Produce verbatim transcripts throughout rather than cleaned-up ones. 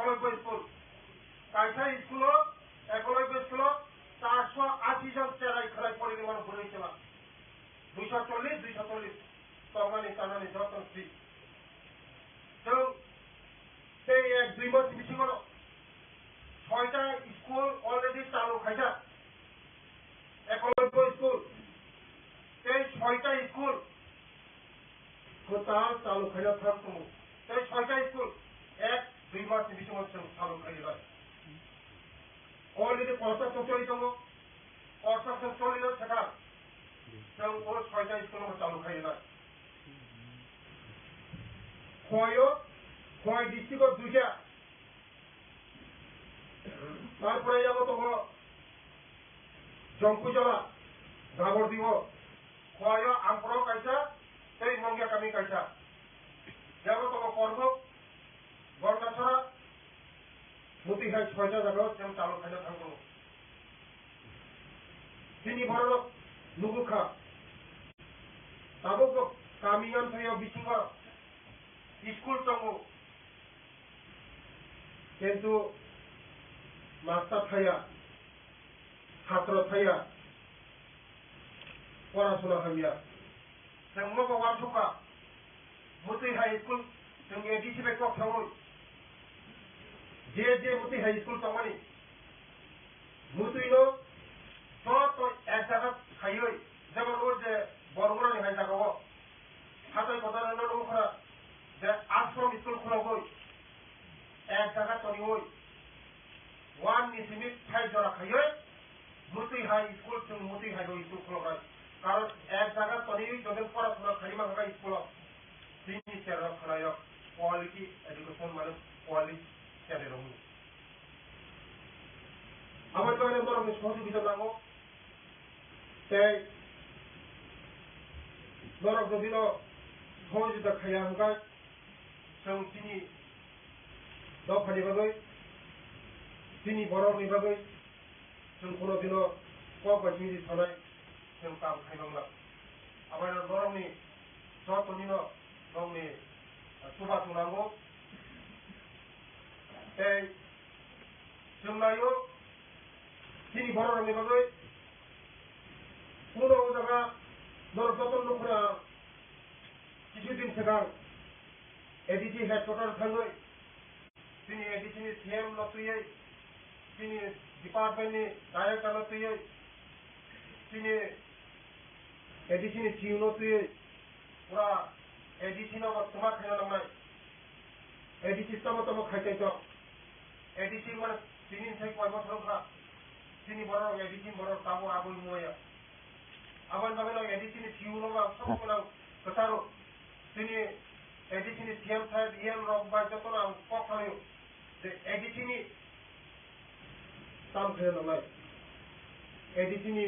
Ekology school, kaisa school o, ekology school o charso ashi jon cherai khlai porinai mano bwrwi chwla. Duiso chollish, duiso chollish tongmani chanani joto free. Chwng tei ek dui mas bisingo no soita school already chalu khaijak. Ekology school tei soita school kwtal chalu khaina thang tongo. Tei soita school ek dui mas ni bisingo chwng chalu khainai. Already construction choli tongo. Construction choli no sakha. Chwng o soita school no chalu khainai. Khowai o, Khowai district o duita. Tarpore yago tongo Jongkujola, Dabordibo, Khowai o Ampro kaisa, tei Mongya kami kaisa. Yago tongo Korbuk, Gordasora, motwi hai soita jaga o chwng chalu khaina thang tongo. Chini bororok nugukha, tabukbo kami amthaio bisingo school tongo, kintu master thaya, chhatro thaya, porasona hamya. Chwng nogo uansukha, motwi hai school chwng A D C bai kok saui. Je je motwi hai school tongmani, motwi no joto ek jaga khaiwi, jemon o je Bormurani hai jaga o, hatai kotor no nukha je ashram school khulogwi, ek jaga toniwi, one ni simi phai jora khaiwi, motwi hai school chwng motwi hai bo school khuloknai. Karon ek jaga toniwi joto porasona khaima kha school o. Chini cherrok khwnairok quality education mano quality cherrok. Aboni bagwi norokni sohojogita nango. Tei norok jodi no sohojogita khaiya hwnkhe chwng chini dophani bagwi, chini borokni bagwi, chwng kuno dino kok bai simi sanai, chwng kam khai mangla. Abaino norokni jotonino norokni chubachu nango. Tei chwng naio, chini bororokni bagwi kuno o jaga norok joto nukho na, kichu din swkang A D C headquarter thangwi, chini A D C ni C M no twiwi, chini department ni director no twiwi, chini A D C ni C E O no twiwi, pura A D C no bo twma khaina nangnai. A D C tamo tamo khai tong. A D C mane tini sai koi bosor wngkha. Chini borok A D C borok tamo aboni muya. Aboni bagwi no A D C ni C E O no ang sobo gwnang kwcharo. Chini A D C ni C M saheb, E M rok bai jotono ang kok sanwi. Je A D C ni tam khe nangnai. A D C ni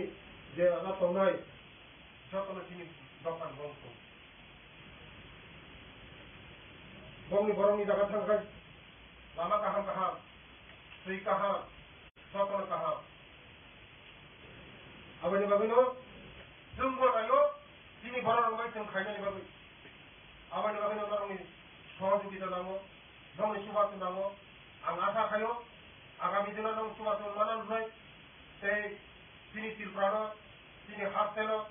je ada tongnai, jotono chini dophani bong tong. Bongni borokni jaga thangkhe lama kaham kaham, twi kaham, jotono kaham. Aboni bagwino chwngbo naio chini borok rok bai chwng khainani bagwi. Aboni bagwino norokni sohojogita nango, norokni chubachu nango. Ang asa khaio, agami dino nwng chubachu mana rwnai, tei chini Tripura no, chini haste no,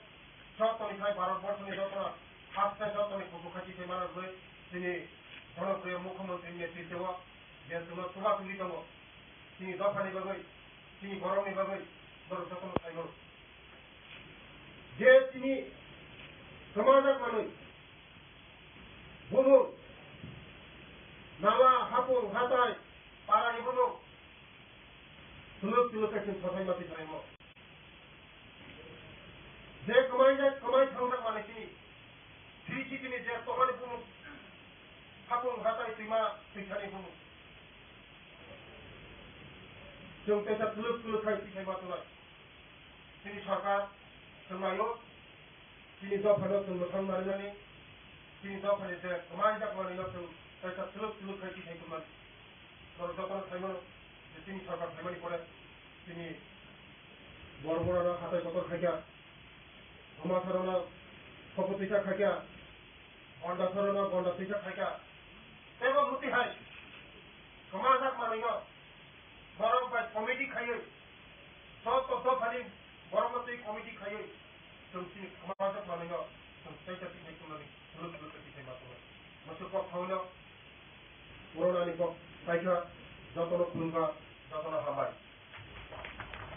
jotoni khai Bharat borso ni joto haste jotoni kuchuk khai twi mana rwnai, chini jonopriyo mukhyamantri ni netritwo je chwngno chubachu ri tongo, chini dophani bagwi, chini borokni bagwi, borok jotono khaimano. Je chini kwmajak manwi, bumung, nala, hapung, hatai, parani bumung, tuluk tuluk khe chwng sothai ma twi thangmo. Je kwmai jak, kwmai thangjak manwi chini, twi chitini je tongmani bumung, hapung, hatai, twima, twithani bumung. Chwng teisa tuluk tuluk khai twi thangma tunai. Chini sorkar chwng naio, chini dophano chwng mwthang narinani, chini dophani je kwmai jak manwino chwng kaisa chwlwk chwlwk khai twi khai tongmani. Norok jotono sai mano je chini sorkar phaimani pore chini bor borano hatai kotor khaikha, Homasarano sopo twisa khaikha, Gondasarano gonda twisa khaikha. Teibo mwtwi hai kwmajak manwino, borok bai committee khaiwi, joto dophani borokno twi committee khaiwi, chwng chini khama manjak manwino, chwng chaita twi nai tongmani phuluk phuluk khe twi sai ma tongo. Mwswk kok thaino, puronani kok saikha, jotono khulumkha, jotono hambai.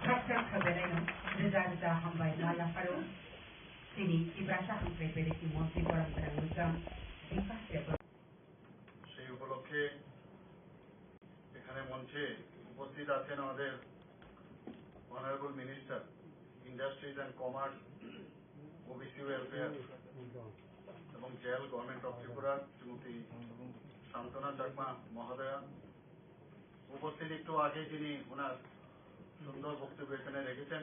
Khakchang khabenaino rwja rwja hambai ma yapharo chini Tiprasa hamkrai bedekni montri borok gwnang Bikas Debbarma. সেই উপলক্ষে এখানে মঞ্চে উপস্থিত আছেন আমাদের honourable minister, industries and commerce, OBC welfare এবং jail, government of Tripura, শ্রীমতী সান্ত্বনা চাকমা মহোদয়া। উপস্থিত একটু আগে যিনি ওনার সুন্দর বক্তব্য এখানে রেখেছেন,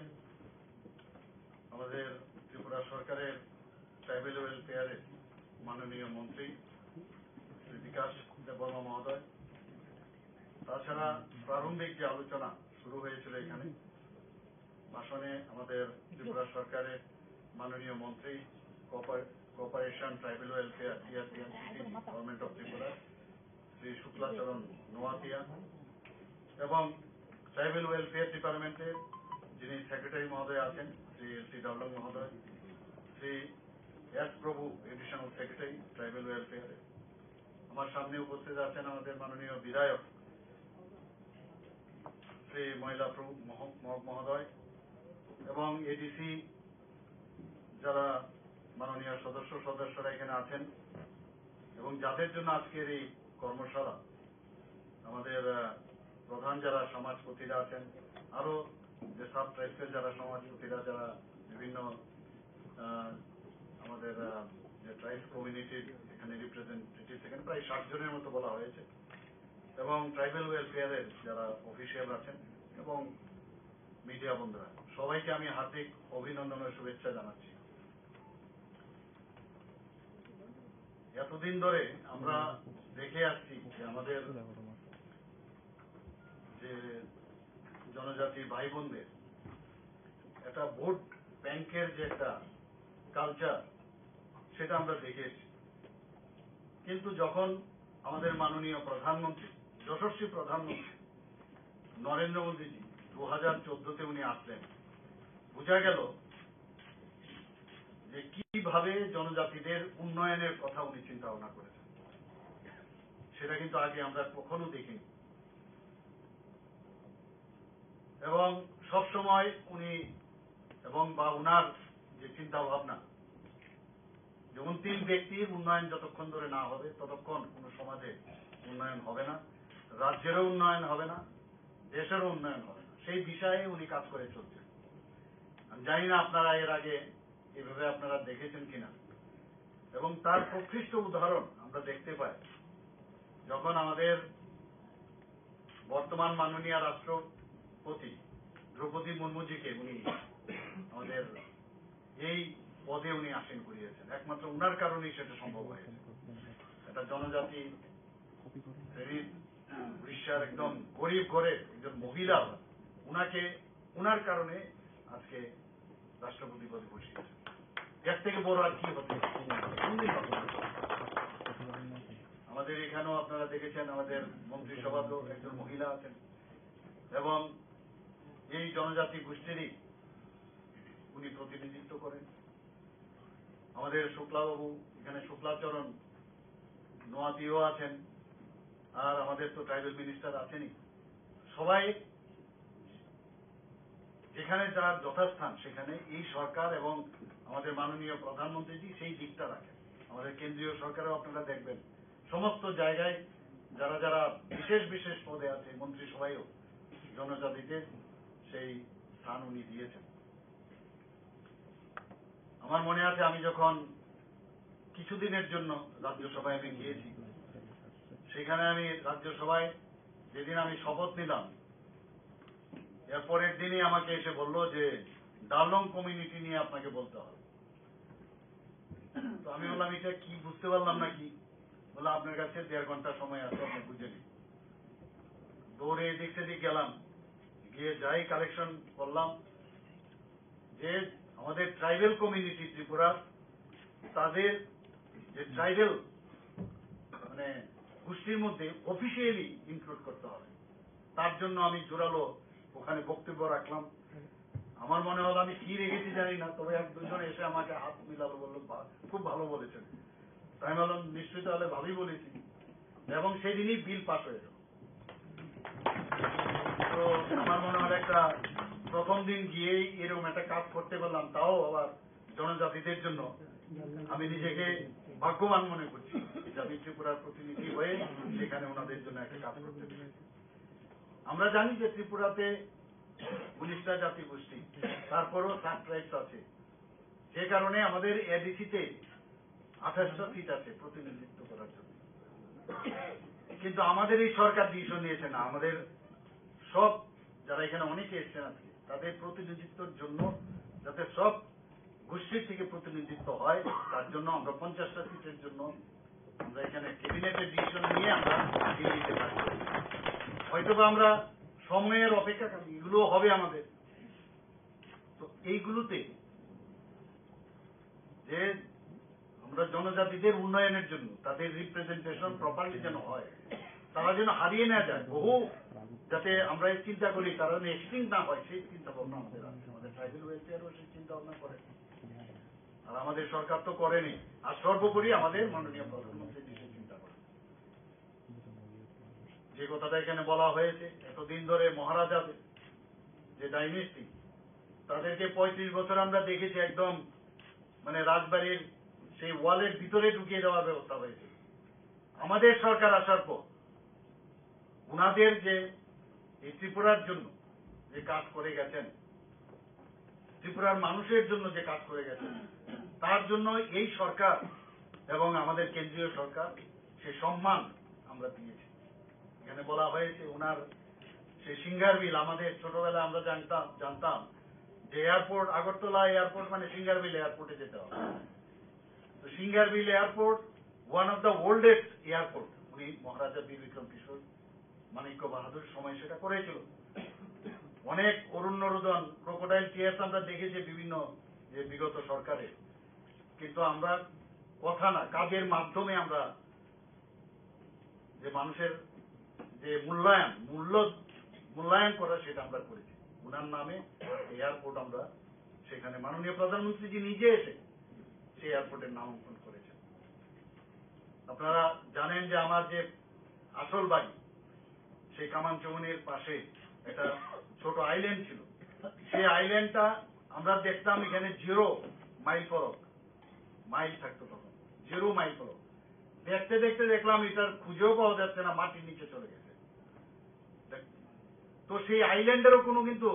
আমাদের ত্রিপুরা সরকারের ট্রাইবেল ওয়েলফেয়ারের মাননীয় মন্ত্রী শ্রী বিকাশ দেববর্মা মহোদয়। তাছাড়া প্রারম্ভিক যে আলোচনা শুরু হয়েছিল এখানে, ভাষণে আমাদের ত্রিপুরা সরকারের মাননীয় মন্ত্রী cooperation-, cooperation, tribal welfare, TRT and CTG, government of Tripura, Shri Shuklacharan Noatia এবং ট্রাইবেল ওয়েলফেয়ার ডিপার্টমেন্টের যিনি সেক্রেটারি মহোদয় আছেন, শ্রী এল সি ডাউলং মহোদয়, শ্রী এস প্রভু, এডিশনাল সেক্রেটারি ট্রাইবেল ওয়েলফেয়ারের। আমার সামনে উপস্থিত আছেন আমাদের মাননীয় বিধায়ক শ্রী ময়লা প্রভু মহ-, মহ-, মহোদয় এবং এডিসি, যারা মাননীয় সদস্য সদস্যরা এখানে আছেন এবং যাদের জন্য আজকের এই কর্মশালা, আমাদের, আহ, প্রধান যারা সমাজপতিরা আছেন, আরো যে সাব ট্রাইবসের যারা সমাজপতিরা, যারা বিভিন্ন, আহ, আমাদের, আহ, যে ট্রাইবস কমিউনিটির এখানে রিপ্রেজেন্টেটিভ, এখানে প্রায় ষাট জনের মতো বলা হয়েছে এবং ট্রাইবাল ওয়েলফেয়ারের যারা অফিসিয়াল আছেন এবং মিডিয়া বন্ধুরা, সবাইকে আমি হার্দিক অভিনন্দন ও শুভেচ্ছা জানাচ্ছি। এতদিন ধরে আমরা দেখে আসছি যে আমাদের যে জনজাতি ভাই বোনদের একটা ভোট ব্যাংকের যে একটা কালচার, সেটা আমরা দেখে এসেছি। কিন্তু যখন আমাদের মাননীয় প্রধানমন্ত্রী, যশস্বী প্রধানমন্ত্রী নরেন্দ্র মোদীজি দু হাজার চোদ্দতে উনি আসলেন, বোঝা গেল যে কিভাবে জনজাতিদের উন্নয়নের কথা উনি চিন্তা ভাবনা করেছেন। সেটা কিন্তু আগে আমরা কখনো দেখিনি। এবং সবসময় উনি এবং বা উনার যে চিন্তা ভাবনা, যে অন্তিম ব্যক্তির উন্নয়ন যতক্ষণ ধরে না হবে, ততক্ষণ কোনো সমাজে উন্নয়ন হবে না, রাজ্যেরও উন্নয়ন হবে না, দেশেরও উন্নয়ন হবে না। সেই বিষয়ে উনি কাজ করে চলছেন। আমি জানি না আপনারা এর আগে এভাবে আপনারা দেখেছেন কিনা। এবং তার প্রকৃষ্ট উদাহরণ আমরা দেখতে পাই, যখন আমাদের বর্তমান মাননীয় রাষ্ট্রপতি দ্রৌপদী মুর্মুজিকে উনি আমাদের এই পদে উনি আসীন করিয়েছেন, একমাত্র উনার কারণেই সেটা সম্ভব হয়েছে। একটা জনজাতি শ্রেণীর উড়িষ্যার একদম গরিব ঘরের একজন মহিলা, উনাকে, উনার কারণে আজকে রাষ্ট্রপতি পদে বসিয়েছেন। এর থেকে বড় আর কি হতে পারে? আমাদের এখানেও আপনারা দেখেছেন, আমাদের মন্ত্রিসভাতেও একজন মহিলা আছেন এবং এই জনজাতি গোষ্ঠীরই উনি প্রতিনিধিত্ব করেন। আমাদের শুক্লাবাবু, এখানে শুক্লাচরণ নোয়াতিও আছেন, আর আমাদের তো ট্রাইবাল মিনিস্টার আছেনই। সবাই যেখানে যার যথাস্থান, সেখানে এই সরকার এবং আমাদের মাননীয় প্রধানমন্ত্রীজি সেই দিকটা রাখেন। আমাদের কেন্দ্রীয় সরকারেও আপনারা দেখবেন, সমস্ত জায়গায় যারা যারা বিশেষ বিশেষ পদে আছে, মন্ত্রিসভায়ও জনজাতিদের সেই স্থান উনি দিয়েছেন। আমার মনে আছে, আমি যখন কিছুদিনের জন্য রাজ্যসভায় আমি গিয়েছি, সেখানে আমি রাজ্যসভায় যেদিন আমি শপথ নিলাম, এর পরের দিনই আমাকে এসে বলল যে ডাউলং কমিউনিটি নিয়ে আপনাকে বলতে হবে। তো আমি বললাম, "এটা কি?" বুঝতে পারলাম না কি। বললো, "আপনার কাছে দেড় ঘন্টা সময় আছে, আপনি বুঝে নিন।" দৌড়ে এদিক সেদিক গেলাম, গিয়ে যাই কালেকশন করলাম যে আমাদের ট্রাইবাল কমিউনিটি ত্রিপুরা, তাদের যে ট্রাইবাল মানে গোষ্ঠীর মধ্যে অফিসিয়ালি ইনক্লুড করতে হবে। তার জন্য আমি জোরালো ওখানে বক্তব্য রাখলাম। আমার মনে হলো আমি কি রেখেছি জানি না, তবে এক দুজন এসে আমাকে হাত মিলালো, বললো, "বাহ, খুব ভালো বলেছেন।" তাই আমি বললাম, "নিশ্চয়ই তাহলে ভালোই বলেছি।" এবং সেদিনই বিল পাস হয়ে গেল। তো আমার মনে হয় একটা প্রথম দিন গিয়েই এরকম একটা কাজ করতে পারলাম, তাও আবার জনজাতিদের জন্য। আমি নিজেকে ভাগ্যবান মনে করছি যে আমি ত্রিপুরার প্রতিনিধি হয়ে সেখানে ওনাদের জন্য একটা কাজ করতে পেরেছি। আমরা জানি যে ত্রিপুরাতে উনিশটা জাতিগোষ্ঠী, তারপরও সাব ট্রাইবস আছে, যে কারণে আমাদের এডিসিতে আঠাশটা সিট আছে প্রতিনিধিত্ব করার জন্য। কিন্তু আমাদের এই সরকার ডিসিশন নিয়েছে না, আমাদের সব যারা এখানে অনেকে এসছেন আজকে, তাদের প্রতিনিধিত্বর জন্য, যাতে সব গোষ্ঠীর থেকে প্রতিনিধিত্ব হয়, তার জন্য আমরা পঞ্চাশটা সিটের জন্য আমরা এখানে ক্যাবিনেটের ডিসিশন নিয়ে আমরা দিল্লিতে পাঠাবো। হয়তো বা আমরা সময়ের অপেক্ষা, এগুলো হবে আমাদের। তো এইগুলোতে যে আমরা জনজাতিদের উন্নয়নের জন্য তাদের রিপ্রেজেন্টেশন প্রপারলি যেন হয়, তারা যেন হারিয়ে না যায়, বহু যাতে আমরা এই চিন্তা করি তারা যেন এক্সটিংক্ট না হয়, সেই চিন্তা ভাবনা আমাদের আছে। আমাদের ট্রাইবাল ওয়েলফেয়ারও সেই চিন্তা ভাবনা করে, আর আমাদের সরকার তো করেনি। আর সর্বোপরি আমাদের মাননীয় প্রধানমন্ত্রী যে সেই চিন্তা করেন। যে কথাটা এখানে বলা হয়েছে, এতদিন ধরে মহারাজাদের যে ডাইনেস্টি, তাদেরকে পঁয়ত্রিশ বছর আমরা দেখেছি একদম মানে রাজবাড়ির সেই ওয়ালের ভিতরে ঢুকিয়ে দেওয়ার ব্যবস্থা হয়েছিল। আমাদের সরকার আসার পর ওনাদের যে এই ত্রিপুরার জন্য যে কাজ করে গেছেন, ত্রিপুরার মানুষের জন্য যে কাজ করে গেছেন, তার জন্য এই সরকার এবং আমাদের কেন্দ্রীয় সরকার সে সম্মান আমরা দিয়েছি। এখানে বলা হয়েছে ওনার সেই সিঙ্গার বিল, আমাদের ছোটবেলায় আমরা জানতাম জানতাম যে এয়ারপোর্ট, আগরতলা এয়ারপোর্ট মানে সিঙ্গার বিল এয়ারপোর্টে যেতে হবে। তো Singerbhil airport, one of the oldest airport, উনি মহারাজা বীর বিক্রম কিশোর মাণিক্য বাহাদুর সময় সেটা করেছিল। অনেক অরুণ রোদন, ক্রোকোডাইল টিয়ার্স আমরা দেখেছি বিভিন্ন যে বিগত সরকারে, কিন্তু আমরা কথা না, কাজের মাধ্যমে আমরা যে মানুষের যে মূল্যায়ন, মূল্য মূল্যায়ন করা, সেটা আমরা করেছি। ওনার নামে এয়ারপোর্ট আমরা সেখানে মাননীয় প্রধানমন্ত্রীজি নিজে এসে সেই এয়ারপোর্টের নামাঙ্কন করেছেন। আপনারা জানেন যে আমার যে আসল বাড়ি, সেই কামানচুমনির পাশে একটা ছোট আইল্যান্ড ছিল। সেই আইল্যান্ডটা আমরা দেখতাম এখানে জিরো মাইল ফলক, মাইল থাকতো তখন, জিরো মাইল ফলক। দেখতে দেখতে দেখলাম এটার খুঁজেও পাওয়া যাচ্ছে না, মাটির নিচে চলে গেছে। দেখ, তো সেই আইল্যান্ডেরও কোনো কিন্তু,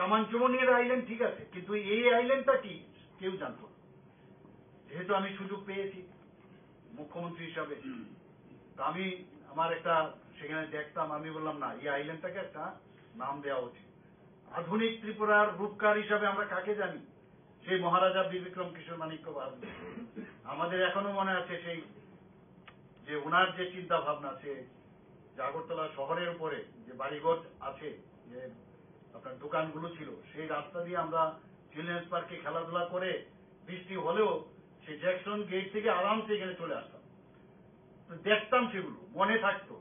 কামানচুমনির আইল্যান্ড ঠিক আছে, কিন্তু এই আইল্যান্ডটা কি কেউ জানতো না। যেহেতু আমি সুযোগ পেয়েছি মুখ্যমন্ত্রী হিসাবে, তো আমি আমার একটা সেখানে দেখতাম, আমি বললাম, "না, এই আইল্যান্ডটাকে একটা নাম দেওয়া উচিত।" আধুনিক ত্রিপুরার রূপকার হিসাবে আমরা কাকে জানি? সেই মহারাজা বীর বিক্রম কিশোর মাণিক্য বাহাদুর। আমাদের এখনো মনে আছে সেই যে ওনার যে চিন্তা ভাবনা, সে যে আগরতলা শহরের উপরে যে বাড়িঘর আছে, যে আপনার দোকানগুলো ছিল, সেই রাস্তা দিয়ে আমরা চিলড্রেন্স পার্কে খেলাধুলা করে বৃষ্টি হলেও সেই জ্যাকসন গেট থেকে আরামসে এখানে চলে আসতাম। তো দেখতাম সেগুলো, মনে থাকতো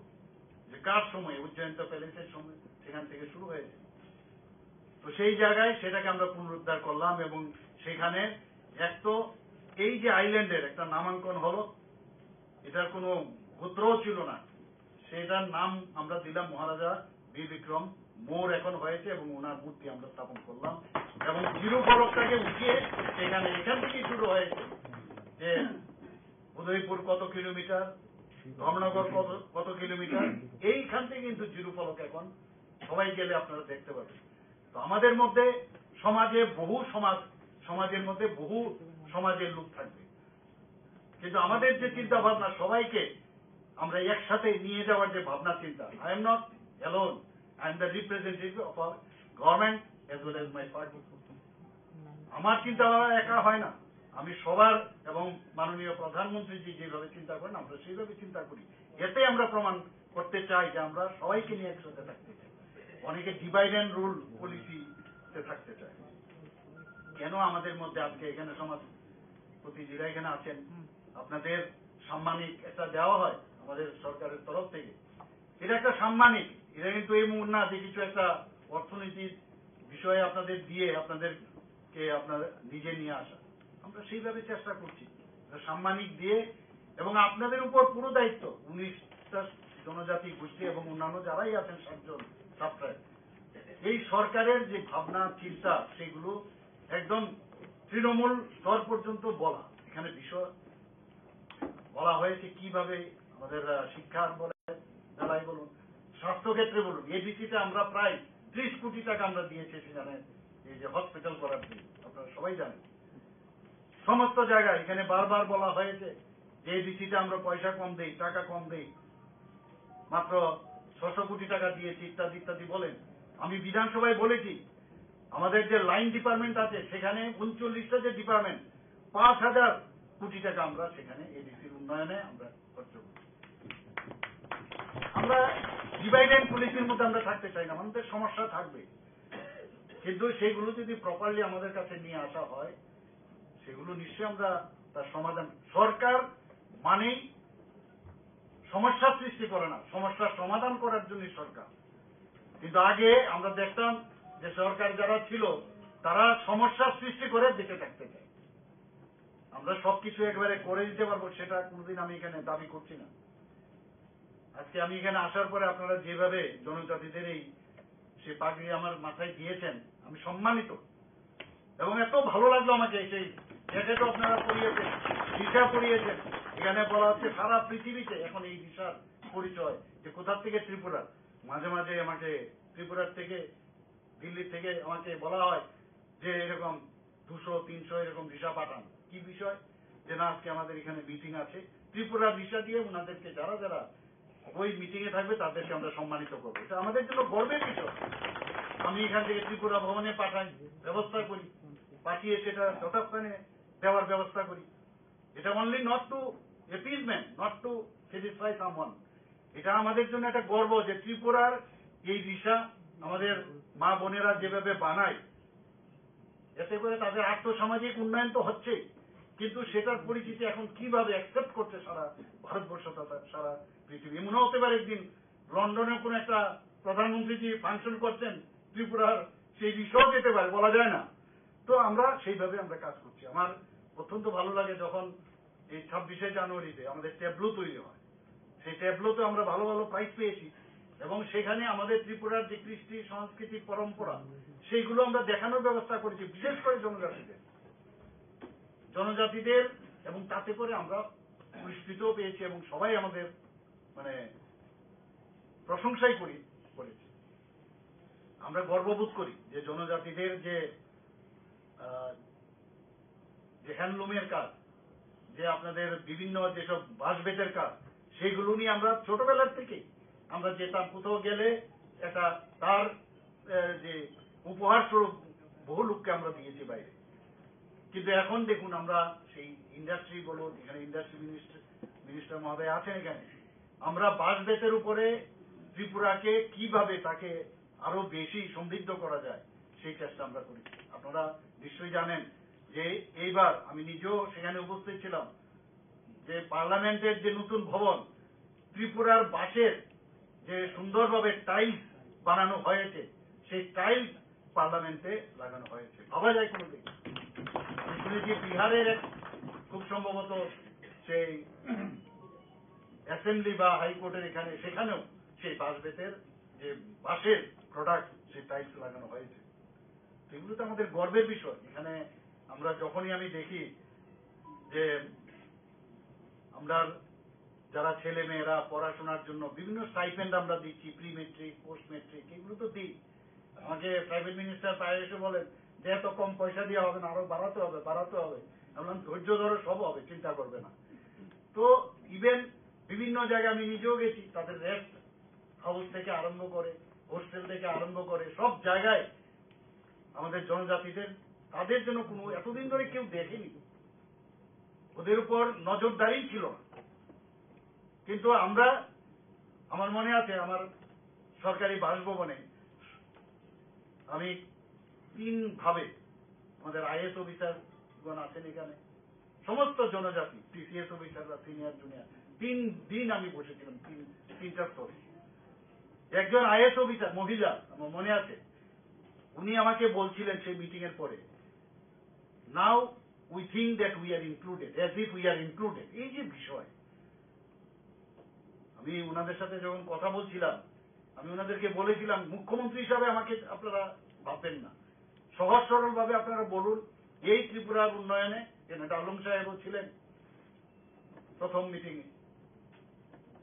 যে কার সময়, উজ্জয়ন্ত প্যালেসের সময় সেখান থেকে শুরু হয়েছে। তো সেই জায়গায় সেটাকে আমরা পুনরুদ্ধার করলাম এবং সেখানে এক তো এই যে আইল্যান্ডের একটা নামাঙ্কন হলো, এটার কোনো গোত্রও ছিল না, সেটার নাম আমরা দিলাম মহারাজা বীর বিক্রম মোড় এখন হয়েছে এবং ওনার মূর্তি আমরা স্থাপন করলাম এবং জিরো ফলকটাকে উঠিয়ে সেখানে, এখান থেকে শুরু হয়েছে যে উদয়পুর কত কিলোমিটার, ধর্মনগর কত, কত কিলোমিটার, এইখান থেকে কিন্তু জিরো ফলক এখন সবাই গেলে আপনারা দেখতে পাবেন। তো আমাদের মধ্যে সমাজে বহু সমাজ, সমাজের মধ্যে বহু সমাজের লোক থাকবে, কিন্তু আমাদের যে চিন্তা ভাবনা সবাইকে আমরা একসাথে নিয়ে যাওয়ার যে ভাবনা চিন্তা, I am not alone, I am the representative of our government as well as my party. আমার চিন্তা ভাবনা একা হয় না, আমি সবার এবং মাননীয় প্রধানমন্ত্রী যে যেভাবে চিন্তা করেন আমরা সেইভাবে চিন্তা করি। এতে আমরা প্রমাণ করতে চাই যে আমরা সবাইকে নিয়ে একসাথে থাকতে চাই। অনেকে ডিভাইড অ্যান্ড রুল পলিসিতে থাকতে চায়। কেন আমাদের মধ্যে আজকে এখানে সমাজপতি যারা এখানে আছেন, আপনাদের সাম্মানিক একটা দেওয়া হয় আমাদের সরকারের তরফ থেকে, এটা একটা সাম্মানিক এটা কিন্তু এই মুহূর্তে না যে কিছু একটা অর্থনীতির বিষয়ে আপনাদের দিয়ে আপনাদেরকে আপনারা নিজে নিয়ে আসা, আমরা সেইভাবে চেষ্টা করছি। এটা সাম্মানিক দিয়ে এবং আপনাদের উপর পুরো দায়িত্ব, উনিশটা জনজাতি গোষ্ঠী এবং অন্যান্য যারাই আছেন, সাতজন সাবট্রাইব, এই সরকারের যে ভাবনা চিন্তা সেগুলো একদম তৃণমূল স্তর পর্যন্ত বলা। এখানে বিষয় বলা হয়েছে কিভাবে আমাদের, আহ, শিক্ষার বলে বেলায় বলুন, স্বাস্থ্যক্ষেত্রে বলুন, এডিসিতে আমরা প্রায় ত্রিশ কোটি টাকা আমরা দিয়েছি সেখানে, এই যে হসপিটাল করার জন্য, আপনারা সবাই জানেন। সমস্ত জায়গায় এখানে বারবার বলা হয়েছে যে এডিসিতে আমরা পয়সা কম দেই, টাকা কম দেই, মাত্র ছশো কোটি টাকা দিয়েছি ইত্যাদি ইত্যাদি বলেন। আমি বিধানসভায় বলেছি, আমাদের যে লাইন ডিপার্টমেন্ট আছে সেখানে উনচল্লিশটা যে ডিপার্টমেন্ট, পাঁচ হাজার কোটি টাকা আমরা সেখানে এডিসির উন্নয়নে আমরা খরচ করি। আমরা ডিভাইড অ্যান্ড পুলিশের মধ্যে আমরা থাকতে চাই না, আমাদের সমস্যা থাকবে, কিন্তু সেইগুলো যদি প্রপারলি আমাদের কাছে নিয়ে আসা হয়, সেগুলো নিশ্চয়ই আমরা তার সমাধান। সরকার মানেই সমস্যা সৃষ্টি করে না, সমস্যার সমাধান করার জন্য সরকার। কিন্তু আগে আমরা দেখতাম যে সরকার যারা ছিল, তারা সমস্যা সৃষ্টি করে বেঁচে থাকতে চায়। আমরা সবকিছু একবারে করে দিতে পারবো, সেটা কোনোদিন আমি এখানে দাবি করছি না। আজকে আমি এখানে আসার পরে আপনারা যেভাবে জনজাতিদের এই, সেই পাগড়ি আমার মাথায় দিয়েছেন, আমি সম্মানিত। এবং এত ভালো লাগলো আমাকে, সেই জ্যাকেটও আপনারা পরিয়েছেন, দিশা পরিয়েছেন। এখানে বলা হচ্ছে সারা পৃথিবীতে এখন এই দিশার পরিচয়, যে কোথার থেকে ত্রিপুরা। মাঝে মাঝে আমাকে ত্রিপুরার থেকে, দিল্লি থেকে আমাকে বলা হয় যে এরকম দুশো তিনশো এরকম ভিসা পাঠান। কি বিষয়? যে না, আজকে আমাদের এখানে মিটিং আছে, ত্রিপুরা ভিসা দিয়ে ওনাদেরকে, যারা যারা ওই মিটিং এ থাকবে, তাদেরকে আমরা সম্মানিত করবো। এটা আমাদের জন্য গর্বের বিষয়। আমি এখান থেকে ত্রিপুরা ভবনে পাঠাই, ব্যবস্থা করি, পাঠিয়ে সেটা যথাস্থানে দেওয়ার ব্যবস্থা করি। এটা only not to appeasement, not to satisfy someone। এটা আমাদের জন্য একটা গর্ব যে ত্রিপুরার এই ভিসা আমাদের মা বোনেরা যেভাবে বানায়, এতে করে তাদের আর্থসামাজিক উন্নয়ন তো হচ্ছেই, কিন্তু সেটার পরিচিতি এখন কিভাবে অ্যাকসেপ্ট করছে সারা ভারতবর্ষ তথা সারা পৃথিবী। এমনও হতে পারে একদিন লন্ডনে কোনো একটা প্রধানমন্ত্রী যে ফাংশন করছেন, ত্রিপুরার সেই বিষয়েও যেতে পারে, বলা যায় না। তো আমরা সেইভাবে আমরা কাজ করছি। আমার অত্যন্ত ভালো লাগে যখন এই ছাব্বিশে জানুয়ারিতে আমাদের ট্যাবলো তৈরি হয়, সেই ট্যাবলোতে আমরা ভালো ভালো প্রাইজ পেয়েছি এবং সেখানে আমাদের ত্রিপুরার যে কৃষ্টি সংস্কৃতি পরম্পরা, সেইগুলো আমরা দেখানোর ব্যবস্থা করেছি, বিশেষ করে জনজাতিদের, জনজাতিদের এবং তাতে করে আমরা পুরস্কৃতও পেয়েছি এবং সবাই আমাদের মানে প্রশংসাই করি, করেছি। আমরা গর্ববোধ করি যে জনজাতিদের যে আহ, যে হ্যান্ডলুমের কাজ, যে আপনাদের বিভিন্ন যেসব বাঁশ বেতের কাজ, সেইগুলো নিয়ে আমরা ছোটবেলার থেকে আমরা যেতাম, কোথাও গেলে একটা তার আহ, যে উপহার স্বরূপ বহু লোককে আমরা দিয়েছি বাইরে। কিন্তু এখন দেখুন, আমরা সেই ইন্ডাস্ট্রি বলুন, এখানে ইন্ডাস্ট্রি মিনিস্টার মিনিস্টার মহোদয় আছেন এখানে, আমরা বাঁশ বেতের উপরে ত্রিপুরাকে কিভাবে তাকে আরো বেশি সমৃদ্ধ করা যায়, সেই চেষ্টা আমরা করি। আপনারা নিশ্চয়ই জানেন যে এইবার আমি নিজেও সেখানে উপস্থিত ছিলাম, যে পার্লামেন্টের যে নতুন ভবন, ত্রিপুরার বাঁশের যে সুন্দরভাবে টাইলস বানানো হয়েছে, সেই টাইলস পার্লামেন্টে লাগানো হয়েছে। ভাবা যায় কোনোদিন? আমি শুনেছি বিহারের এক, খুব সম্ভবত সেই অ্যাসেম্বলি বা হাইকোর্টের এখানে, সেখানেও সেই বাঁশ বেতের যে বাঁশের প্রোডাক্ট, সেই টাইলস লাগানো হয়েছে। তো এগুলো তো আমাদের গর্বের বিষয়। এখানে আমরা যখনই আমি দেখি যে আমরা যারা ছেলে মেয়েরা পড়াশোনার জন্য বিভিন্ন স্টাইপেন্ড আমরা দিচ্ছি, প্রি মেট্রিক, পোস্ট মেট্রিক, এগুলো তো দিই। আমাকে ট্রাইবাল মিনিস্টার প্রায় এসে বলেন যে এত কম পয়সা দিয়ে হবে না, আরো বাড়াতে হবে, বাড়াতে হবে। আমি বললাম, ধৈর্য ধরো, সব হবে, চিন্তা করবে না। তো ইভেন বিভিন্ন জায়গায় আমি নিজেও গেছি, তাদের রেস্ট হাউস থেকে আরম্ভ করে, হোস্টেল থেকে আরম্ভ করে সব জায়গায় আমাদের জনজাতিদের, তাদের জন্য কোনো, এতদিন ধরে কেউ দেখেনি, ওদের উপর নজরদারি ছিল না। কিন্তু আমরা, আমার মনে আছে, আমার সরকারি বাসভবনে আমি তিনভাবে, আমাদের আইএস অফিসারগণ আছেন এখানে, সমস্ত জনজাতি, টিসিএস অফিসাররা, সিনিয়র জুনিয়র, তিন দিন আমি বসেছিলাম, তিন তিনটা স্তরে। একজন আইএস অফিসার মহিলা, আমার মনে আছে, উনি আমাকে বলছিলেন সেই মিটিং এর পরে, "Now we think that we are included, as if we are included।" এই যে বিষয়, আমি ওনাদের সাথে যখন কথা বলছিলাম, আমি ওনাদেরকে বলেছিলাম, "মুখ্যমন্ত্রী হিসাবে আমাকে আপনারা ভাববেন না, সহজ সরল ভাবে আপনারা বলুন এই ত্রিপুরার উন্নয়নে।" এখানে ডালুং সাহেবও ছিলেন প্রথম মিটিং এ।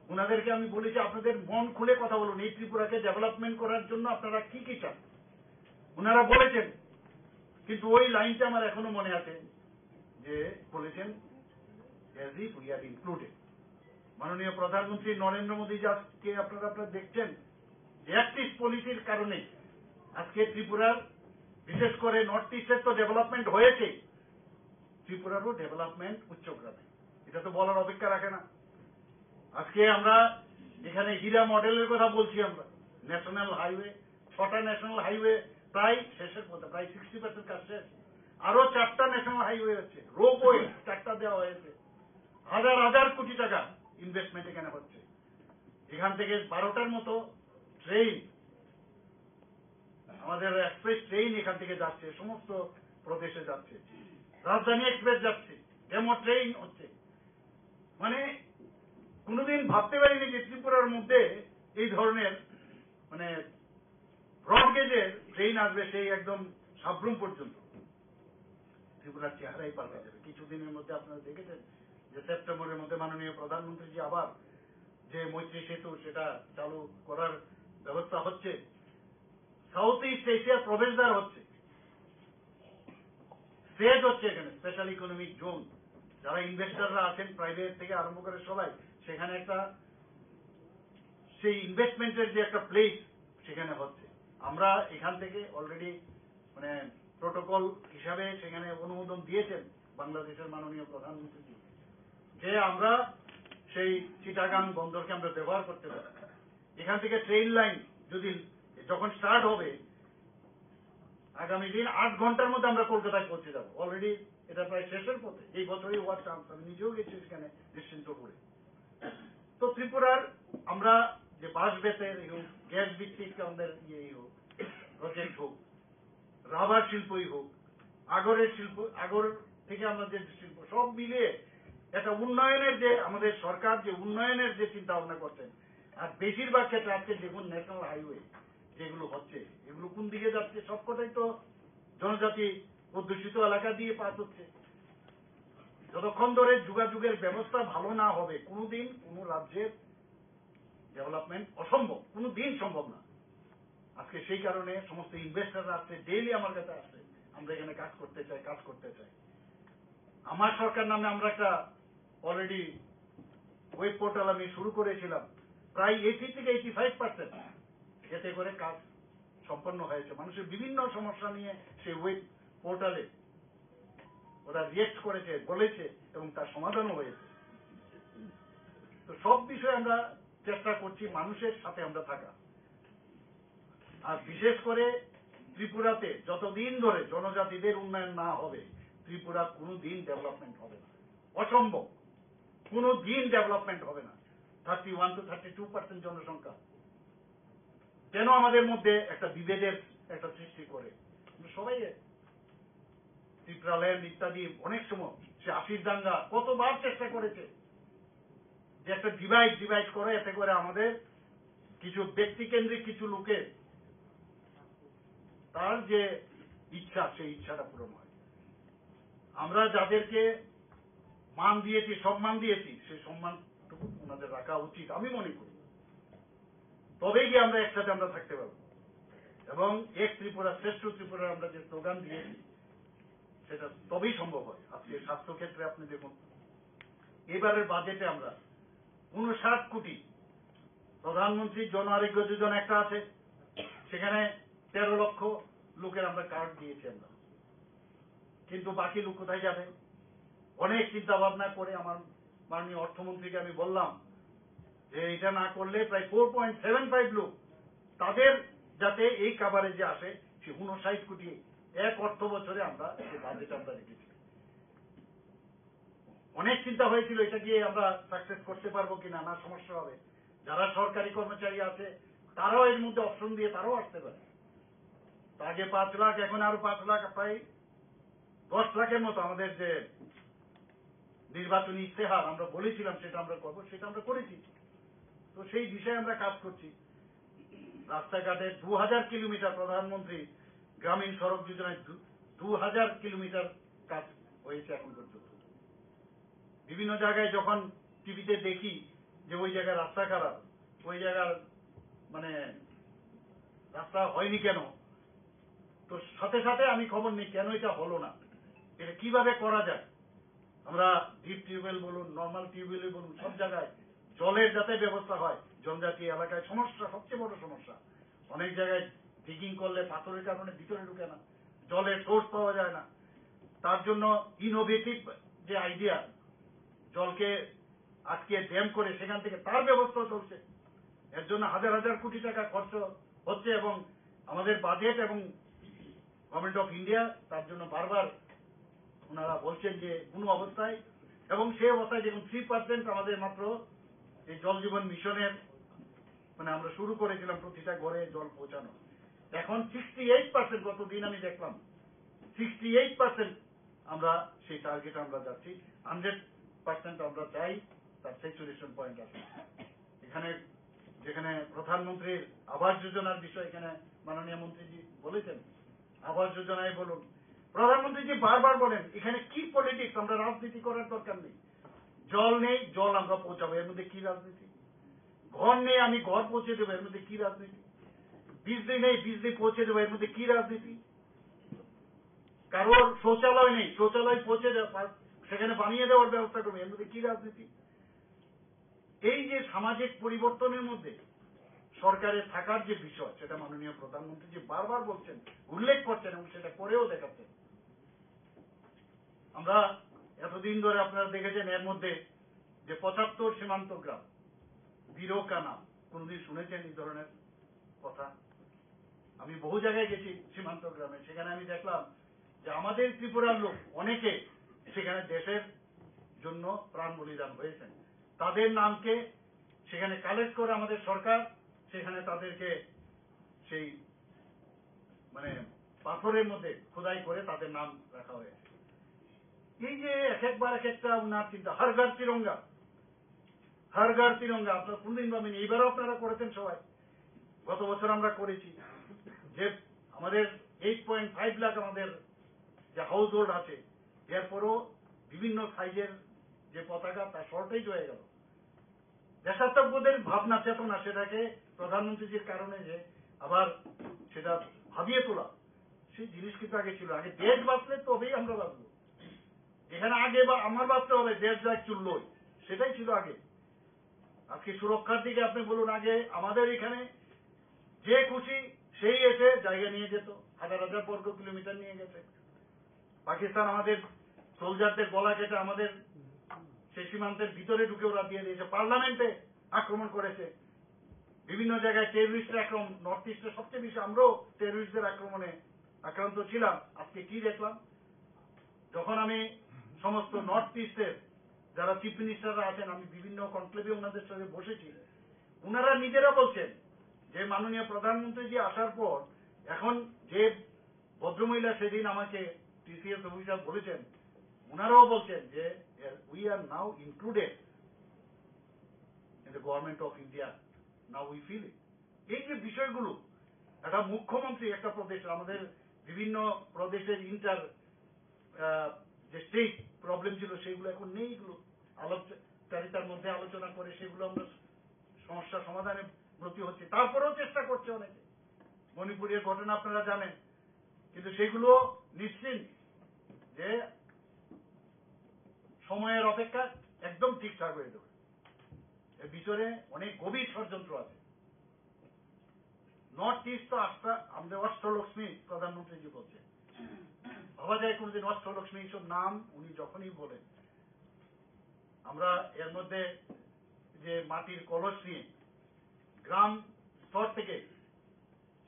ওনাদেরকে আমি বলেছি, "আপনাদের মন খুলে কথা বলুন, এই ত্রিপুরাকে ডেভেলপমেন্ট করার জন্য আপনারা কি কি চান?" ওনারা বলেছেন, কিন্তু ওই লাইনটা আমার এখনো মনে আছে, যে বলেছেন, "As if we are included।" মাননীয় প্রধানমন্ত্রী নরেন্দ্র মোদী যে আজকে আপনারা, আপনারা দেখছেন যে অ্যাক্ট ইস্ট পলিসির কারণে আজকে ত্রিপুরার, বিশেষ করে নর্থ ইস্টের তো ডেভেলপমেন্ট হয়েছে, ত্রিপুরারও ডেভেলপমেন্ট উচ্চগ্রামে, এটা তো বলার অপেক্ষা রাখে না। আজকে আমরা এখানে হীরা মডেলের কথা বলছি, আমরা ন্যাশনাল হাইওয়ে, ছটা ন্যাশনাল হাইওয়ে প্রায় শেষের পথে, প্রায় সিক্সটি পার্সেন্ট কাজ শেষ। আরো চারটা ন্যাশনাল হাইওয়ে হচ্ছে, রোপওয়ে চারটা দেওয়া হয়েছে, হাজার হাজার কোটি টাকা ইনভেস্টমেন্ট এখানে হচ্ছে। এখান থেকে বারোটার মতো ট্রেন, আমাদের এক্সপ্রেস ট্রেন এখান থেকে যাচ্ছে, সমস্ত প্রদেশে যাচ্ছে, রাজধানী এক্সপ্রেস যাচ্ছে, ডেমো ট্রেন হচ্ছে। মানে, কোনোদিন ভাবতে পারিনি যে ত্রিপুরার মধ্যে এই ধরনের, মানে, ব্রড গেজের ট্রেন আসবে, সেই একদম সাব্রুম পর্যন্ত। ত্রিপুরার চেহারাই পাল্টে যাবে। কিছুদিনের মধ্যে আপনারা দেখেছেন যে সেপ্টেম্বরের মধ্যে মাননীয় প্রধানমন্ত্রীজি আবার যে মৈত্রী সেতু, সেটা চালু করার ব্যবস্থা হচ্ছে। সাউথ ইস্ট এশিয়ার প্রবেশদ্বার হচ্ছে, সেট হচ্ছে এখানে স্পেশাল ইকোনমিক জোন। যারা ইনভেস্টররা আছেন, প্রাইভেট থেকে আরম্ভ করে সবাই, সেখানে একটা, সেই ইনভেস্টমেন্টের যে একটা প্লেস সেখানে হচ্ছে। আমরা এখান থেকে অলরেডি, মানে, প্রোটোকল হিসাবে সেখানে অনুমোদন দিয়েছেন বাংলাদেশের মাননীয় প্রধানমন্ত্রীজি, যে আমরা সেই চিটাগাং বন্দরকে আমরা ব্যবহার করতে পারি। এখান থেকে ট্রেন লাইন যদি, যখন স্টার্ট হবে, আগামী দিন আট ঘন্টার মধ্যে আমরা কলকাতায় পৌঁছে যাবো। অলরেডি এটা প্রায় শেষের পথে, এই বছরই হওয়ার চান্স। আমি নিজেও গেছি সেখানে নিশ্চিন্তপুরে। তো ত্রিপুরার আমরা যে বাঁশ বেতের হোক, গ্যাস ভিত্তিক আমাদের ইয়ে হোক, প্রজেক্ট হোক, রাবার শিল্পই হোক, আগরের শিল্প, আগর থেকে আমরা যে শিল্প, সব মিলিয়ে একটা উন্নয়নের যে, আমাদের সরকার যে উন্নয়নের যে চিন্তা ভাবনা করছেন, আর বেশিরভাগ ক্ষেত্রে আজকে দেখুন ন্যাশনাল হাইওয়ে যেগুলো হচ্ছে, এগুলো কোন দিকে যাচ্ছে? সবকটাই তো জনজাতি অধ্যুষিত এলাকা দিয়ে পাস হচ্ছে। যতক্ষণ ধরে যোগাযোগের ব্যবস্থা ভালো না হবে, কোনোদিন কোনো রাজ্যের ডেভেলপমেন্ট অসম্ভব, কোনো দিন সম্ভব না। আজকে সেই কারণে সমস্ত ইনভেস্টররা আসছে, ডেইলি আমার কাছে আসছে, "আমরা এখানে কাজ করতে চাই, কাজ করতে চাই।" আমার সরকার নামে আমরা একটা অলরেডি ওয়েব পোর্টাল আমি শুরু করেছিলাম, প্রায় এইটি থেকে এইটি ফাইভ পার্সেন্ট এতে করে কাজ সম্পন্ন হয়েছে। মানুষের বিভিন্ন সমস্যা নিয়ে সেই ওয়েব পোর্টালে ওরা রিয়েক্ট করেছে, বলেছে এবং তার সমাধানও হয়েছে। তো সব বিষয়ে আমরা চেষ্টা করছি মানুষের সাথে আমরা থাকা। আর বিশেষ করে ত্রিপুরাতে যতদিন ধরে জনজাতিদের উন্নয়ন না হবে, ত্রিপুরা কোনো দিন ডেভেলপমেন্ট হবে না, অসম্ভব, কোনো দিন ডেভেলপমেন্ট হবে না। Thirty one to thirty two percent জনসংখ্যা কেন আমাদের মধ্যে একটা বিভেদের একটা সৃষ্টি করে? আমরা সবাই ত্রিপুরাল্যান্ড ইত্যাদি অনেক সময়, সে আশির দাঙ্গা কতবার চেষ্টা করেছে যে একটা ডিভাইড, ডিভাইড করে, এতে করে আমাদের কিছু ব্যক্তিকেন্দ্রিক কিছু লোকের তার যে ইচ্ছা, সেই ইচ্ছাটা পূরণ হয়। আমরা যাদেরকে মান দিয়েছি, সম্মান দিয়েছি, সেই সম্মানটুকু ওনাদের রাখা উচিত আমি মনে করি। তবেই গিয়ে আমরা একসাথে আমরা থাকতে পারবো। এবং এক ত্রিপুরা শ্রেষ্ঠ ত্রিপুরার আমরা যে স্লোগান দিয়েছি, সেটা তবেই সম্ভব হয়। আজকে স্বাস্থ্য ক্ষেত্রে আপনি দেখুন, এবারের বাজেটে আমরা ঊনষাট কোটি, প্রধানমন্ত্রী জন আরোগ্য যোজনা একটা আছে, সেখানে তেরো লক্ষ লোকের আমরা কার্ড দিয়েছি আমরা, কিন্তু বাকি লোক কোথায় যাবে? অনেক চিন্তা ভাবনা করে আমার মাননীয় অর্থমন্ত্রীকে আমি বললাম যে এটা না করলে প্রায় ফোর পয়েন্ট সেভেন ফাইভ লোক, তাদের যাতে এই কাভারেজে আসে, সে ঊনষাট কোটি এক অর্থ বছরে আমরা যে বাজেট আমরা রেখেছি। অনেক চিন্তা হয়েছিল এটা দিয়ে আমরা সাকসেস করতে পারবো কিনা, না সমস্যা হবে। যারা সরকারি কর্মচারী আছে তারাও এর মধ্যে অপশন দিয়ে তারাও আসতে পারে। তো আগে পাঁচ লাখ, এখন আরো পাঁচ লাখ, প্রায় দশ লাখের মতো আমাদের যে নির্বাচনী ইশতেহার আমরা বলেছিলাম, সেটা আমরা করবো, সেটা আমরা করেছি। তো সেই দিশায় আমরা কাজ করছি। রাস্তাঘাটে দু হাজার কিলোমিটার প্রধানমন্ত্রী গ্রামীণ সড়ক যোজনায় দু-, দু হাজার কিলোমিটার কাজ হয়েছে এখন পর্যন্ত। বিভিন্ন জায়গায় যখন টিভিতে দেখি যে ওই জায়গায় রাস্তা খারাপ, ওই জায়গার মানে রাস্তা হয়নি কেন, তো সাথে সাথে আমি খবর নিই কেন এটা হলো না, এটা কিভাবে করা যায়। আমরা ডিপ টিউবওয়েল বলুন, নর্মাল টিউবওয়েল বলুন, সব জায়গায় জলের যাতে ব্যবস্থা হয়। জনজাতি এলাকায় সমস্যা, সবচেয়ে বড় সমস্যা। অনেক জায়গায় ডিগিং করলে পাথরের কারণে ভিতরে ঢুকে না, জলের সোর্স পাওয়া যায় না। তার জন্য ইনোভেটিভ যে আইডিয়া, জলকে আটকে ড্যাম করে সেখান থেকে তার ব্যবস্থা চলছে। এর জন্য হাজার হাজার কোটি টাকা খরচ হচ্ছে এবং আমাদের বাজেট এবং গভর্নমেন্ট অফ ইন্ডিয়া তার জন্য বারবার ওনারা বলছেন যে কোনো অবস্থায়, এবং সেই অবস্থায় দেখুন থ্রি পার্সেন্ট আমাদের মাত্র এই জল জীবন মিশনের, মানে আমরা শুরু করেছিলাম প্রতিটা ঘরে জল পৌঁছানো, এখন সিক্সটি এইট পার্সেন্ট, গত দিন আমি দেখলাম সিক্সটি এইট পার্সেন্ট আমরা সেই টার্গেট আমরা যাচ্ছি। হান্ড্রেড পার্সেন্ট আমরা চাই তার স্যাচুরেশন পয়েন্ট আছে। এখানে যেখানে প্রধানমন্ত্রীর আবাস যোজনার বিষয়ে এখানে মাননীয় মন্ত্রীজি বলেছেন, আবাস যোজনায় বলুন, প্রধানমন্ত্রীজি বারবার বলেন এখানে কি পলিটিক্স, আমরা রাজনীতি করার দরকার নেই। জল নেই, জল আমরা পৌঁছাবো, এর মধ্যে কি রাজনীতি? ঘর নেই, আমি ঘর পৌঁছে দেবো, এর মধ্যে কি রাজনীতি? বিজলি নেই, বিজলি পৌঁছে দেবো, এর মধ্যে কি রাজনীতি? কারোর শৌচালয় নেই, শৌচালয় পৌঁছে দেওয়া, সেখানে বানিয়ে দেওয়ার ব্যবস্থা করবে, এর মধ্যে কি রাজনীতি? এই যে সামাজিক পরিবর্তনের মধ্যে সরকারে থাকার যে বিষয়, সেটা মাননীয় প্রধানমন্ত্রী যে বারবার বলছেন, উল্লেখ করছেন এবং সেটা করেও দেখাচ্ছেন। আমরা এতদিন ধরে আপনারা দেখেছেন এর মধ্যে যে পঁচাত্তর সীমান্ত গ্রাম, বিরোকানা, কোনোদিন শুনেছেন এই ধরনের কথা? আমি বহু জায়গায় গেছি সীমান্ত গ্রামে, সেখানে আমি দেখলাম যে আমাদের ত্রিপুরার লোক অনেকে সেখানে দেশের জন্য প্রাণ বলিদান হয়েছেন। তাদের নামকে সেখানে কালেক্ট করে আমাদের সরকার সেখানে তাদেরকে সেই মানে পাথরের মধ্যে খোদাই করে তাদের নাম রাখা হয়েছে। এই যে এক একবার এক একটা ওনার চিন্তা, হর ঘর তিরঙ্গা, হর ঘর তিরঙ্গা, আপনারা কোনদিন ভাবেন, এইবারও আপনারা করেছেন সবাই, গত বছর আমরা করেছি। যে আমাদের এইট পয়েন্ট ফাইভ লাখ আমাদের যে হাউস হোল্ড আছে, এরপরও বিভিন্ন সাইজের যে পতাকা, তা শর্টেজ হয়ে গেল। দেশাত্মবোধের ভাবনা চেতনা, সেটাকে প্রধানমন্ত্রীজির কারণে যে আবার সেটা ভাবিয়ে তোলা, সেই জিনিস কিন্তু আগে ছিল। আগে দেশ বাঁচলে তবেই আমরা বাঁচবো। যেখানে আগে বা আমার বাঁচতে হবে, দেশ যা চুল্লই, সেটাই ছিল আগে। আজকে সুরক্ষার দিকে আপনি বলুন, আগে আমাদের এখানে যে খুশি সেই এসে জায়গা নিয়ে যেত, হাজার হাজার বর্গ কিলোমিটার নিয়ে গেছে। পাকিস্তান আমাদের সোলজারদের গলা কেটে আমাদের সেই সীমান্তের ভিতরে ঢুকে ওরা দিয়ে দিয়েছে, পার্লামেন্টে আক্রমণ করেছে, বিভিন্ন জায়গায় টেররিস্ট আক্রমণ, নর্থ ইস্টে সবচেয়ে বেশি আমরাও টেররিস্টদের আক্রমণে আক্রান্ত ছিলাম। আজকে কি দেখলাম, যখন আমি সমস্ত নর্থ ইস্টের যারা চিফ মিনিস্টাররা আছেন, আমি বিভিন্ন কনক্লেভে ওনাদের সাথে বসেছি, ওনারা নিজেরা বলছেন যে মাননীয় প্রধানমন্ত্রীজি আসার পর এখন যে ভদ্রমহিলা সেদিন আমাকে টিসিএস অফিসার বলেছেন, ওনারাও বলছেন যে we are now included in the government of India, now we feel it। এই যে বিষয়গুলো, একটা মুখ্যমন্ত্রী একটা প্রদেশ, আমাদের বিভিন্ন প্রদেশের ইন্টার যে স্টেট প্রবলেম ছিল, সেগুলো এখন নেই। এগুলো আলাপচারিতার মধ্যে আলোচনা করে সেগুলো আমরা সমস্যা সমাধানে ব্রতী হচ্ছে। তারপরেও চেষ্টা করছে অনেকে। মণিপুরের ঘটনা আপনারা জানেন, কিন্তু সেগুলো নিশ্চিত যে সময়ের অপেক্ষা একদম ঠিকঠাক হয়ে যাবে। এর ভিতরে অনেক গভীর ষড়যন্ত্র আছে। নর্থ ইস্ট তো আস্তা আমাদের অষ্টলক্ষ্মী, প্রধানমন্ত্রীজি বলছেন। ভাবা যায় কোনোদিন অষ্টলক্ষ্মী এইসব নাম উনি যখনই বলেন, আমরা এর মধ্যে যে মাটির কলস নিয়ে গ্রাম স্তর থেকে,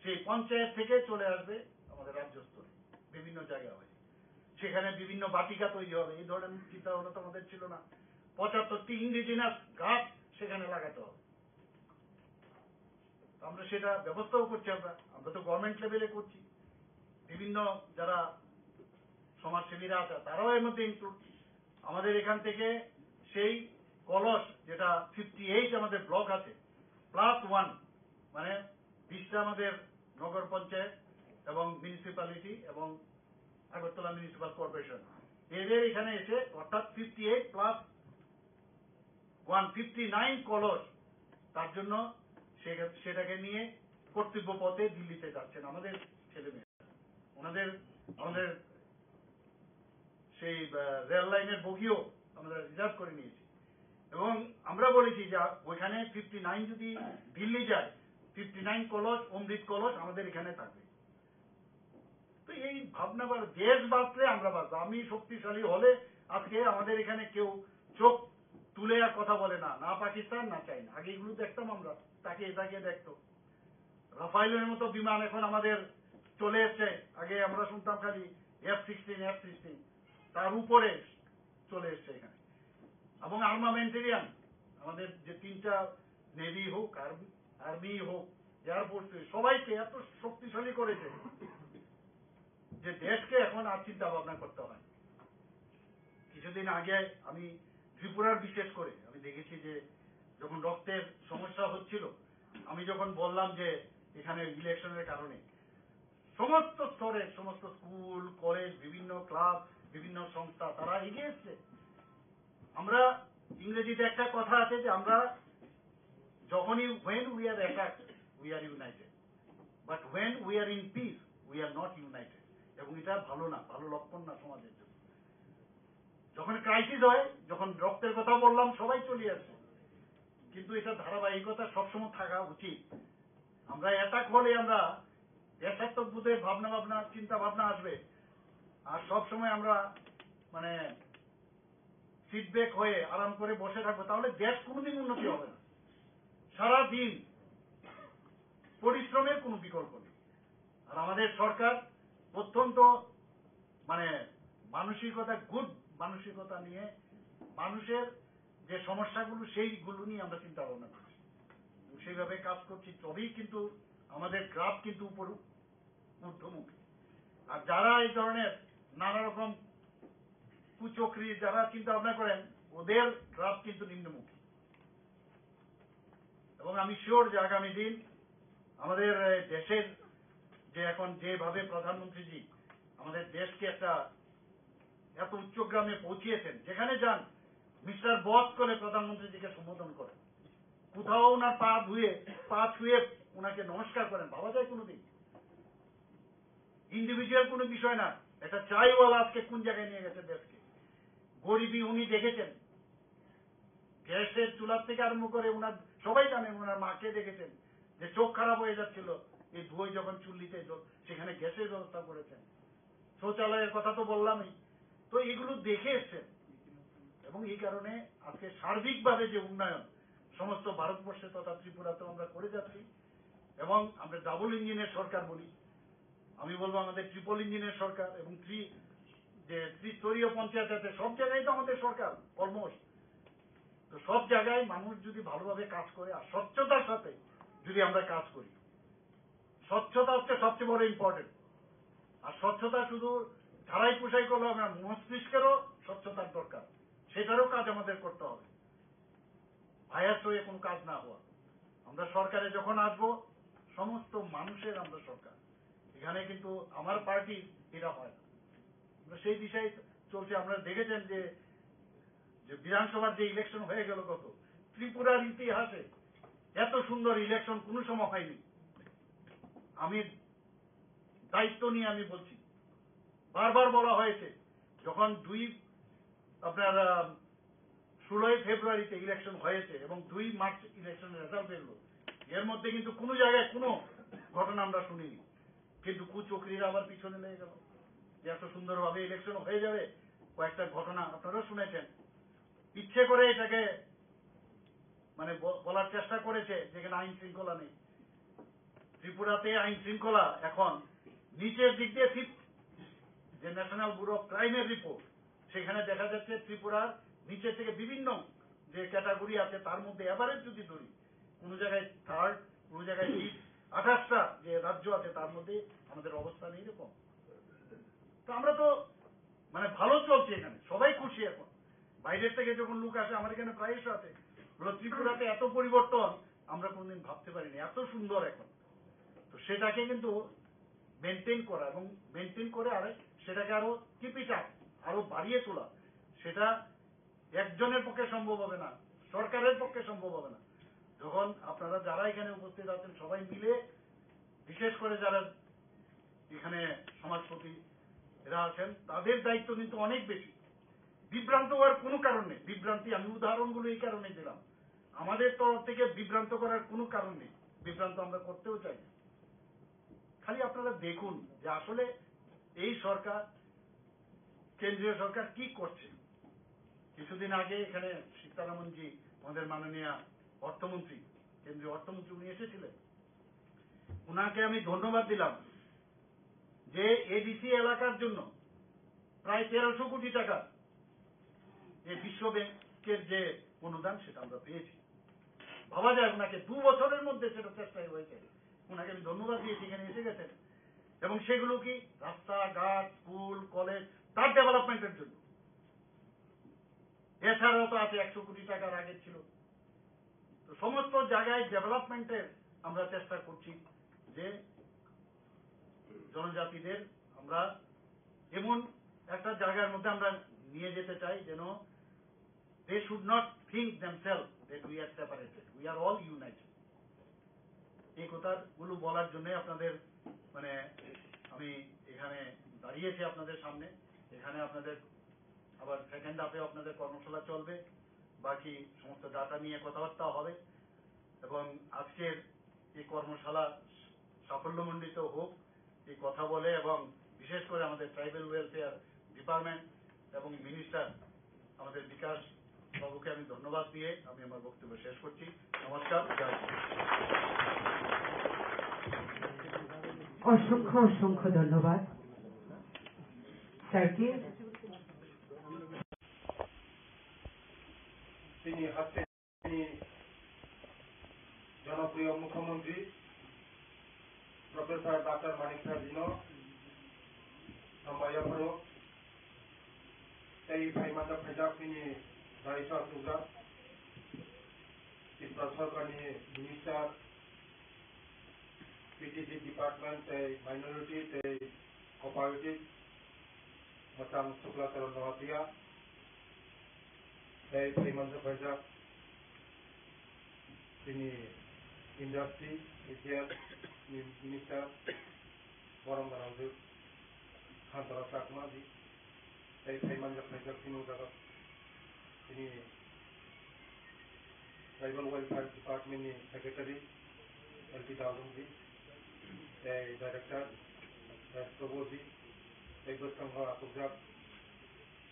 সেই পঞ্চায়েত থেকে চলে আসবে আমাদের রাজ্য স্তরে, বিভিন্ন জায়গা হয়ে। সেখানে বিভিন্ন বাটিকা তৈরি হবে। এই ধরনের চিন্তা ভাবনা তো আমাদের ছিল না। পঁচাত্তরটি ইন্ডিজিনাস গাছ সেখানে লাগাতে হবে। আমরা সেটা ব্যবস্থাও করছি। আমরা আমরা তো গভর্নমেন্ট লেভেলে করছি, বিভিন্ন যারা সমাজসেবীরা আছে তারাও এর মধ্যে ইনক্লুড। আমাদের এখান থেকে সেই কলস, যেটা ফিফটি এইট আমাদের ব্লক আছে, প্লাস ওয়ান, মানে বিশটা আমাদের নগর পঞ্চায়েত এবং মিউনিসিপ্যালিটি এবং আগরতলা মিউনিসিপ্যাল কর্পোরেশন, এদের এখানে এসে অর্থাৎ fifty eight plus one fifty nine কলস, তার জন্য সে- সেটাকে নিয়ে কর্তব্য পথে দিল্লিতে যাচ্ছেন আমাদের ছেলে মেয়ে। ওনাদের আমাদের সেই আহ, রেল লাইনের বগিও আমরা রিজার্ভ করে নিয়েছি এবং আমরা বলেছি যে ওইখানে ফিফটি নাইন যদি দিল্লি যায়, ফিফটি নাইন কলস, অমৃত কলস আমাদের এখানে থাকবে। তো এই ভাবনা বা দেশ বাঁচলে আমরা বাঁচবো। আমি শক্তিশালী হলে আজকে আমাদের এখানে কেউ চোখ তুলে আর কথা বলে না, না পাকিস্তান না চাইনা। আগে এগুলো দেখতাম আমরা, তাকিয়ে তাকিয়ে দেখতো। রাফাইলের মতো বিমান এখন আমাদের চলে এসছে। আগে আমরা শুনতাম খালি এফ সিক্সটিন, এফ সিক্সটিন, তার উপরে চলে এসছে এখানে। এবং আর্মামেন্টেরিয়াম, আমাদের যে তিনটা নেভি হোক, আর্মি আর্মি হোক, এয়ারফোর্স, সবাইকে এত শক্তিশালী করেছে যে দেশকে এখন আর চিন্তা ভাবনা করতে হয়। কিছুদিন আগে আমি ত্রিপুরার বিশেষ করে আমি দেখেছি যে যখন রক্তের সমস্যা হচ্ছিল, আমি যখন বললাম যে এখানে ইলেকশনের কারণে সমস্ত স্তরের সমস্ত স্কুল, কলেজ, বিভিন্ন ক্লাব, বিভিন্ন সংস্থা তারা এগিয়ে এসছে। আমরা ইংরেজিতে একটা কথা আছে যে আমরা যখনই when we are attacked we are united, but when we are in peace we are not united। এবং এটা ভালো না, ভালো লক্ষণ না সমাজের জন্য। যখন ক্রাইসিস হয়, যখন রক্তের কথা বললাম, সবাই চলে আসে, কিন্তু এটা ধারাবাহিকতা সবসময় থাকা উচিত। আমরা অ্যাটাক হলে আমরা দেশাত্মক বোধের ভাবনা ভাবনা, চিন্তা ভাবনা আসবে। আর সব সময় আমরা মানে সিট ব্যাক হয়ে আরাম করে বসে থাকবো, তাহলে দেশ কোনোদিন উন্নতি হবে না। সারা দিন পরিশ্রমের কোনো বিকল্প নেই। আর আমাদের সরকার অত্যন্ত মানে মানসিকতা, গুড মানসিকতা নিয়ে মানুষের যে সমস্যাগুলো, সেইগুলো নিয়ে আমরা চিন্তা ভাবনা করছি এবং সেইভাবে কাজ করছি, তবেই কিন্তু আমাদের গ্রাফ কিন্তু উপর ঊর্ধ্বমুখী। আর যারা এই ধরনের নানা রকম কুচক্রি যারা চিন্তা ভাবনা করেন, ওদের গ্রাফ কিন্তু নিম্নমুখী। এবং আমি শিওর যে আগামী দিন আমাদের আহ, দেশের যে এখন যেভাবে প্রধানমন্ত্রীজি আমাদের দেশকে একটা এত উচ্চগ্রামে পৌঁছিয়েছেন, যেখানে যান মিস্টার বস করে প্রধানমন্ত্রীজিকে সম্বোধন করেন, কোথাও ওনার পা ধুয়ে পা ছুঁয়ে ওনাকে নমস্কার করেন, ভাবা যায় কোনোদিন? ইন্ডিভিজুয়াল কোনো বিষয় না। একটা চাইওয়ালা আজকে কোন জায়গায় নিয়ে গেছে দেশকে। গরিবি উনি দেখেছেন, গ্যাসের চুলার থেকে আরম্ভ করে ওনার সবাই জানেন, ওনার মাকে দেখেছেন যে চোখ খারাপ হয়ে যাচ্ছিল এই ধুয়োয় যখন চুল্লিতে জ- সেখানে গ্যাসের ব্যবস্থা করেছেন। শৌচালয়ের কথা তো বললামই। তো এগুলো দেখে এসছেন এবং এই কারণে আজকে সার্বিকভাবে যে উন্নয়ন সমস্ত ভারতবর্ষে তথা ত্রিপুরাতেও আমরা করে যাচ্ছি। এবং আমরা ডাবল ইঞ্জিনের সরকার বলি, আমি বলবো আমাদের ট্রিপল ইঞ্জিনের সরকার এবং থ্রি যে ত্রিস্তরীয় পঞ্চায়েত আছে, সব জায়গায় তো আমাদের সরকার অলমোস্ট। তো সব জায়গায় মানুষ যদি ভালোভাবে কাজ করে আর স্বচ্ছতার সাথে যদি আমরা কাজ করি, স্বচ্ছতা হচ্ছে সবচেয়ে বড় ইম্পর্টেন্ট। আর স্বচ্ছতা শুধু ঝাড়াই পোছাই করলে হবে না, মস্তিষ্কেরও স্বচ্ছতার দরকার, সেটারও কাজ আমাদের করতে হবে। বায়াস হয়ে কোনো কাজ না হওয়া। আমরা সরকারে যখন আসবো, সমস্ত মানুষের আমরা সরকার। এখানে কিন্তু আমার পার্টি এটা হয় না। আমরা সেই দিশায় চলছে। আপনারা দেখেছেন যে যে বিধানসভার যে ইলেকশন হয়ে গেল গত, ত্রিপুরার ইতিহাসে এত সুন্দর ইলেকশন কোনো সময় হয়নি। আমি দায়িত্ব নিয়ে আমি বলছি, বারবার বলা হয়েছে, যখন দুই আপনার আহ, ষোলোই ফেব্রুয়ারিতে ইলেকশন হয়েছে এবং দুই মার্চ ইলেকশনের রেজাল্ট বেরলো, এর মধ্যে কিন্তু কোনো জায়গায় কোনো ঘটনা আমরা শুনিনি। কিন্তু কুচক্রীরা আবার পিছনে লেগে গেল যে এত সুন্দরভাবে ইলেকশন হয়ে যাবে, কয়েকটা ঘটনা আপনারা শুনেছেন। ইচ্ছে করে এটাকে মানে ব- বলার চেষ্টা করেছে যেখানে আইন শৃঙ্খলা নেই। ত্রিপুরাতে আইন শৃঙ্খলা এখন নিচের দিক দিয়ে ফিফথ, যে ন্যাশনাল ব্যুরো অফ ক্রাইমের রিপোর্ট, সেখানে দেখা যাচ্ছে ত্রিপুরার নিচে থেকে বিভিন্ন যে ক্যাটাগরি আছে তার মধ্যে অ্যাভারেজ যদি ধরি, কোনো জায়গায় থার্ড, কোনো জায়গায় সিট, আঠাশটা যে রাজ্য আছে, তার মধ্যে আমাদের অবস্থান এইরকম। তো আমরা তো মানে ভালো চলছে এখানে, সবাই খুশি এখন। বাইরের থেকে যখন লোক আসে, আমার এখানে প্রায়শ আসে, বলে, "ত্রিপুরাতে এত পরিবর্তন, আমরা কোনোদিন ভাবতে পারিনি, এত সুন্দর এখন।" তো সেটাকে কিন্তু মেনটেন করা এবং মেনটেন করে আরে সেটাকে আরো কিপ ইট আপ, আরো বাড়িয়ে তোলা, সেটা একজনের পক্ষে সম্ভব হবে না, সরকারের পক্ষে সম্ভব হবে না। যখন আপনারা যারা এখানে উপস্থিত আছেন, সবাই মিলে, বিশেষ করে যারা এখানে সমাজপতি এরা আছেন, তাদের দায়িত্ব কিন্তু অনেক বেশি। বিভ্রান্ত হওয়ার কোনো কারণ নেই। বিভ্রান্তি, আমি উদাহরণগুলো এই কারণে দিলাম, আমাদের তরফ থেকে বিভ্রান্ত করার কোনো কারণ নেই, বিভ্রান্ত আমরা করতেও চাই না। খালি আপনারা দেখুন যে আসলে এই সরকার, কেন্দ্রীয় সরকার কি করছে। কিছুদিন আগে এখানে সীতারামনজি, আমাদের মাননীয় অর্থমন্ত্রী, কেন্দ্রীয় অর্থমন্ত্রী, উনি এসেছিলেন, ওনাকে আমি ধন্যবাদ দিলাম যে এডিসি এলাকার জন্য প্রায় তেরোশো কোটি টাকা যে বিশ্ব ব্যাংকের যে অনুদান, সেটা আমরা পেয়েছি। ভাবা যায়, ওনাকে দু বছরের মধ্যে সেটা চেষ্টা হয়েছে। ওনাকে আমি ধন্যবাদ দিয়েছি, এখানে এসে গেছেন। এবং সেগুলো কি? রাস্তাঘাট, স্কুল, কলেজ, তার ডেভেলপমেন্টের জন্য। এছাড়াও তো আছে একশো কোটি টাকার আগে ছিল। তো সমস্ত জায়গায় ডেভেলপমেন্টের আমরা চেষ্টা করছি যে জনজাতিদের আমরা এমন একটা জায়গার মধ্যে আমরা নিয়ে যেতে চাই, যেন they should not think themselves that we are separated, we are all united। এই কথাগুলো বলার জন্য আপনাদের, মানে, আমি এখানে দাঁড়িয়েছি আপনাদের সামনে। এখানে আপনাদের আবার সেকেন্ড হাফে আপনাদের কর্মশালা চলবে, বাকি সমস্ত ডাটা নিয়ে কথাবার্তা হবে। এবং আজকের এই কর্মশালা সাফল্যমণ্ডিত হোক, এই কথা বলে, এবং বিশেষ করে আমাদের ট্রাইবাল ওয়েলফেয়ার ডিপার্টমেন্ট এবং মিনিস্টার আমাদের বিকাশ বাবুকে আমি ধন্যবাদ দিয়ে আমি আমার বক্তব্য শেষ করছি। নমস্কার, জয় হিন্দ। অসংখ্য অসংখ্য ধন্যবাদ স্যারকে। Chini haste ni jonopriyo mukhyamantri Professor Doctor Manik Saha jino hambai yapharo tei phaimajak phaijak chini raisa chukjak Tripura sorkar ni minister, P T C department tei minority tei cooperative, mwchang Sukla Charan Noatia, tei phaimanja phaijak chini industry, A G L ni minister, borom gwnangwi Khantara Chakma ji, tei phaimanja phaijak chini o jaga chini Tribal Welfare Department ni Secretary L P Dawrung ji, tei Director S Prabhu ji, tei bwskango achukjak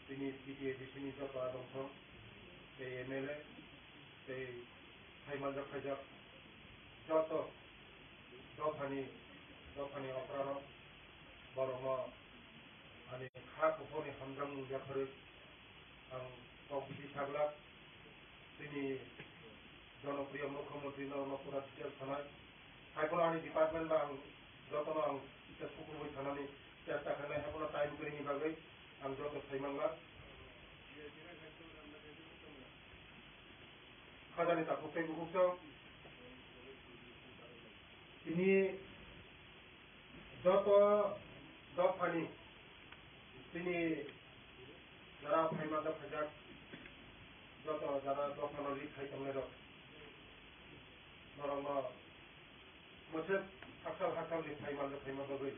chini P T A D C ni joto adong thong, tei M L A, tei phaimanja phaijak joto dophani, dophani okra rok, borokno ani kha kuphurni hamjakmung yapharwi ang kok bisi saglak. Chini jonopriyo mukhyamantri norokno pura details sanai. Haiphano ani department ba ang jotono ang kisa sukurwi sanani chesta khainai, haiphano time kwrwini bagwi ang joto sai manglak. Khajani takhuk tei bukhuk song. Tini joto dophani chini jara phaima dophajak joto jara dophano ri khai tongnai rok norokno mwswk hakchal hakchal ni phaima dophai bagwi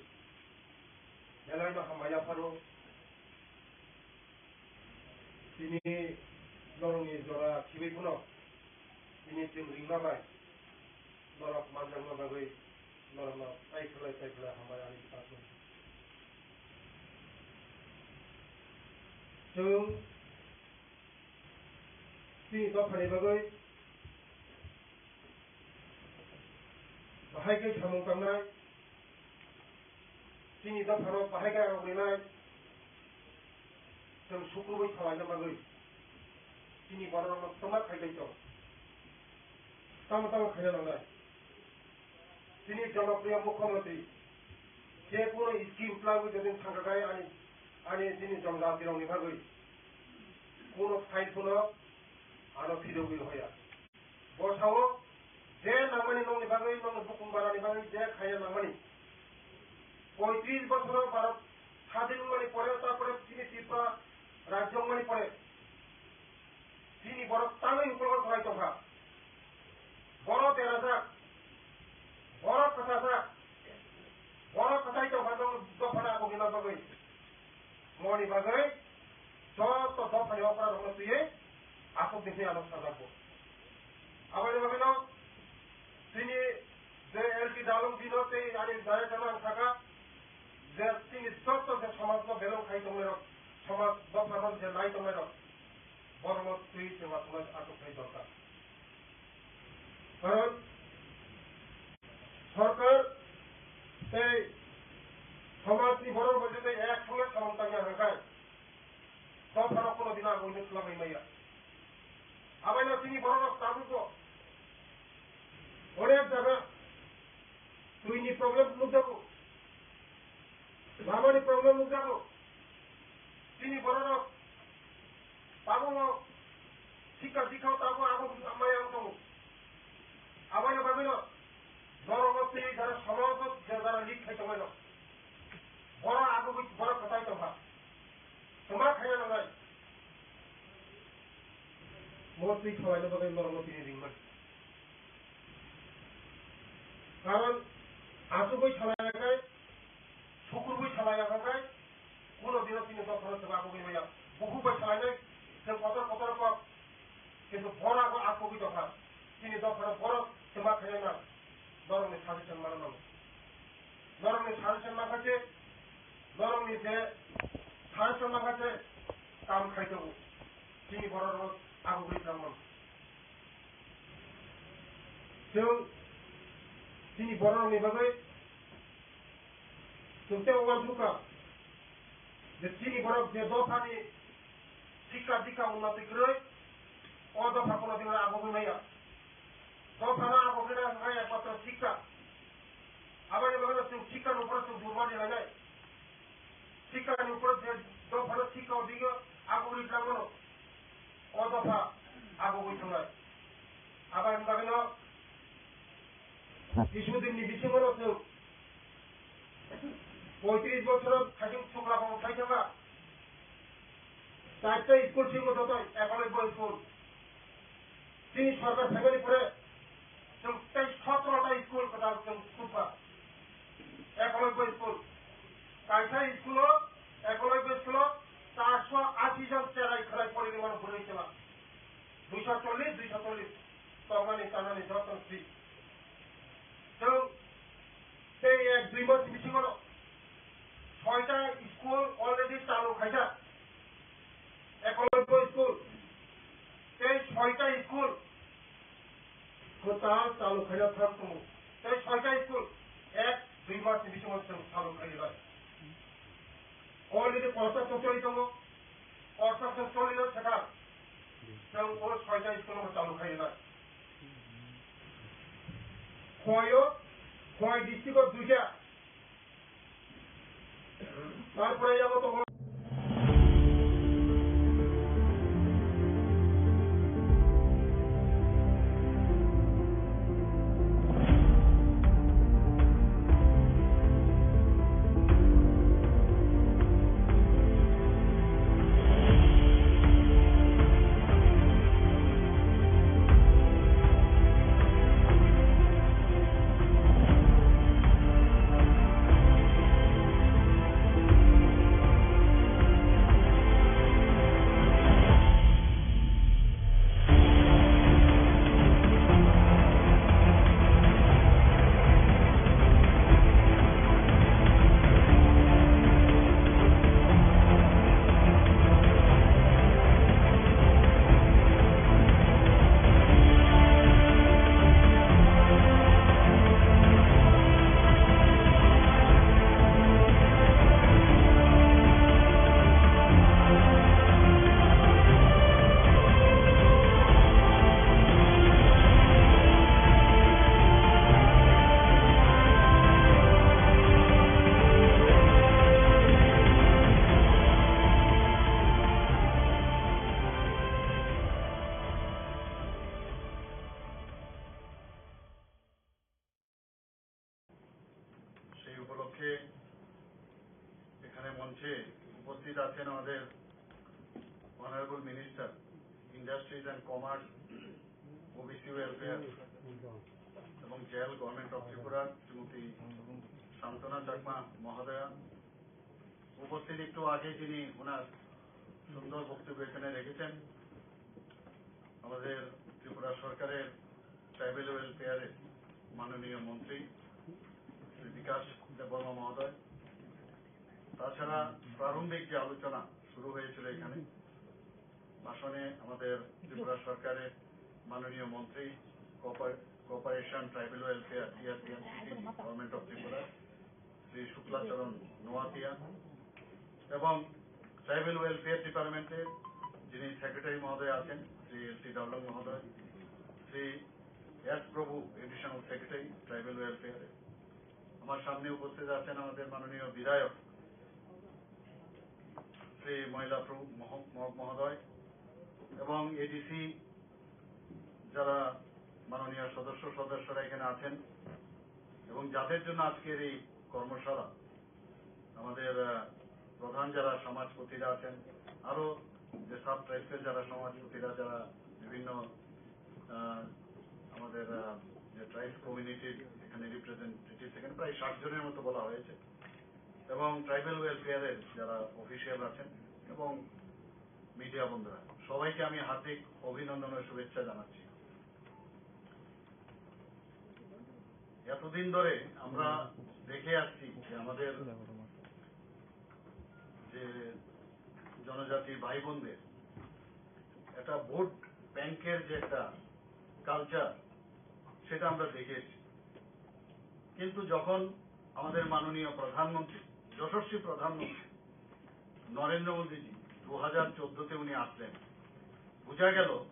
belai no hambai yapharo. Tini norokni jora khibi phano tini chwng ringma bai norok manjakna bagwi norokno tai khlai tai khlai hambai ani department. Chwng tini dophani bagwi bahai khe samung tangnai. Chini dophano bahai khe rok rinai, chwng sukrubwi salaina bagwi chini bororokno twma khai tong, tamo tamo khaina nangnai. Chini jonopriyo mukhyamantri je kuno scheme twlangwi jodi thangkha khai ani, ani chini jonjatirokni bagwi kuno file phano ano phirogwi hoya. Bo sao je nangmani nokni bagwi, nokni bukung barani bagwi je khaiya nangmani. Poitris bosoro Bharat sadin wngmani pore, tarpore chini Tripura rajyo wngmani pore, chini borok tangwi ukulok khlai tongkha. Borok berajak, borok kwchajak, borok kwchai tongkha, nokni dophano akhuk rwna bagwi. Moni bagwi joto dophani okra rokno twiwi akhuk di hwnwi ano sajakgo. Aboni bagwino chini je L T Dalung dino tei ani director no ang sakha je chini joto je somajno belong khai tongnairok, somaj dophano je nai tongnairok, borokno twiwi chwng achuknai achuk khai dorkar. Karon sorkar tei somajni borok bai tei ek songya samung tangya hwnkhai, dophano kono dino ang uino swlangwi maya. Abaino chini borok rok tabukbo onek jaga twini problem nukjago, lamani problem nukjago. Chini borok rok tabukbo sikha dikha tabukbo abo maya wng tongo. Abaino bagwino norokno tei jara somajno je jara lead khai tonglaino. Borok agugwi borok kwtai tongkha. Kwma khaina nangnai. Bo twi salaina bagwi norokno tini ringmani. Karon achugwi salaiyakhai, sukurwi salaiyakhai, kuno dino chini dophano chwng achugwi maya. Bukhuk bai salainai, chwng kotor kotor kok, kintu borok bo achugwi tongkha. Chini dophano borok chwma khaina nang, norokni suggestion mana nango. Norokni suggestion mankha se, norokni je suggestion mankha se, kam khai tongo. Chini borok rok achugwi tongmani. Chwng chini borok rokni bagwi chwng tei uansukha je chini borok je dophani sikha dikha unnati kwrwi, o dopha kono dino agugwi maya. Dophano agugwi na hwnkhai ekmatro sikha. Aboni bagwino chwng sikhani upor chwng durmani lainai. Sikhani upor je dophano sikha o dino agugwi tongmano. O dopha agugwi thangnai. Aboni bagwino kisudinni bisingo no chwng poitris bosoro khaising chukla bo khai thangkha. Charta school simo joto ekologbo school. Chini sorkar phaimani pore chwng tei sotro ta school kwtal chwng khulkha. Ekologbo school. Kaisa school o, ekologbo school o charso ashi jon cherai khwrai porinai mano bwrwi chwla. Duiso chollish, duiso chollish. Tongmani, tanani joto free. Chwng tei ek dui mas bisingo no soita school already chalu khaijak. Ekologbo school tei soita school kwtal chalu khaina thang tongo. Tei soita school ek dui mas ni bisingo chwng chalu khainai. Already construction choli tongo. Construction choli no sakha. Chwng o soita school no chalu khainai. Khowai o, Khowai district o duita. Tarpore yago tongo. এখানে মঞ্চে উপস্থিত আছেন আমাদের honourable minister, industries and commerce, OBC welfare এবং jail, government of Tripura, শ্রীমতী সান্ত্বনা চাকমা মহোদয়া। উপস্থিত একটু আগে যিনি ওনার সুন্দর বক্তব্য এখানে রেখেছেন, আমাদের ত্রিপুরা সরকারের ট্রাইবেল ওয়েলফেয়ারের মাননীয় মন্ত্রী শ্রী বিকাশ দেববর্মা মহোদয়। তাছাড়া প্রারম্ভিক যে আলোচনা শুরু হয়েছিল এখানে, ভাষণে আমাদের ত্রিপুরা সরকারের মাননীয় মন্ত্রী কোঅপার-, কোঅপারেশন, ট্রাইবেল ওয়েলফেয়ার, টিআরটিএন, গভর্নমেন্ট অফ ত্রিপুরা, শ্রী শুক্লাচরণ নোয়াতিয়া এবং ট্রাইবেল ওয়েলফেয়ার ডিপার্টমেন্টের যিনি সেক্রেটারি মহোদয় আছেন, শ্রী এল টি ডার্লং মহোদয়, শ্রী এস প্রভু, এডিশনাল সেক্রেটারি ট্রাইবেল ওয়েলফেয়ারের। আমার সামনে উপস্থিত আছেন আমাদের মাননীয় বিধায়ক শ্রী ময়লা প্রভু মহ-, মহ-, মহোদয় এবং এডিসি, যারা মাননীয় সদস্য সদস্যরা এখানে আছেন এবং যাদের জন্য আজকের এই কর্মশালা, আমাদের, আহ, প্রধান যারা সমাজপতিরা আছেন, আরো যে সাব ট্রাইবসের যারা সমাজপতিরা, যারা বিভিন্ন, আহ, আমাদের, আহ, যে ট্রাইবস কমিউনিটির এখানে রিপ্রেজেন্টেটিভ, এখানে প্রায় ষাট জনের মতো বলা হয়েছে, এবং ট্রাইবাল ওয়েলফেয়ারের যারা অফিসিয়াল আছেন এবং মিডিয়া বন্ধুরা, সবাইকে আমি হার্দিক অভিনন্দন ও শুভেচ্ছা জানাচ্ছি। এতদিন ধরে আমরা দেখে আসছি যে আমাদের যে জনজাতি ভাই বোনদের একটা ভোট ব্যাংকের যে একটা কালচার, সেটা আমরা দেখে এসেছি। কিন্তু যখন আমাদের মাননীয় প্রধানমন্ত্রী, যশস্বী প্রধানমন্ত্রী নরেন্দ্র মোদীজি দু হাজার চোদ্দতে উনি আসলেন, বোঝা গেল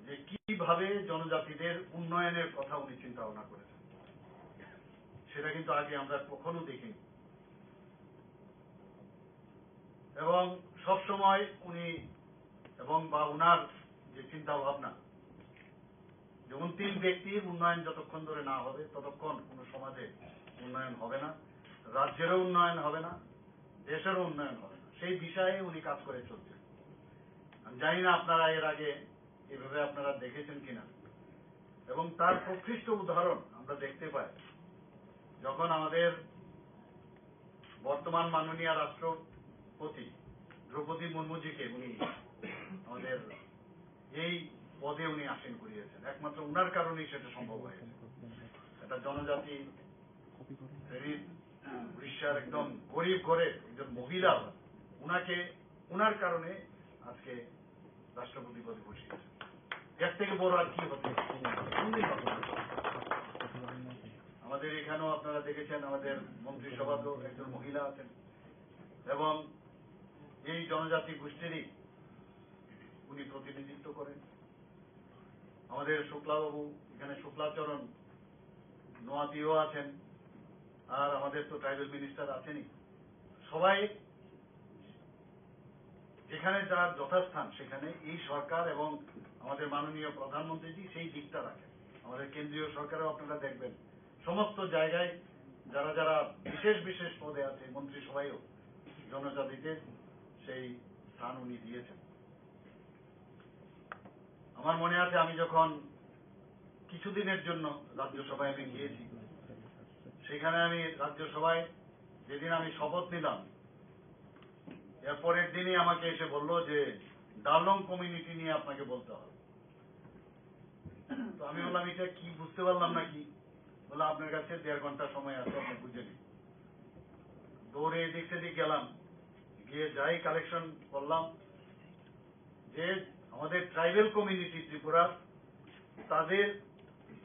যে কিভাবে জনজাতিদের উন্নয়নের কথা উনি চিন্তা ভাবনা করেছেন। সেটা কিন্তু আগে আমরা কখনো দেখিনি। এবং সবসময় উনি এবং বা ওনার যে চিন্তা ভাবনা, যেমন তিন ব্যক্তির উন্নয়ন যতক্ষণ ধরে না হবে, ততক্ষণ কোনো সমাজে উন্নয়ন হবে না, রাজ্যেরও উন্নয়ন হবে না, দেশেরও উন্নয়ন হবে না। সেই বিষয়ে উনি কাজ করে চলছেন। আমি জানি না আপনারা এর আগে এভাবে আপনারা দেখেছেন কিনা। এবং তার প্রকৃষ্ট উদাহরণ আমরা দেখতে পাই, যখন আমাদের বর্তমান মাননীয় রাষ্ট্রপতি দ্রৌপদী মুর্মুজিকে উনি আমাদের এই পদে উনি আসীন করিয়েছেন, একমাত্র ওনার কারণেই সেটা সম্ভব হয়েছে। একটা জনজাতি শ্রেণীর উড়িষ্যার একদম গরিব ঘরের একজন মহিলা, ওনাকে, ওনার কারণে আজকে রাষ্ট্রপতি পদে বসিয়েছেন। এর থেকে বড় আর কি হতে পারে? কোনদিন হবে? আমাদের এখানেও আপনারা দেখেছেন, আমাদের মন্ত্রিসভাতেও একজন মহিলা আছেন এবং এই জনজাতি গোষ্ঠীরই উনি প্রতিনিধিত্ব করেন। আমাদের শুক্লাবাবু, এখানে শুক্লাচরণ নোয়াতিও আছেন, আর আমাদের তো ট্রাইবাল মিনিস্টার আছেনই। সবাই যেখানে যার যথাস্থান, সেখানে এই সরকার এবং আমাদের মাননীয় প্রধানমন্ত্রীজি সেই দিকটা রাখেন। আমাদের কেন্দ্রীয় সরকারেও আপনারা দেখবেন, সমস্ত জায়গায় যারা যারা বিশেষ বিশেষ পদে আছে, মন্ত্রিসভায়ও জনজাতিদের সেই স্থান উনি দিয়েছেন। আমার মনে আছে, আমি যখন কিছুদিনের জন্য রাজ্যসভায় আমি গিয়েছি, সেখানে আমি রাজ্যসভায় যেদিন আমি শপথ নিলাম, এর পরের দিনই আমাকে এসে বলল যে ডার্লং কমিউনিটি নিয়ে আপনাকে বলতে হবে। তো আমি বললাম, "এটা কি, বুঝতে পারলাম না কি?" বললো, "আপনার কাছে দেড় ঘন্টা সময় আছে, আপনি বুঝে নিন।" দৌড়ে এদিক সেদিক গেলাম, গিয়ে যাই কালেকশন করলাম যে আমাদের ট্রাইবাল কমিউনিটি ত্রিপুরা, তাদের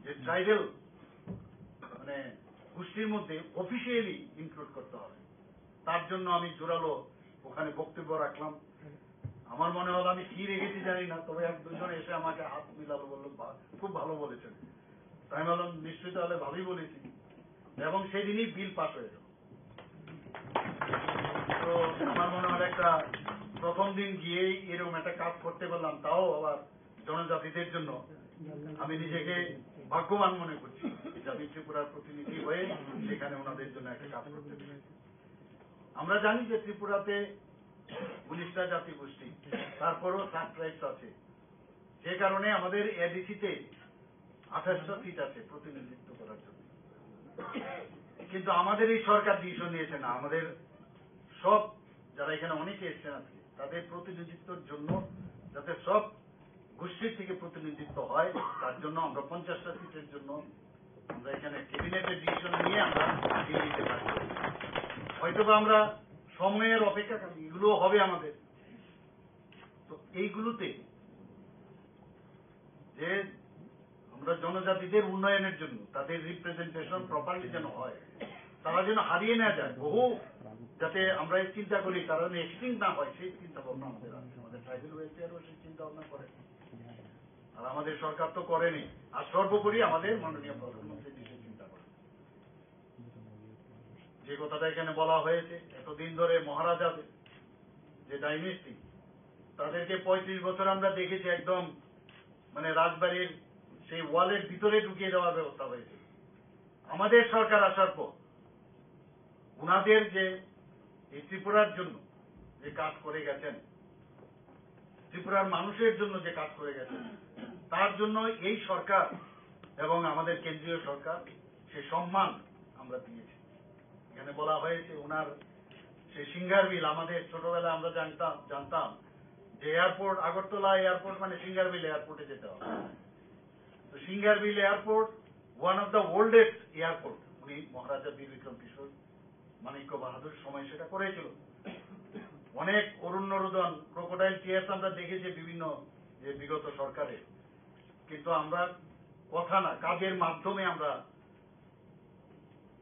যে ট্রাইবাল মানে গোষ্ঠীর মধ্যে অফিসিয়ালি ইনক্লুড করতে হবে, তার জন্য আমি জোরালো ওখানে বক্তব্য রাখলাম। আমার মনে হলো আমি কি রেখেছি জানি না, তবে এক দুজন এসে আমাকে হাত মিলালো, বললো, "বাহ, খুব ভালো বলেছেন।" তাই আমি বললাম, "নিশ্চয়ই তাহলে ভালোই বলেছি।" এবং সেই দিনই বিল পাস হয়ে গেল। তো আমার মনে হয় একটা প্রথম দিন গিয়েই এরকম একটা কাজ করতে পারলাম, তাও আবার জনজাতিদের জন্য। আমি নিজেকে ভাগ্যবান মনে করছি যে আমি ত্রিপুরার প্রতিনিধি হয়ে সেখানে ওনাদের জন্য একটা কাজ করতে পেরেছি। আমরা জানি যে ত্রিপুরাতে উনিশটা জাতিগোষ্ঠী, তারপরও সাব ট্রাইবস আছে, যে কারণে আমাদের এডিসিতে আঠাশটা সিট আছে প্রতিনিধিত্ব করার জন্য। কিন্তু আমাদের এই সরকার ডিসিশন নিয়েছে না, আমাদের সব যারা এখানে অনেকে এসছেন আজকে, তাদের প্রতিনিধিত্বর জন্য যাতে সব গোষ্ঠীর থেকে প্রতিনিধিত্ব হয়, তার জন্য আমরা পঞ্চাশটা সিটের জন্য আমরা এখানে ক্যাবিনেটের ডিসিশন নিয়ে আমরা এগিয়ে যেতে পারি। হয়তো বা আমরা সময়ের অপেক্ষা করি, এগুলো হবে আমাদের। তো এইগুলোতে যে আমরা জনজাতিদের উন্নয়নের জন্য তাদের রিপ্রেজেন্টেশন প্রপারলি যেন হয়, তারা যেন হারিয়ে না যায়, বহু যাতে আমরা এই চিন্তা করি তারা যেন এক্সটিংক্ট না হয়, সেই চিন্তা ভাবনা আমাদের আছে। আমাদের ট্রাইবাল ওয়েলফেয়ারও সেই চিন্তা ভাবনা করে, আর আমাদের সরকার তো করেনি। আর সর্বোপরি আমাদের মাননীয় প্রধানমন্ত্রী নিজে চিন্তা করেন। যে কথাটা এখানে বলা হয়েছে, এতদিন ধরে মহারাজাদের যে ডাইনেস্টি, তাদেরকে পঁয়ত্রিশ বছর আমরা দেখেছি একদম মানে রাজবাড়ির সেই ওয়ালের ভিতরে ঢুকিয়ে দেওয়ার ব্যবস্থা হয়েছে। আমাদের সরকার আসার পর ওনাদের যে এই ত্রিপুরার জন্য যে কাজ করে গেছেন, ত্রিপুরার মানুষের জন্য যে কাজ করে গেছেন, তার জন্য এই সরকার এবং আমাদের কেন্দ্রীয় সরকার সে সম্মান আমরা দিয়েছি। এখানে বলা হয়েছে ওনার সেই সিঙ্গার বিল, আমাদের ছোটবেলায় আমরা জানতাম জানতাম যে এয়ারপোর্ট, আগরতলা এয়ারপোর্ট মানে সিঙ্গার বিল এয়ারপোর্টে যেতে হবে। তো Singerbhil airport, one of the oldest airport, উনি মহারাজা বীর বিক্রম কিশোর মাণিক্য বাহাদুর সময় সেটা করেছিল। অনেক অরুণ রুদন, ক্রোকোডাইল টিয়ার্স আমরা দেখেছি বিভিন্ন যে বিগত সরকারে, কিন্তু আমরা কথা না, কাজের মাধ্যমে আমরা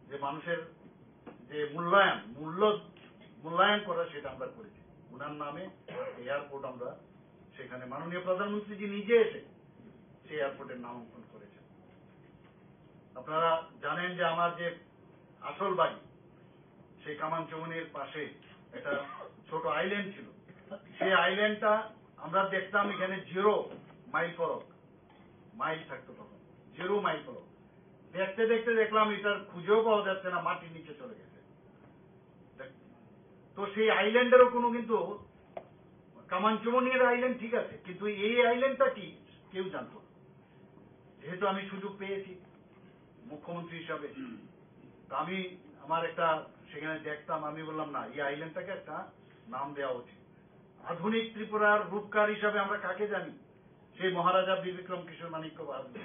যে মানুষের যে মূল্যায়ন, মূল্য মূল্যায়ন করা, সেটা আমরা করেছি। ওনার নামে এয়ারপোর্ট আমরা সেখানে মাননীয় প্রধানমন্ত্রীজি নিজে এসে সেই এয়ারপোর্টের নামাঙ্কন করেছেন। আপনারা জানেন যে আমার যে আসল বাড়ি, সেই কামানচুমনির পাশে একটা ছোট আইল্যান্ড ছিল। সেই আইল্যান্ডটা আমরা দেখতাম এখানে জিরো মাইল ফলক, মাইল থাকতো তখন, জিরো মাইল ফলক। দেখতে দেখতে দেখলাম এটার খুঁজেও পাওয়া যাচ্ছে না, মাটির নিচে চলে গেছে। দেখ, তো সেই আইল্যান্ডেরও কোনো কিন্তু কামানচুমনির আইল্যান্ড ঠিক আছে, কিন্তু এই আইল্যান্ডটা কি কেউ জানতো না। যেহেতু আমি সুযোগ পেয়েছি মুখ্যমন্ত্রী হিসাবে, তো আমি আমার একটা সেখানে দেখতাম, আমি বললাম, "না, এই আইল্যান্ডটাকে একটা নাম দেওয়া উচিত।" আধুনিক ত্রিপুরার রূপকার হিসাবে আমরা কাকে জানি? সেই মহারাজা বীর বিক্রম কিশোর মাণিক্য বাহাদুর।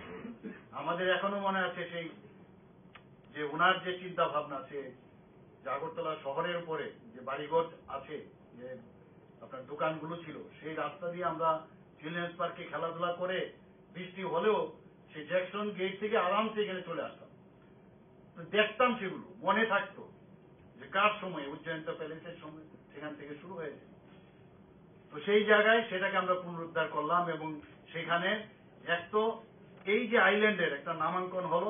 আমাদের এখনো মনে আছে সেই যে ওনার যে চিন্তা ভাবনা, সে যে আগরতলা শহরের উপরে যে বাড়িঘর আছে, যে আপনার দোকানগুলো ছিল, সেই রাস্তা দিয়ে আমরা চিলড্রেন্স পার্কে খেলাধুলা করে বৃষ্টি হলেও সেই জ্যাকসন গেট থেকে আরামসে এখানে চলে আসতাম। তো দেখতাম সেগুলো, মনে থাকতো যে কার সময়, উজ্জয়ন্ত প্যালেসের সময় সেখান থেকে শুরু হয়েছে। তো সেই জায়গায় সেটাকে আমরা পুনরুদ্ধার করলাম এবং সেখানে এক তো এই যে আইল্যান্ডের একটা নামাঙ্কন হলো,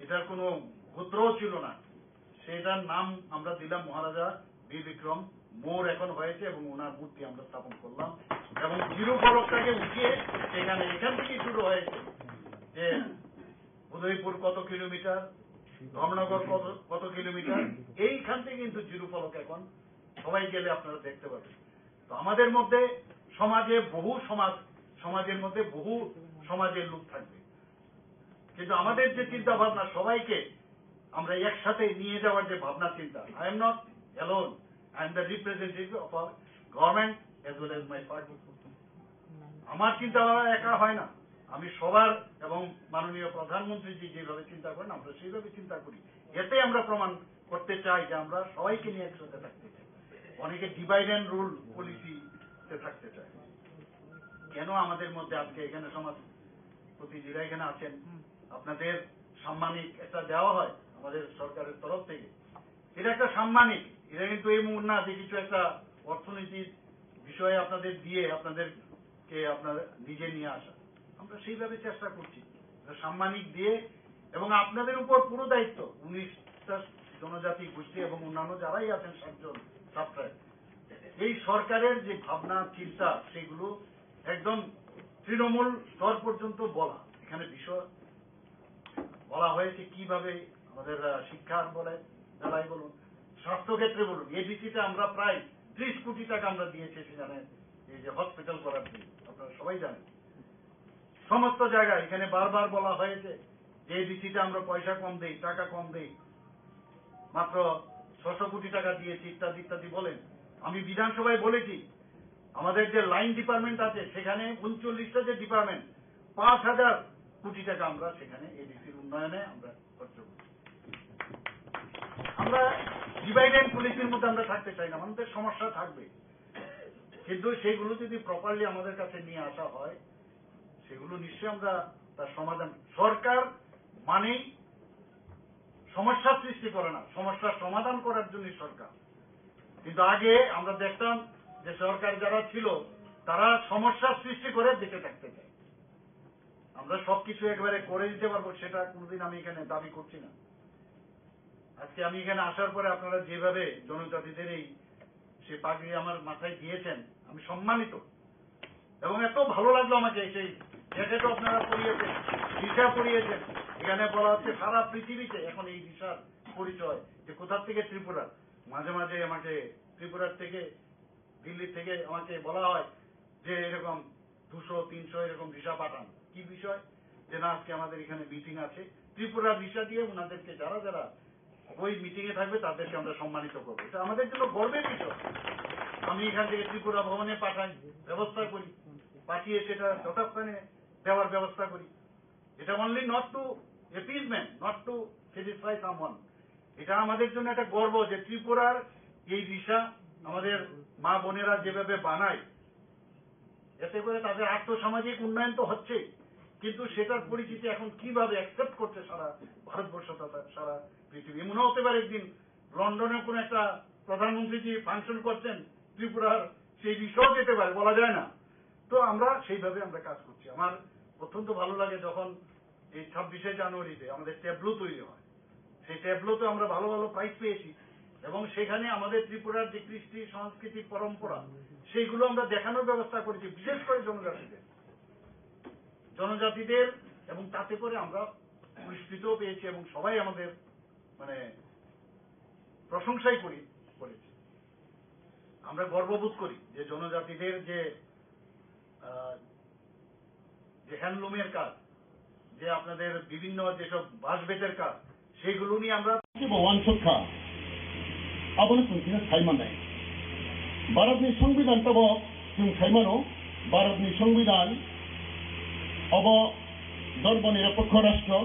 এটার কোনো গোত্রও ছিল না, সেটার নাম আমরা দিলাম মহারাজা বীর বিক্রম মোড় এখন হয়েছে এবং ওনার মূর্তি আমরা স্থাপন করলাম এবং জিরো ফলকটাকে উঠিয়ে সেখানে এখান থেকে শুরু হয়েছে যে উদয়পুর কত কিলোমিটার, ধর্মনগর কত, কত কিলোমিটার, এইখান থেকে কিন্তু জিরো ফলক এখন সবাই গেলে আপনারা দেখতে পাবেন। তো আমাদের মধ্যে সমাজে বহু সমাজ, সমাজের মধ্যে বহু সমাজের লোক থাকবে, কিন্তু আমাদের যে চিন্তা ভাবনা সবাইকে আমরা একসাথে নিয়ে যাওয়ার যে ভাবনা চিন্তা, I am not alone, I am the representative of our government as well as my party. আমার চিন্তা ভাবনা একা হয় না, আমি সবার এবং মাননীয় প্রধানমন্ত্রী জি যেভাবে চিন্তা করেন আমরা সেইভাবে চিন্তা করি। এতে আমরা প্রমাণ করতে চাই যে আমরা সবাইকে নিয়ে একসাথে থাকতে চাই। অনেকে ডিভাইড অ্যান্ড রুল পলিসিতে থাকতে চায়। কেন আমাদের মধ্যে আজকে এখানে সমাজপতি যিরা এখানে আছেন, আপনাদের সাম্মানিক একটা দেওয়া হয় আমাদের সরকারের তরফ থেকে, এটা একটা সাম্মানিক, এটা কিন্তু এই মুহূর্তে না যে কিছু একটা অর্থনীতির বিষয়ে আপনাদের দিয়ে আপনাদেরকে আপনার নিজে নিয়ে আসা, আমরা সেইভাবে চেষ্টা করছি। এটা সাম্মানিক দিয়ে এবং আপনাদের উপর পুরো দায়িত্ব, উনিশটা জনজাতি গোষ্ঠী এবং অন্যান্য যারাই আছেন সাতজন সাবট্রাইব, এই সরকারের যে ভাবনা চিন্তা সেগুলো একদম তৃণমূল স্তর পর্যন্ত বলা। এখানে বিষয় বলা হয়েছে কিভাবে আমাদের, আহ, শিক্ষার বলে বেলায় বলুন, স্বাস্থ্যক্ষেত্রে বলুন, এডিসিতে আমরা প্রায় ত্রিশ কোটি টাকা আমরা দিয়েছি সেখানে, এই যে হসপিটাল করার জন্য, আপনারা সবাই জানেন। সমস্ত জায়গায় এখানে বারবার বলা হয়েছে যে এডিসিতে আমরা পয়সা কম দেই, টাকা কম দেই, মাত্র ছশো কোটি টাকা দিয়েছি ইত্যাদি ইত্যাদি বলেন। আমি বিধানসভায় বলেছি, আমাদের যে লাইন ডিপার্টমেন্ট আছে সেখানে ঊনচল্লিশটা যে ডিপার্টমেন্ট, পাঁচ হাজার কোটি টাকা আমরা সেখানে এডিসির উন্নয়নে আমরা খরচ করি। আমরা ডিভাইড অ্যান্ড পুলিশের মধ্যে আমরা থাকতে চাই না, আমাদের সমস্যা থাকবে, কিন্তু সেইগুলো যদি প্রপারলি আমাদের কাছে নিয়ে আসা হয়, সেগুলো নিশ্চয়ই আমরা তার সমাধান। সরকার মানেই সমস্যা সৃষ্টি করে না, সমস্যার সমাধান করার জন্য সরকার। কিন্তু আগে আমরা দেখতাম যে সরকার যারা ছিল, তারা সমস্যা সৃষ্টি করে বেঁচে থাকতে চায়। আমরা সবকিছু একবারে করে দিতে পারবো, সেটা কোনোদিন আমি এখানে দাবি করছি না। আজকে আমি এখানে আসার পরে আপনারা যেভাবে জনজাতিদের এই, সেই পাগড়ি আমার মাথায় দিয়েছেন, আমি সম্মানিত। এবং এত ভালো লাগলো আমাকে, সেই জ্যাকেটও আপনারা পরিয়েছেন, দিশা পরিয়েছেন। এখানে বলা হচ্ছে সারা পৃথিবীতে এখন এই দিশার পরিচয়, যে কোথার থেকে ত্রিপুরা। মাঝে মাঝে আমাকে ত্রিপুরার থেকে, দিল্লি থেকে আমাকে বলা হয় যে এরকম দুশো তিনশো এরকম ভিসা পাঠান। কি বিষয়? যে না, আজকে আমাদের এখানে মিটিং আছে, ত্রিপুরা ভিসা দিয়ে ওনাদেরকে, যারা যারা ওই মিটিং এ থাকবে, তাদেরকে আমরা সম্মানিত করবো। এটা আমাদের জন্য গর্বের বিষয়। আমি এখান থেকে ত্রিপুরা ভবনে পাঠাই, ব্যবস্থা করি, পাঠিয়ে সেটা যথাস্থানে দেওয়ার ব্যবস্থা করি। এটা only not to appeasement, not to satisfy someone। এটা আমাদের জন্য একটা গর্ব যে ত্রিপুরার এই ভিসা আমাদের মা বোনেরা যেভাবে বানায়, এতে করে তাদের আর্থসামাজিক উন্নয়ন তো হচ্ছে, কিন্তু সেটার পরিচিতি এখন কিভাবে অ্যাকসেপ্ট করছে সারা ভারতবর্ষ তথা সারা পৃথিবী। এমনও হতে পারে একদিন লন্ডনে কোনো একটা প্রধানমন্ত্রী যে ফাংশন করছেন ত্রিপুরার, সেই বিষয়েও যেতে পারে, বলা যায় না। তো আমরা সেইভাবে আমরা কাজ করছি। আমার অত্যন্ত ভালো লাগে যখন এই ছাব্বিশে জানুয়ারিতে আমাদের ট্যাবলো তৈরি হয়, সেই ট্যাবলোতে আমরা ভালো ভালো প্রাইজ পেয়েছি এবং সেখানে আমাদের ত্রিপুরার যে কৃষ্টি সংস্কৃতি পরম্পরা, সেইগুলো আমরা দেখানোর ব্যবস্থা করেছি, বিশেষ করে জনজাতিদের, জনজাতিদের এবং তাতে করে আমরা পুরস্কৃতও পেয়েছি এবং সবাই আমাদের মানে প্রশংসাই করি, করেছি। আমরা গর্ববোধ করি যে জনজাতিদের যে, আহ, যে হ্যান্ডলুমের কাজ, যে আপনাদের বিভিন্ন যেসব বাঁশ বেতের কাজ, সেগুলো নিয়ে আমরা Bo wansukha. Abono chwng khe saimanai. Bharatni Songbidan tabok chwng saimano, Bharatni Songbidan obo dorbo nirapokho rashtra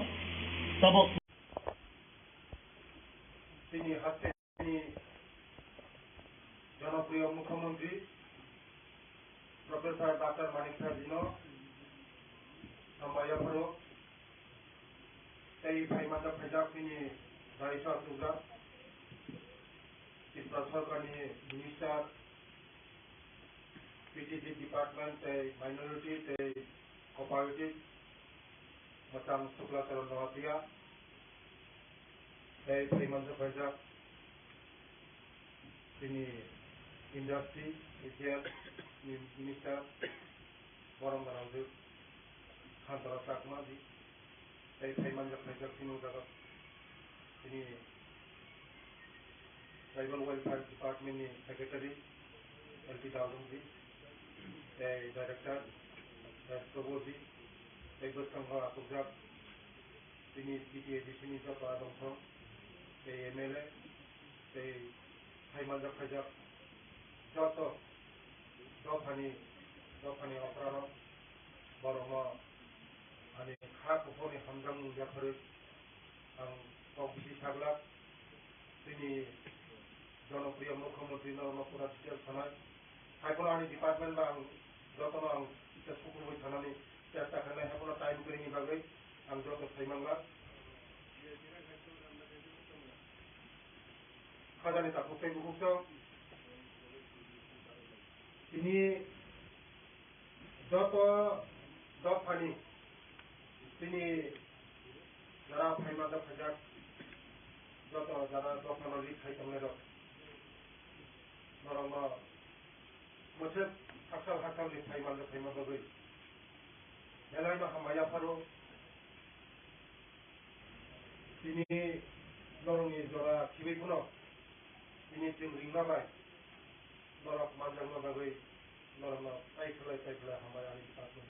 tabok. Chini hasteni jonopriyo mukhyamantri Professor Doctor Manik Saha jino hambai yapharo tei phaimanja phaijak chini raisa aswkjak Tripura Sorkarni Minister P T C Department tei Minority tei Cooperative Mwchang Sukla Charan Noatia tei phaimanja phaijak chini Industry, A T L ni Minister borom gwnangwi Khantara Chakma ji tei phaimanja phaijak chini o jaga chini Tribal Welfare Department ni Secretary L P Dalung ji tei Director S Probo ji tei bwskango achukjak chini P T A D C ni joto adong thong tei M L A tei phaimanja phaijak joto dophani, dophani okrarok borokno ani kha kuphurni hamjakmung yapharwi ang kok bisi saglak. Chini jonopriyo mukhyamantri norokno pura detail sanai. Haiphano ani department ba ang jotono ang kisa sukurwi sanani chesta khainai, haiphano time kwrwini bagwi ang joto saimanglak. Khajani takhuk tei bukhuk chwng. Chini joto dophani chini jara phaima dophajak joto jara dophano lead khai tongnairok norokno mwswk hakchal hakchalni phaima dophai bagwi belaino hambai yapharo. Tini norokni jora khibi phano tini chwng ringma bai norok manjakna bagwi norokno tai khlai tai khlai hambai ani kwtal.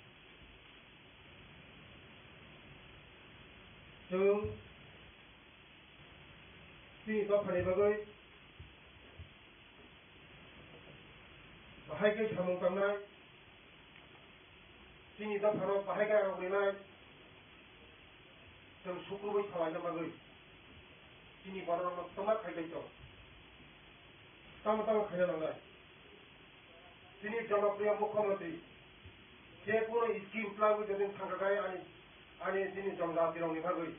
Chwng chini dophani bagwi bahai khe samung tangnai, chini dophano bahai khe rok rinai, chwng sukrubwi salaina bagwi chini bororokno twma khailai tong. Tamo tamo khaina nangnai. Chini jonopriyo mukhyamantri je kono scheme twlangwi jodi thangkha khe ani, ani chini jonjatirokni bagwi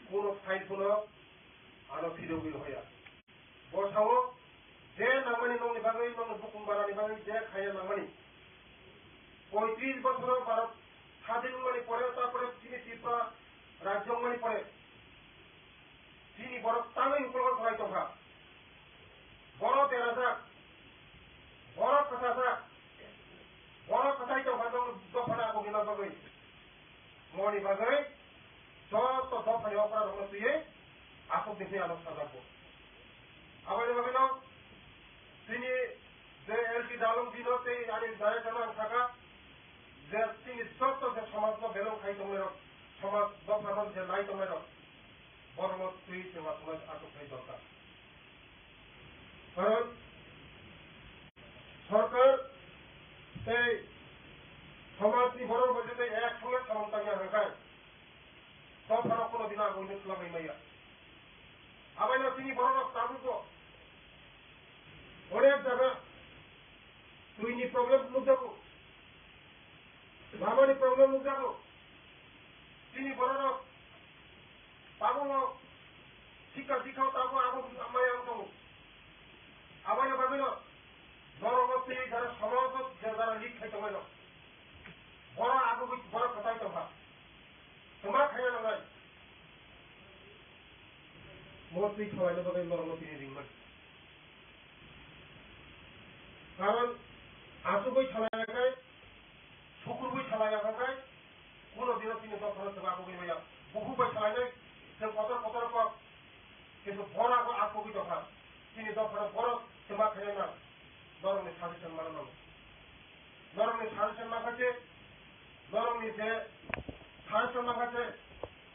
kono file phano ano phirogwi hoya. Bo sao je nangmani nokni bagwi, nokni bukung barani bagwi je khaina nangmani. Poitris bosoro Bharat sadin wngmani pore, tarpore chini Tripura rajyo wngmani pore, chini borok tangwi ukulok khlai tongkha. Borok derajak, borok kwchajak, borok kwchai tongkha, nokni dophano abo hwnna bagwi. Moni bagwi joto dophani okra rokno twiwi aswk ni hwnwi ano sajak bo. Aboni bagwino chini je L T Dalong dino tei ani director no ang sakha je chini joto je somaj no belong khai tongnai rok, somaj dopha no je nai tongnai rok, borok no twi se ma tongnai aswk khai dorkar. Karon sorkar tei somajni borok bai tei ek songe samung tangya hwnkhe, dophano kono dino abo hwnwi swlangwi maya. Abaino chini borok rok tabukbo onek jaga twini problem nukjago, lamani problem nukjago. Chini borok rok tabukno sikha dikha tabuk abo maya wng tongo. Aboni bagwino norokno tei jara somosto je jara lead khai tonglaino. Borok agugwi borok kwtai tongkha. Twma khaina nangnai. Mo twi salaina bagwi norokno tini ringmani. Karon achugwi salaiyakhai, sukurwi salaiyakhai, kuno dino chini dophano twma agugwi maya. Bukhuk bai salainai, chwng kotor kotor kok, kintu borok bo achugwi tongkha. Chini dophano borok twma khaina nang, norokni suggestion mana nango. Norokni suggestion mankha se, norokni je suggestion mankha se,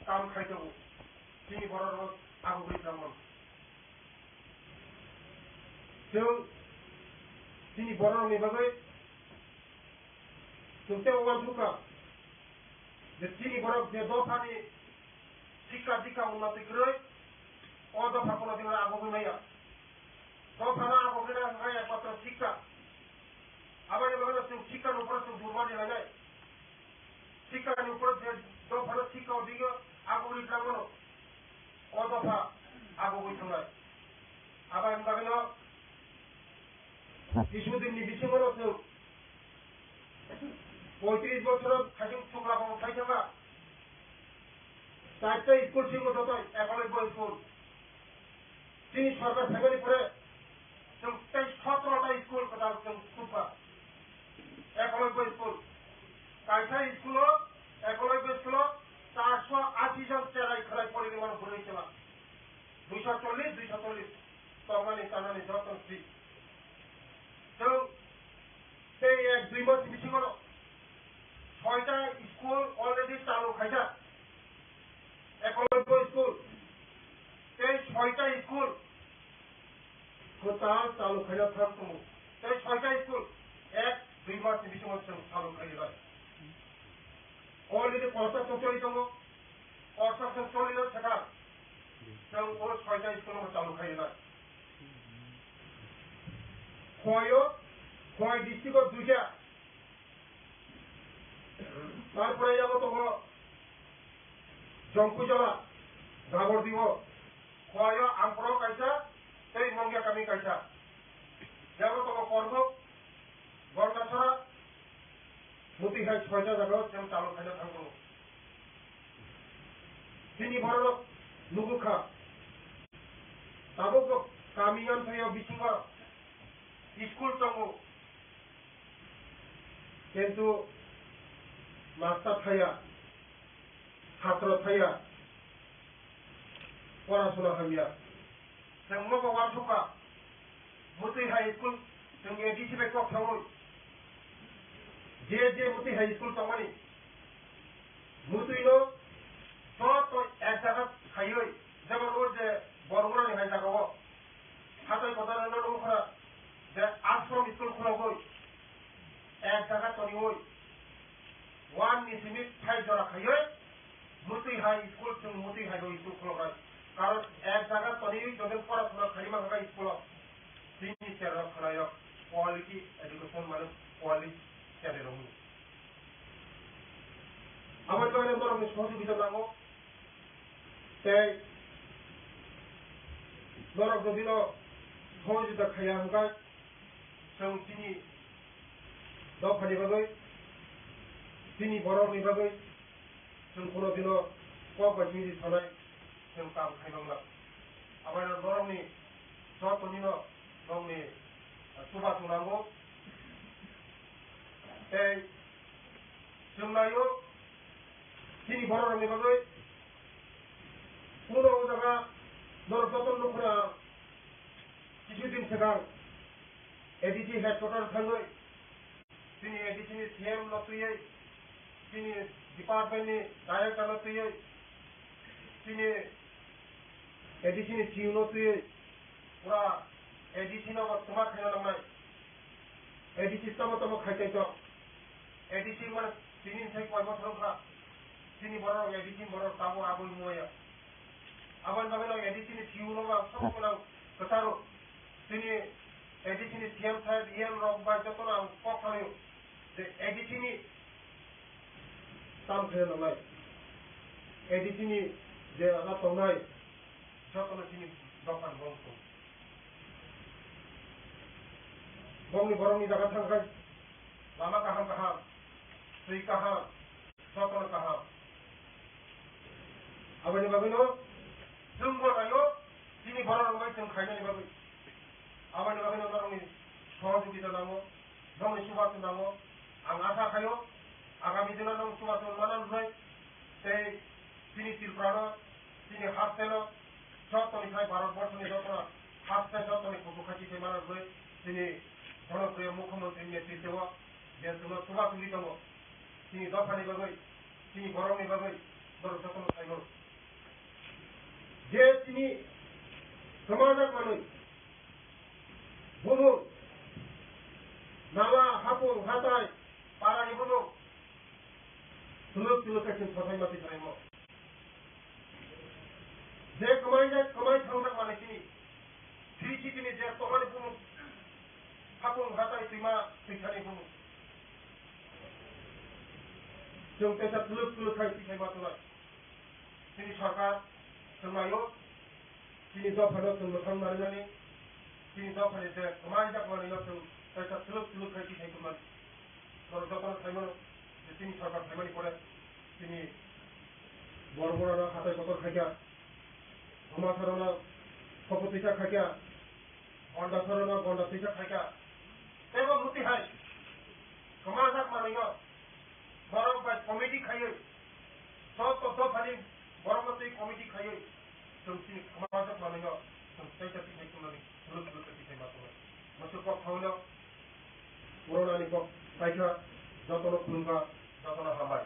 kam khai tongo. Chini borok rok abo bai tongmani. Chwng chini borok rokni bagwi chwng tei uansukha je chini borok je dophani sikha dikha unnati kwrwi, o dopha kono dino agugwi maya. Dophano agugwi na hwnkhe ekmatro sikha. Aboni bagwino chwng sikha ni upore chwng durmani lainai. Sikha ni upore je dophano sikha o digyo agugwi tongmano. O dopha agugwi thangnai. Aboni bagwino Isudin ni bisingo no chwng poitris bosoro khaising chukla bo khai thangma. Charta school simo joto ekologbo school. Chini sorkar phaimani pore chwng tei sotro ta school kwtal chwng khulkha. Ekologbo school. Kaisa school o, ekologbo school o charso ashi jon cherai khwrai porinai mano bwrwi chwla. Duiso chollish, duiso chollish. Tongmani chanani joto free. Chwng tei ek dui mas bisingo no soita school already chalu khaijak. Ekologbo school tei soita school kwtal chalu khaina thang tongo. Tei soita school ek dui mas bisingo chwng chalu khainai. Already construction choli tongo. Construction choli no thangkha. Chwng o soita school no chalu khainai. Khowai o, Khowai district o duita. Tarpore yago tongo Jongkuijala, Gabordi o. Khowai o Ampura o kaisa, tei Mongya kami kaisa. Yago tongo Korbuk, Gorkasora, Muti hai soita jaga o chwng chalu khaina thang tongo. Chini borok rok nugukha. Tabuk bo kami amthai o bisingo school tongo. Kintu master thaya, chhatro thaya. Pora suna hamya. Chwng nobo uansukha. Mutwi High School, chwng A D C bai kok thangwi. Je je Mutwi High School tongmani. Mutwi no joto ek jaga khaiwi, jemon o je Bormurani hai jaga o. Hatai kotor no nukha je ashram school khulogwi. Ek jaga toniwi. One ni simi phai jora khaiwi. Mutwi High School, chwng Mutwi High School khuloknai. Karon ek jaga toniwi joto pora suna khaima kha school o. Chini cherrok khwnairok quality education mano quality cherrok mano. Aboni bagwi norokni sohojogita nango. Tei norok jodi no sohojogita khaiya hwnkhe chwng chini dophani bagwi, chini borokni bagwi chwng kuno dino kok bai chini sanai chwng kam khai mangla. Aboni norokni joto nino nokni chubachu nango. Tei chwng naio chini borok rokni bagwi kuno o jaga norok joto nukha na kichu din swkang A D C headquarter thangwi chini A D C ni C M no twiwi, chini department ni director no twiwi, chini A D C ni C E O no twiwi, pura A D C no bo twma khaina nangnai. A D C tamo tamo khai tei to. A D C mane tini thai koi bosor wngkha. Chini borok A D C borok tamo aboni muya. Aboni bagwi no A D C ni C E O no ba sok gwnang kwcharo. Chini A D C ni C M saheb, E M rok bai jotono ang kok khlaio je A D C ni tam khe nangnai. A D C ni je ala tongnai, jotono chini dophani bongso. Bongni borokni jaga thangkhai lama kaham kaham, twi kaham, jotono kaham. Aboni bagwino chwngbo naio chini borok rok bai chwng khainani bagwi. Aboni bagwino norokni sohojogita nango, nokni chubachu nango. Ang asa khaio agami dino nwng chubachu mana rwnai tei chini Tripura no, chini hasteno, jotoni thai Bharat borso ni jotono haste jotoni kuchuk khachi tei mana rwnai chini Jonopriyo Mukhyamantri ni netritwo je chwngno chubachu tongo. Chini dophani bagwi, chini borokni bagwi, borok jotono sai mano. Je chini kwmajak manwi, bumung, nala, hapung, hatai, parani bumung, tuluk tuluk khe chwng sothai ma twi thai mo. Je kwmaijak, kwmai thangjak manwi chini, three city ni je kwmani bumung, hapung, hatai, twima, twithani bumung. Chwng teisa tuluk tuluk khai twi khai ma tunai. Chini sorkar chwng naio, chini dophano chwng mwthang narinani, chini dophani je kwmaijak manwino chwng teisa tuluk tuluk khai twi khai tunani. Norok jotono sai mano je chini sorkar phaimani pore chini Bormurano hatai kotor khaikha, Homasarano sopo twisa khaikha, Gondasarano gonda twisa khaikha. Teibo muti hai kwmajak manwino borok bai committee khaiwi, joto dophani borokno twi committee khaiwi chwng chini kwmajak manwino chwng teisa twi khai tunani. Phuluk phuluk khe tithai ma tongo. Moso kok thawi no, Corona ni kok paikha, jotono khulumkha, jotono hambai.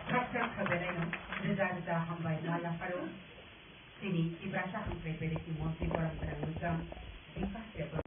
Khakchang khajainaino rwja rwja hambai ma yapharo. Chini Tiprasa Hamkrai Bedekni Montri Borom Gwnang Lucham Bikas Debbarma.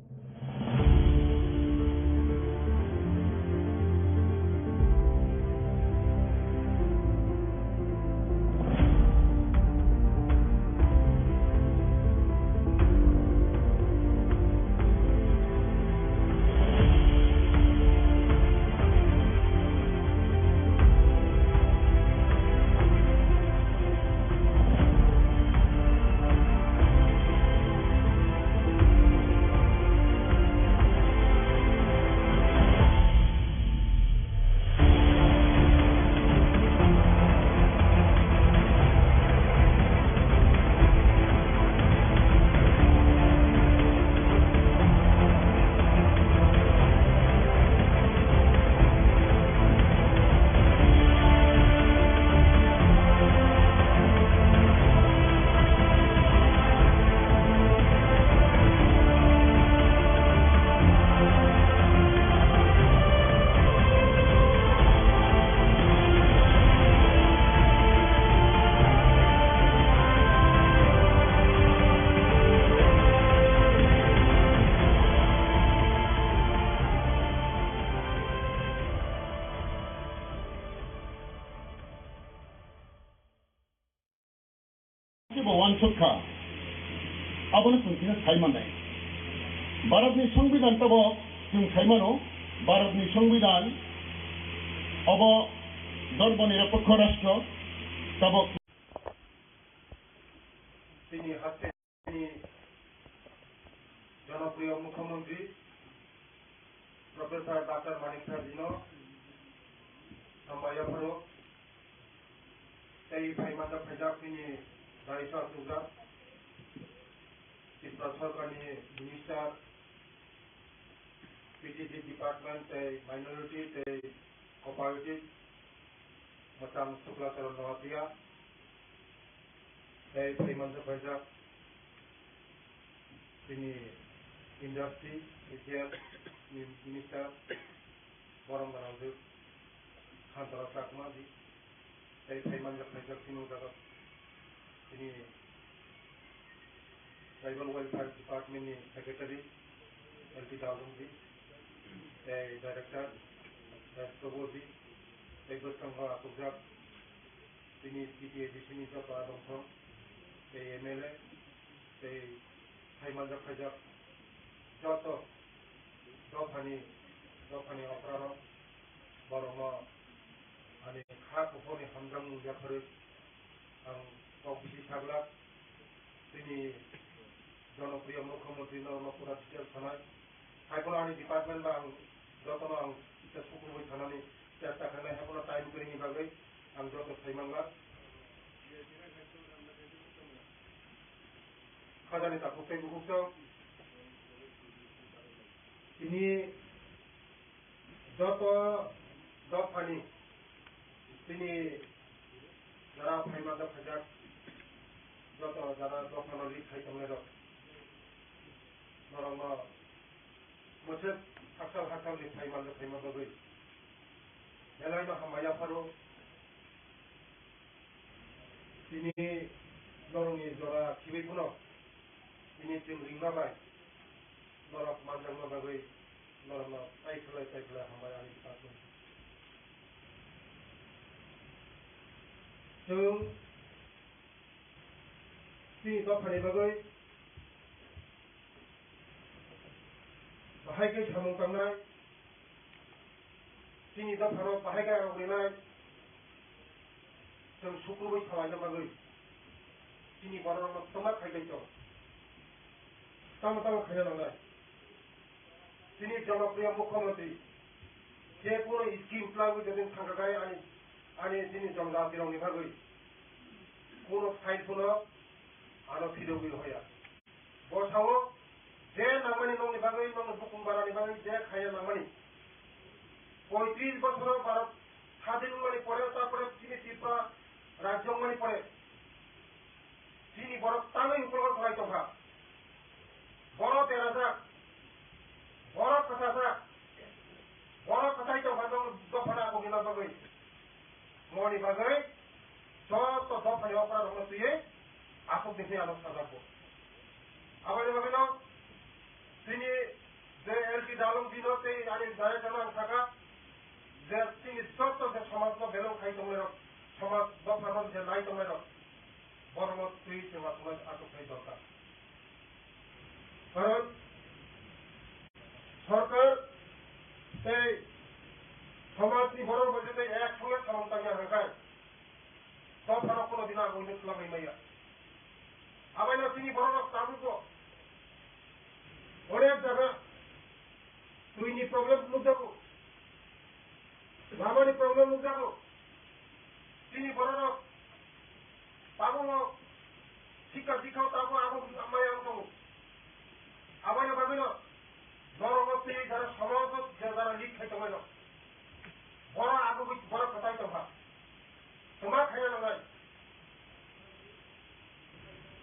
Sukha, abono chwng tini sai mannai. Bharatni Songbidan tabok chwng sai mano, Bharatni Songbidan obo dhormo nirapokho rashtra tabok. Tini haste ni jonopriyo Mukhyamantri Professor Doctor Manik Saha jino hambai yapharo tei phaimanja phaijak nini raisa asukjak Tripura Sarkarni Minister P T G Department tei Minority tei Cooperative Mwchang Sukla Charan Noatia tei phaimanja phaijak chini industry, A T L ni minister, borom gwnangwi Khantara Chakma ji, tei phaimanja phaijak chini o jaga chini Tribal Welfare Department ni Secretary L T Dalung ji, tei Director S Tobo ji, tei bwskango asukjak chini T T A D C ni joto adong thong, tei M L A, tei phaimanja phaijak joto dophani, dophani okrarok, borokno ani kha kuphurni hamjakmung yapharwi ang kok bisi saglak. Chini jonopriyo Mukhyamantri norokno pura detail sanai. Haiphano ani department ba ang jotono ang kisa sukurwi sanani chesta khainai, haiphano time kwrwini bagwi ang joto sai manglak. Khajani takhuk tei bukhuk chwng. Tini joto dophani, tini jara phaima dophaijak, joto jara dophano lead khai tongnairok, norokno mwchwk hakchal hakchalni phaima dophaima bagwi belaino hambai yapharo. Tini norokni jora khibi phano tini chwng ringma bai norok manjakma bagwi norokno tai khlai tai khlai hambai ani bwskango. Chwng chini dophani bagwi bahai khe samung tangnai, chini dophano bahai khe arok rinai, chwng sukurwi salaina bagwi chini bororokno twma khai tong. Tamo tamo khaina nangnai. Chini jonopriyo Mukhyamantri je kuno scheme twlangwi jodi thangkha khai ani, ani chini jonjatirokni bagwi kuno file phano ano phirogwi hoya. Bo sao je nangmani nokni bagwi, nokni bukung barani bagwi je khaina nangmani. Poitris bosoro Bharat sadin wngmani pore, tarpore chini Tripura rajyo wngmani pore, chini borok tangwi ukulok kwlai tongkha. Borok berajak, borok kwchajak, borok kwchai tongkha, nokni dophano aswk hwnna bagwi. Moni bagwi joto dophani okra rokno twiwi aswk de hwnwi ano sajakgo. Aboni bagwino chini je L T Dalung jino tei ani director no ang sakha je chini joto je somaj no belong khai tongnai rok, somaj dophano je nai tongnai rok, borokno twi chwng aswk aswk khai dorkar. Karon sorkar tei somajni borok bai tei ek songe samung tangya hwnkhe dophano kono dino ang uinak swlamwi maya. Abaino chini bororok tabukbo onek jaga twini problem nukjago, lamani problem nukjago. Chini bororok tabukbo sikka dikha tabuk abo maya wng tongo. Aboni bagwino norokno tei jara somosto je jara lead khai tonglaino. Borok agugwi borok kwtai tongkha. Kwma khaina nangnai.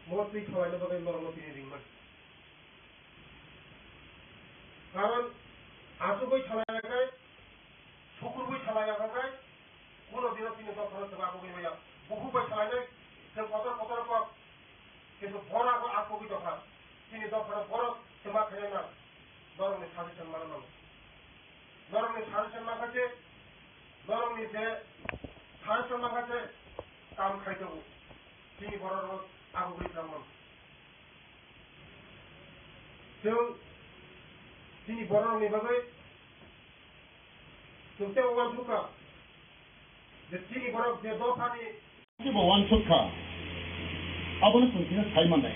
Mo twi salaina bagwi norokno tini ringmani. Karon achugwi salaiya khai, sukurgwi salaiya khai, kuno dino tini dophano chwng achugwi maya. Bukhuk bai salainai, chwng kotor kotor kok, kintu borok bo achugwi tongkha. Tini dophano borok chwma khaina nang, norokni suggestion mana nango. Norokni suggestion mankha se, norokni je suggestion mankha se, kam khai tongo. Chini borok rok Ang ugwi tongmang. Chwng chini bororokni bagwi chwng teibo uansukha je chini borok je dophani Bo uansukha, abono chwng khe sai mannai.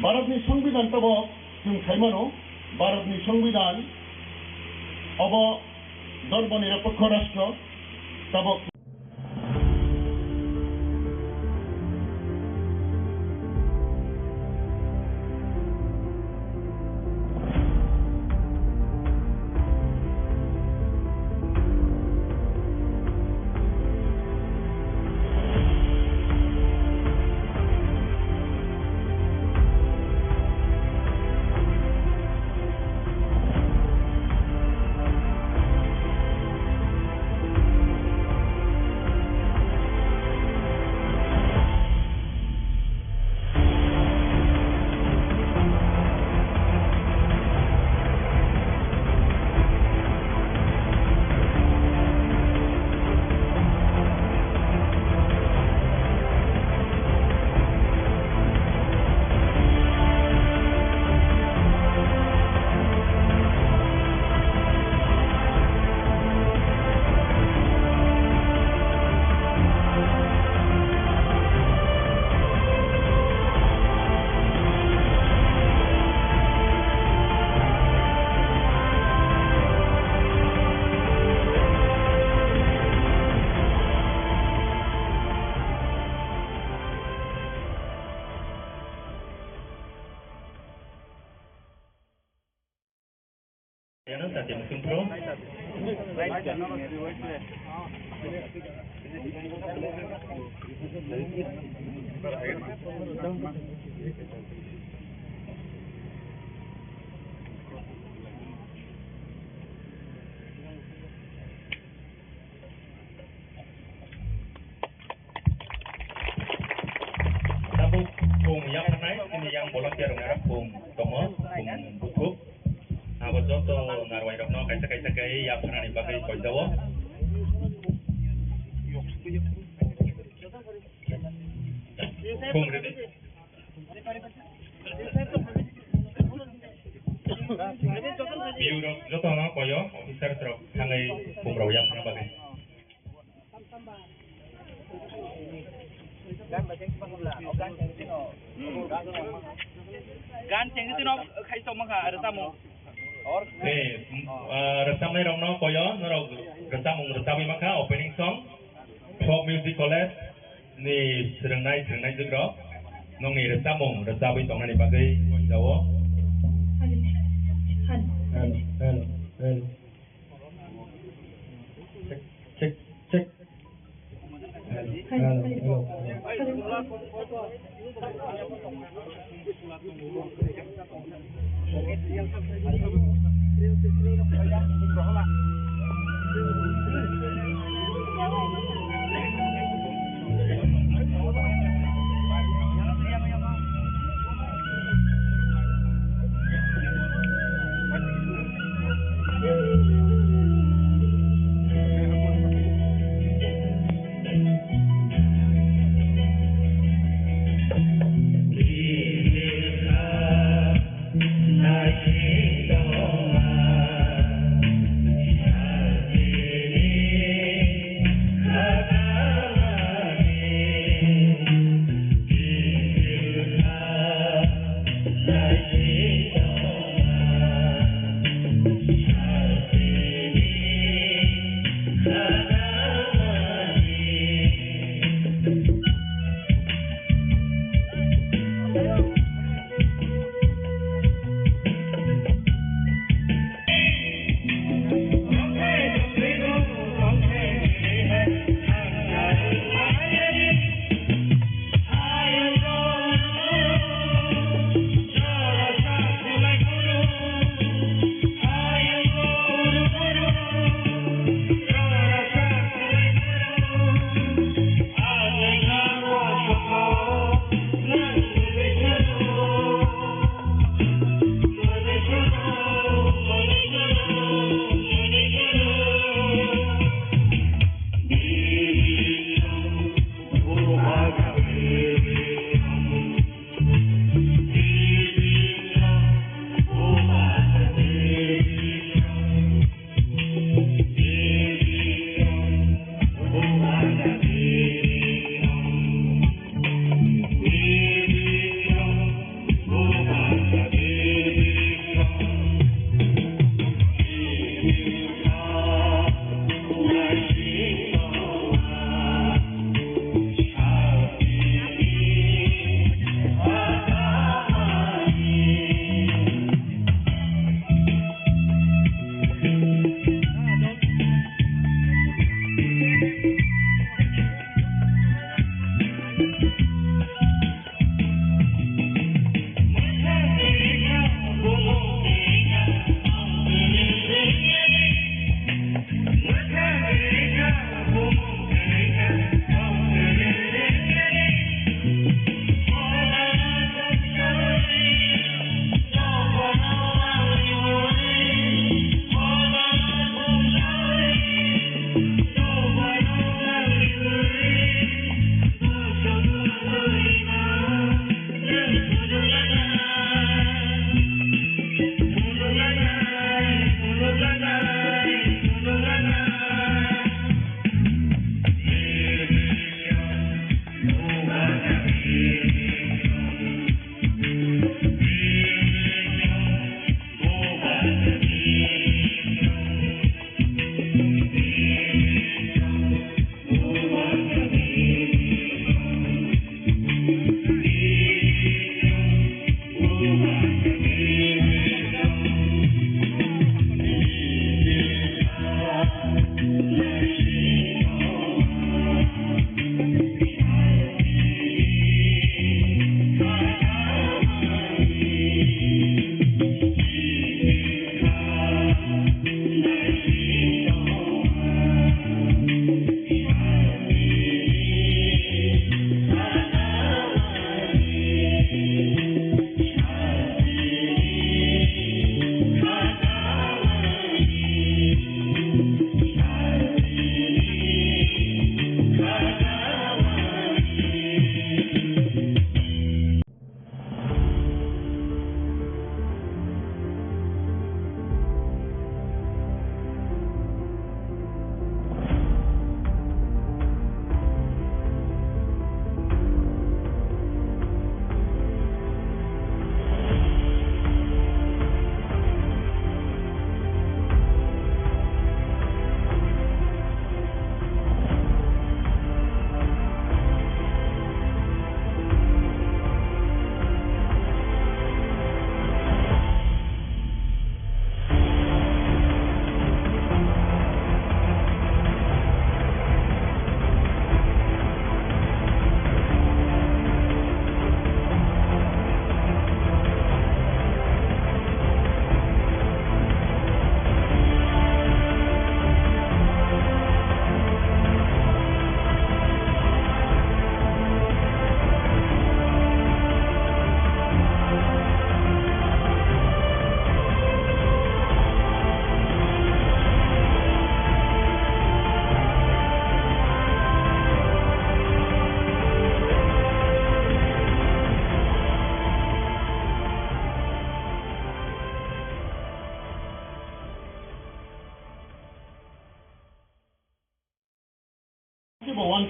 Bharatni Songbidan tabok chwng sai mano, Bharatni Songbidan obo dharma nirapokho rashtra tabok. Ano sati musim pro. Tabuk khum yapharnai, chini yang volunteer rok nara khum tongo, khum buthuk. Abo joto narwai rokno kaisa kaisa khe yapharnani bagwi koijao. Khum rwdi. Biu rok joto no koyo, officers rok thangwi khum rok yapharna bagwi. Gan chengdi tino khai tongma kha, rwchapmung. Ni, ah, rwchapnai rokno koyo, norok rwchapmung rwchapwi mankha, opening song, Folk Music College ni swrwngnai, swrwngnaijwk rok, nokni rwchapmung rwchapwi tongnani bagwi koijao. Hello, hello, hello. Check, check, check. Hello, hello, hello.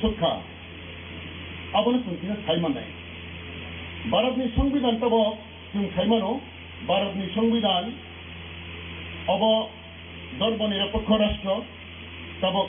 Sukha, abono chwng tini sai mannai. Bharatni Songbidan tabok chwng sai mano, Bharatni Songbidan obo dhormo nirapokho rashtra tabok.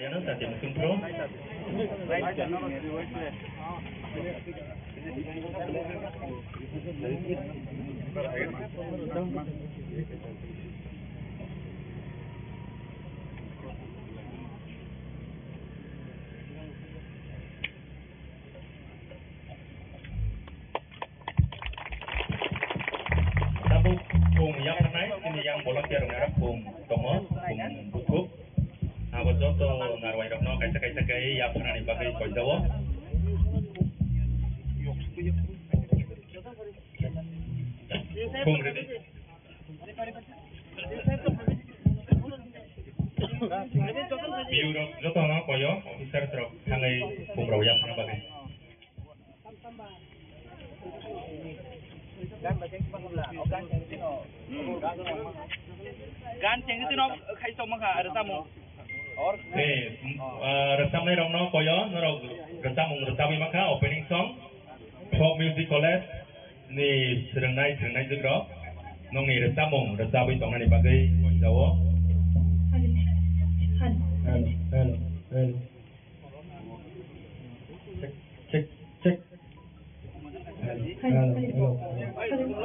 Yana sati mukhung pro. Tabuk khum yapharnai, chini yang volunteer rok nara khum tongo, khum buthuk. Abo joto narwai rokno kaisa kaisa khe yapharnani bagwi koijao. Khum ridi. Biu rok joto no koyo, officers rok thangwi khum rok yapharna bagwi. Gan chengdi tino khai tongma kha, rwchapmung. Tei, ah, rwchapnai rokno koyo, norok rwchapmung rwchapwi mankha, opening song, Folk Music College ni swrwngnai, swrwngnai jwk rok, nongni rwchapmung rwchapwi tongnani bagwi koijao. Hello, hello, hello. Check, check, check. Hello, hello, hello.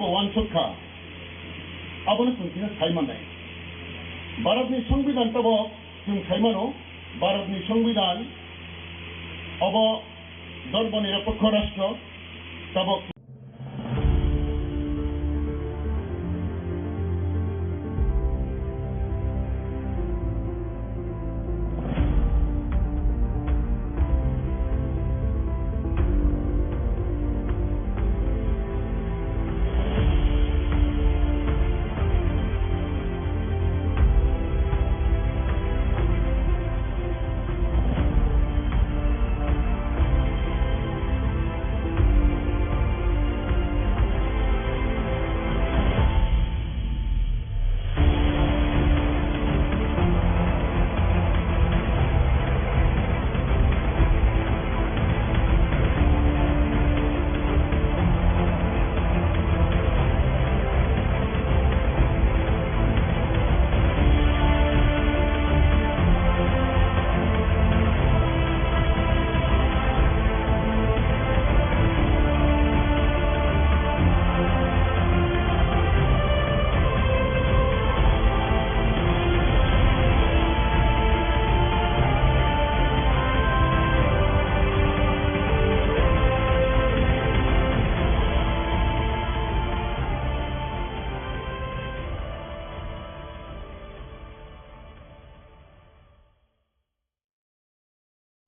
Uansuk kha, abono chwng tini sai mannai. Bharatni Songbidan tabok chwng sai mano, Bharatni Songbidan obo dhormo nirapokho rashtra tabok.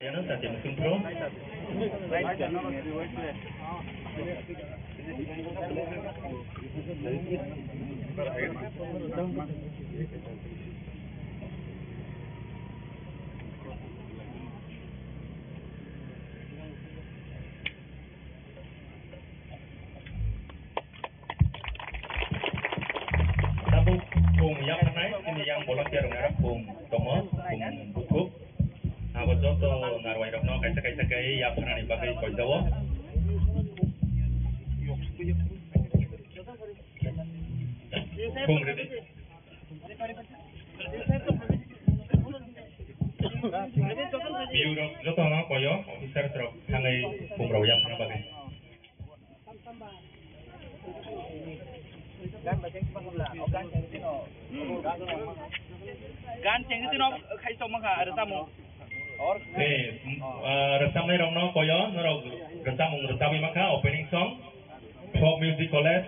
Ano sati musim pro. Tabuk khum yapharnai, chini yang volunteer rok nai khum tongo, khum buthuk. Abo joto narwai rokno kaisa kaisa khe yapharnani bagwi koijao. Khum ridi. Biu rok joto no koyo, officers rok thangwi khum rok yapharna bagwi. Gan chengdi tino khai tongma kha, rwchapmung. Tei, ah, rwchapnai rokno koyo, norok rwchapmung rwchapwi mankha, opening song, Folk Music College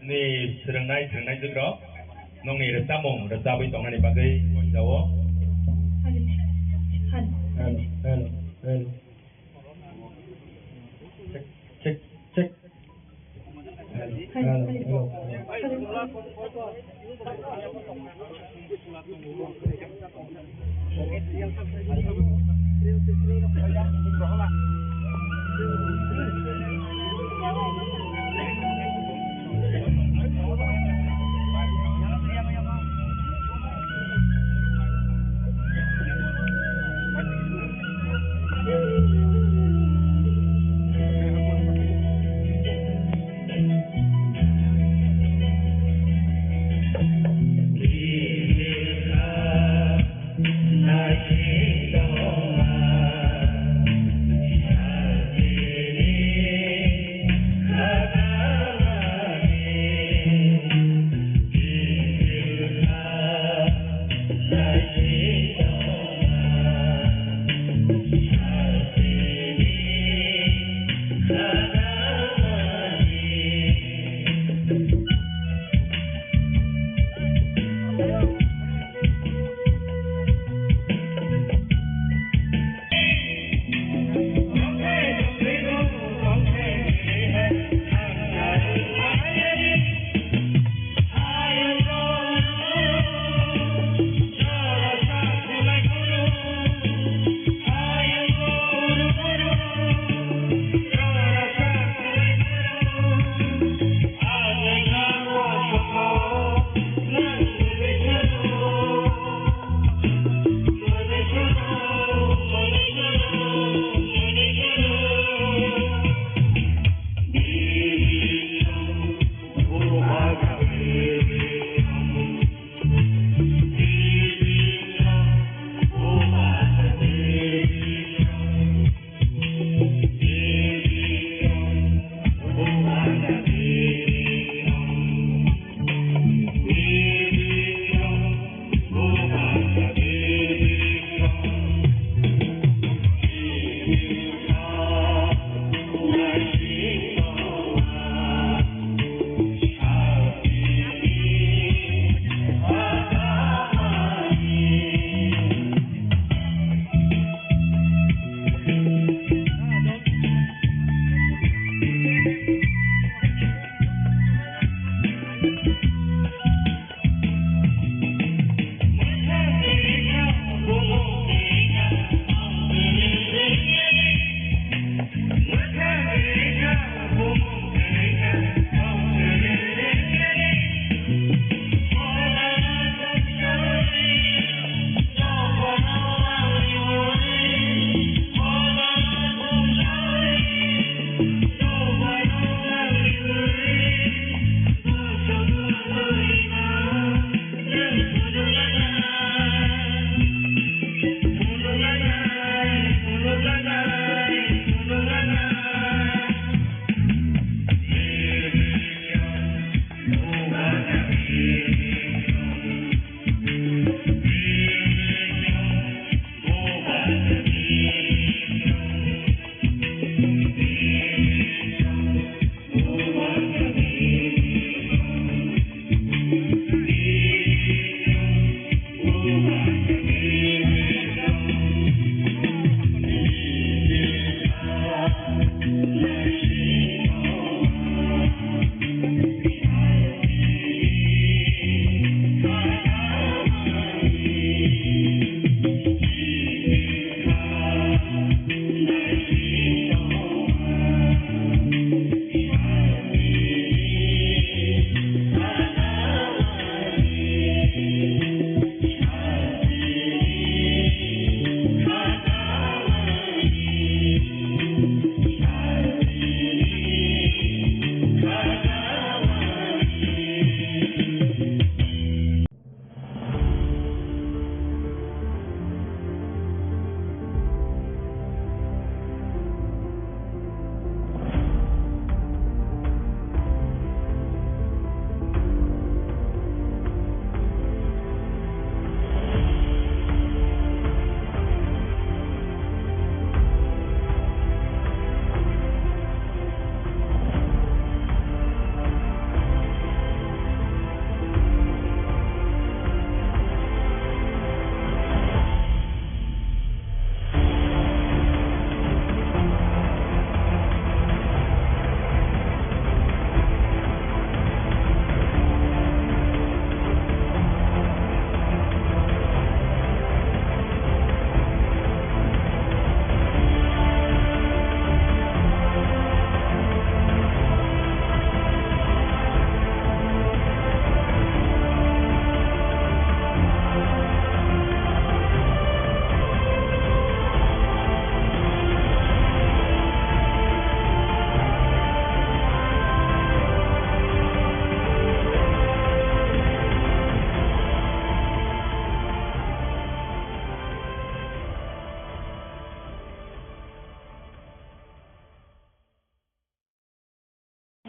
ni swrwngnai, swrwngnai jwk rok, nongni rwchapmung rwchapwi tongnani bagwi koijao. Hello, hello, hello. Check, check, check. Hello, hello, hello.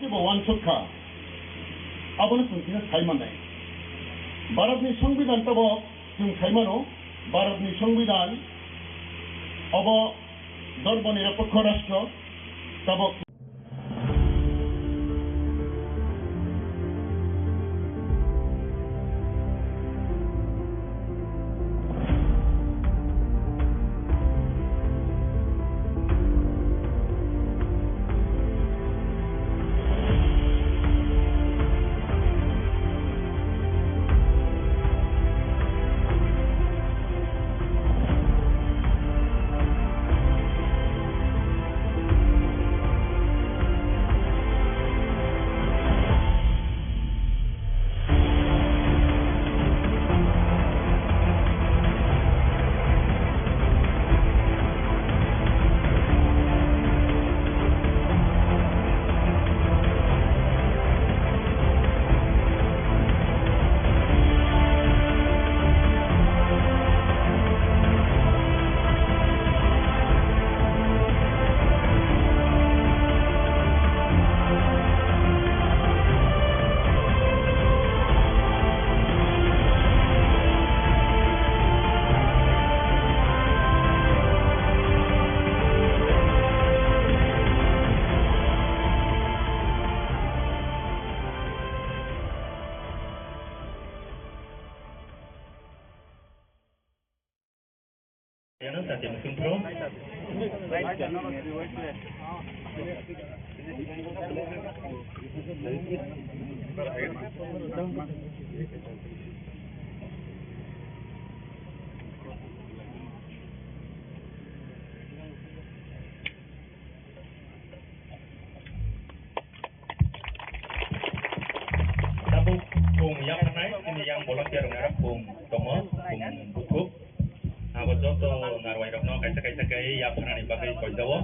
Kebo uansuk kha, abono chwng khe sai mannai. Bharatni Songbidan tabok chwng sai mano, Bharatni Songbidan obo dorbo nirapokho rashtra tabok. Ano sati musim pro. Tabuk khum yapharnai, chini yang volunteer rok nara khum tongo, khum buthuk. Abo joto narwai rokno kaisa kaisa khe yapharnani bagwi koijao.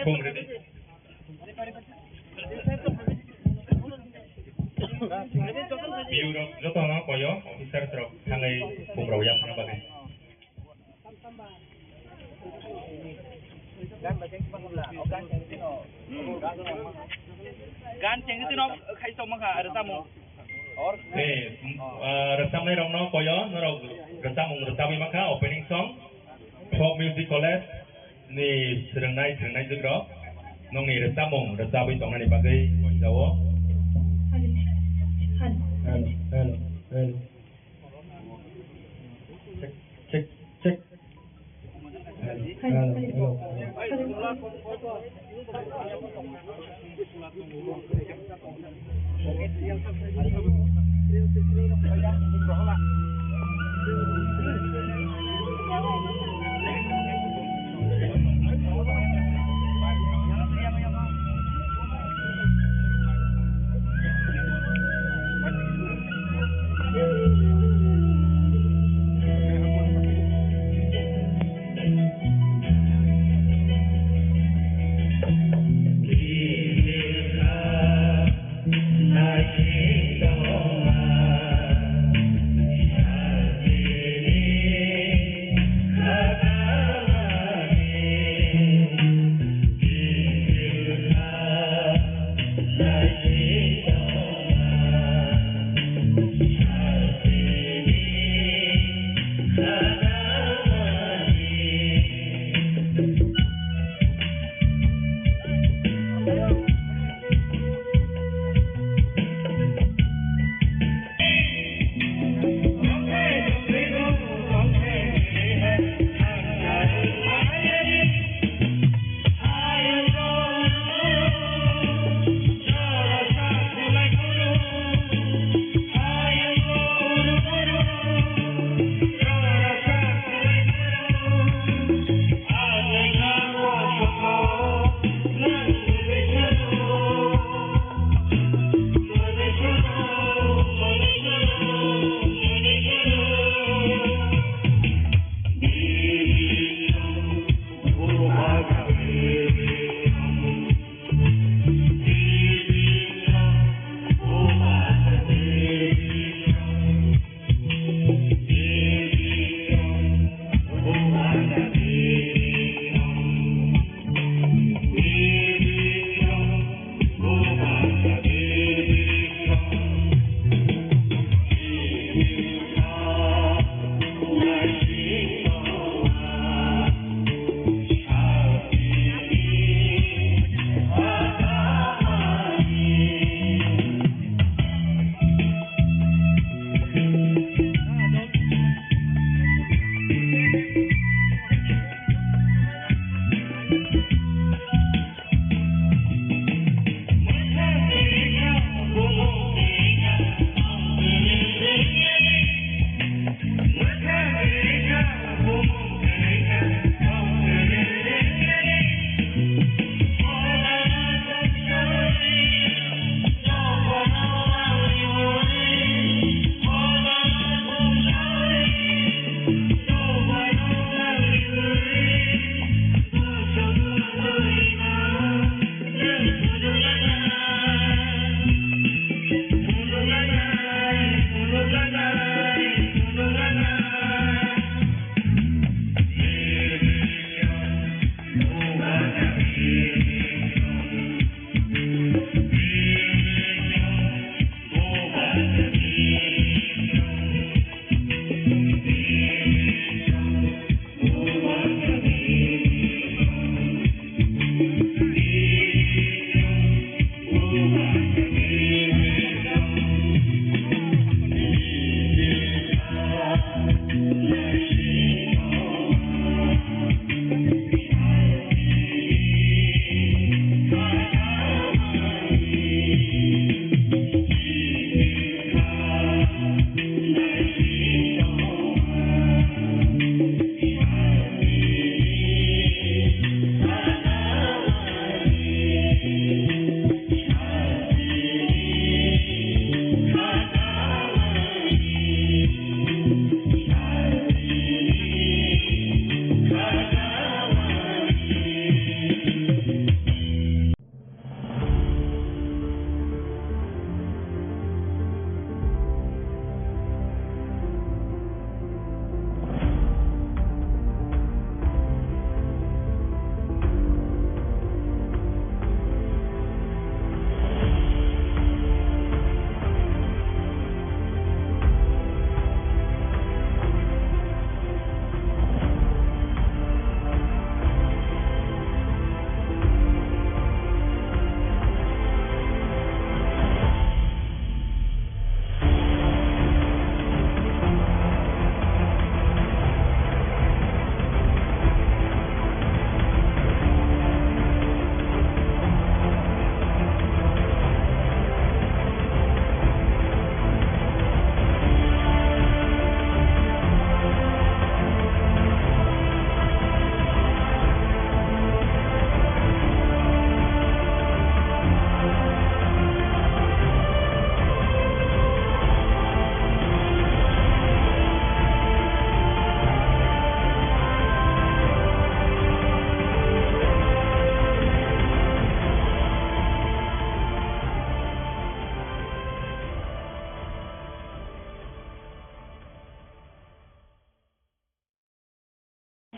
Khum ridi. Biu rok joto no koyo, officers rok thangwi khum rok yapharna bagwi. Gan chengdi tino khai tongma kha, aro tamo. Eh, ah, rwchapnairokno koyo, norok rwchapmung rwchapwi mankha, opening song, Folk Music College ni swrwngnai, swrwngnaijwkrok, nokni rwchapmung rwchapwi tongnani bagwi koinjao. Hello, hello, hello. Check, check, check. Hello, hello, hello.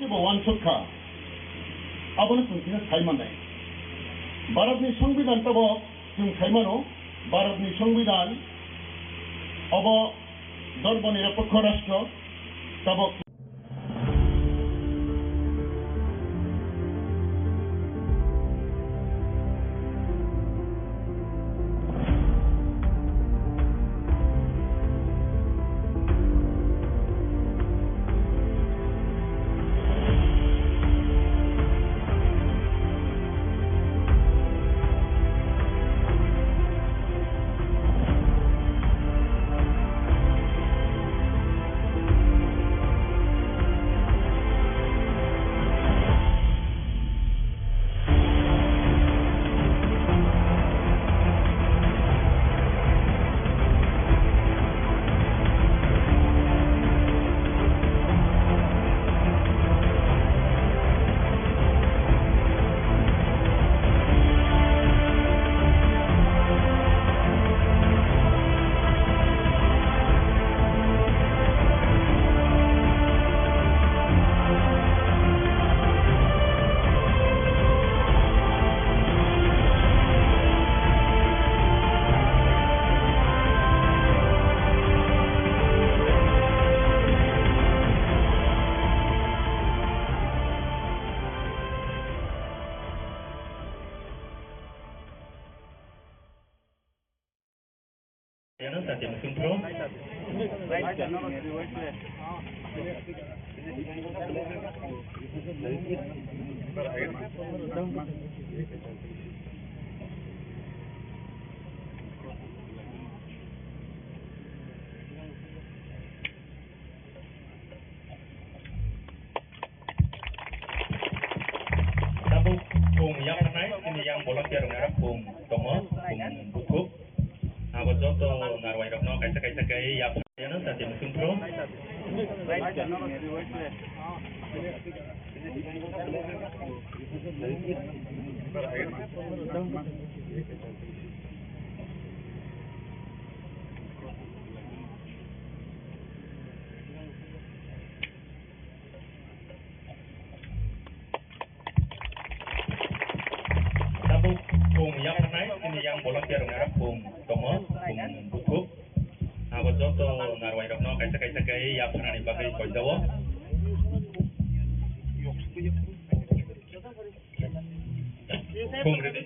Bo uansuk kha, abono chwng khe sai mannai. Bharatni Songbidan tabok chwng sai mano, Bharatni Songbidan obo dorbo nirapokho rashtra tabok. Ano sati musim pro. Tabuk khum yapharnai, chini yang volunteer rok nara khum tongo, khum buthuk. Abo joto narwai rokno kaisa kaisa khe yapharnai ano sati musim pro. Tabuk khum yapharnai, chini yang volunteer rok nara khum tongo, khum buthuk. Abo joto narwai rokno kaisa kaisa khe yapharnani bagwi koijao. Khum ridi.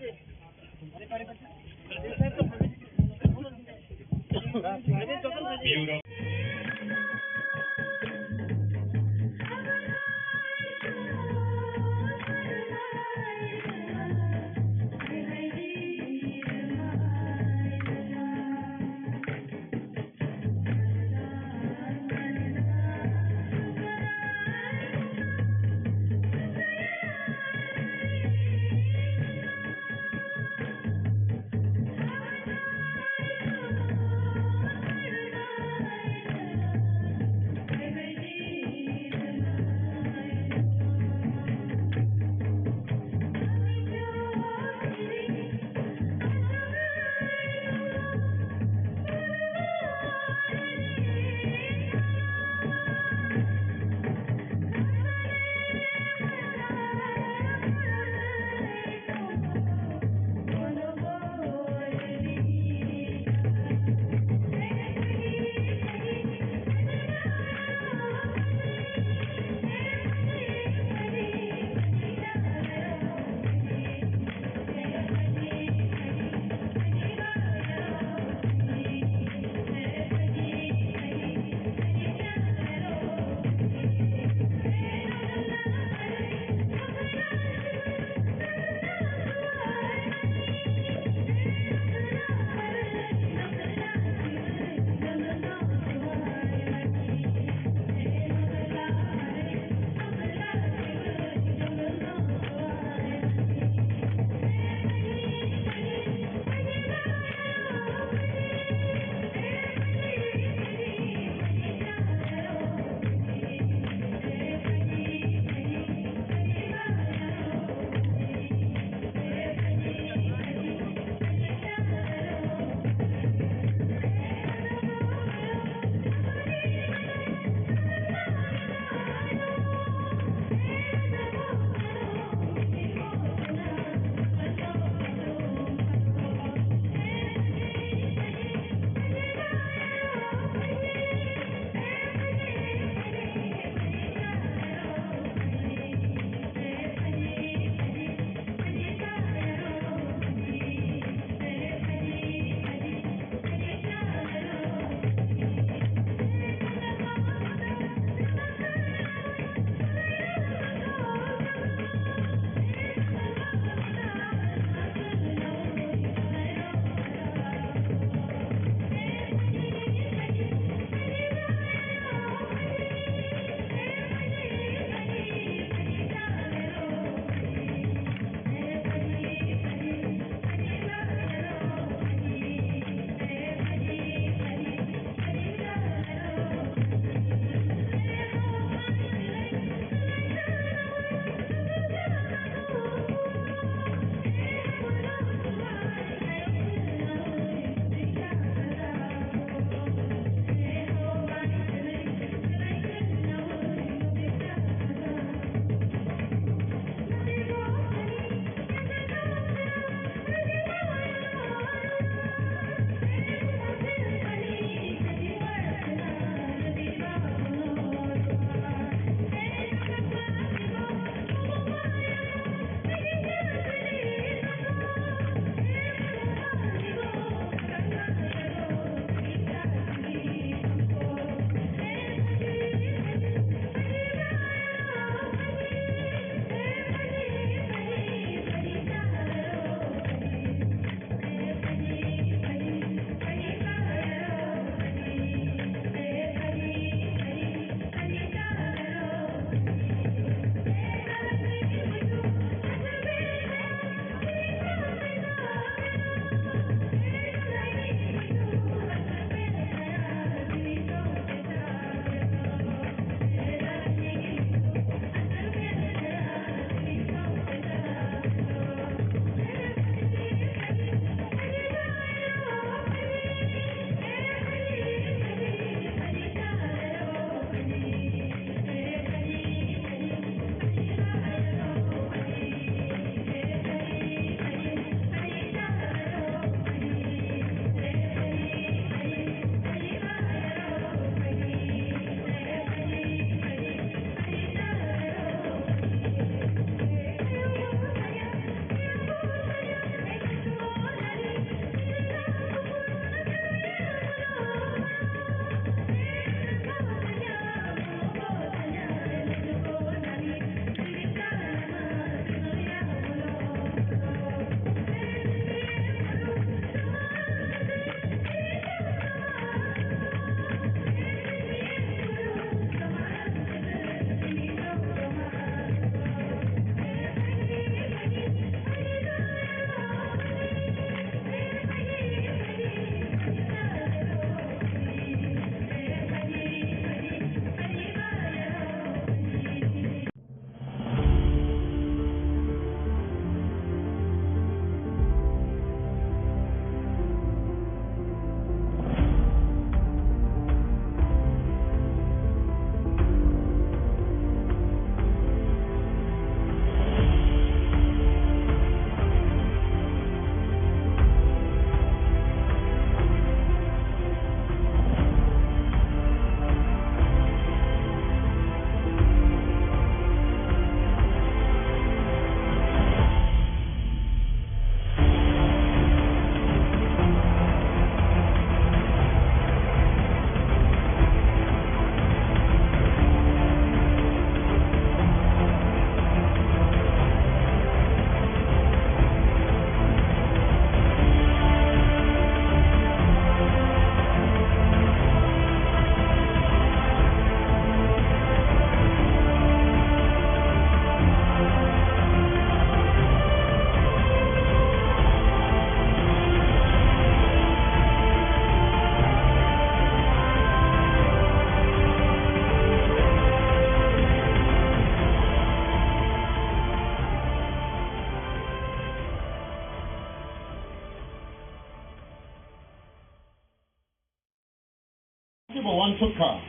Sukha,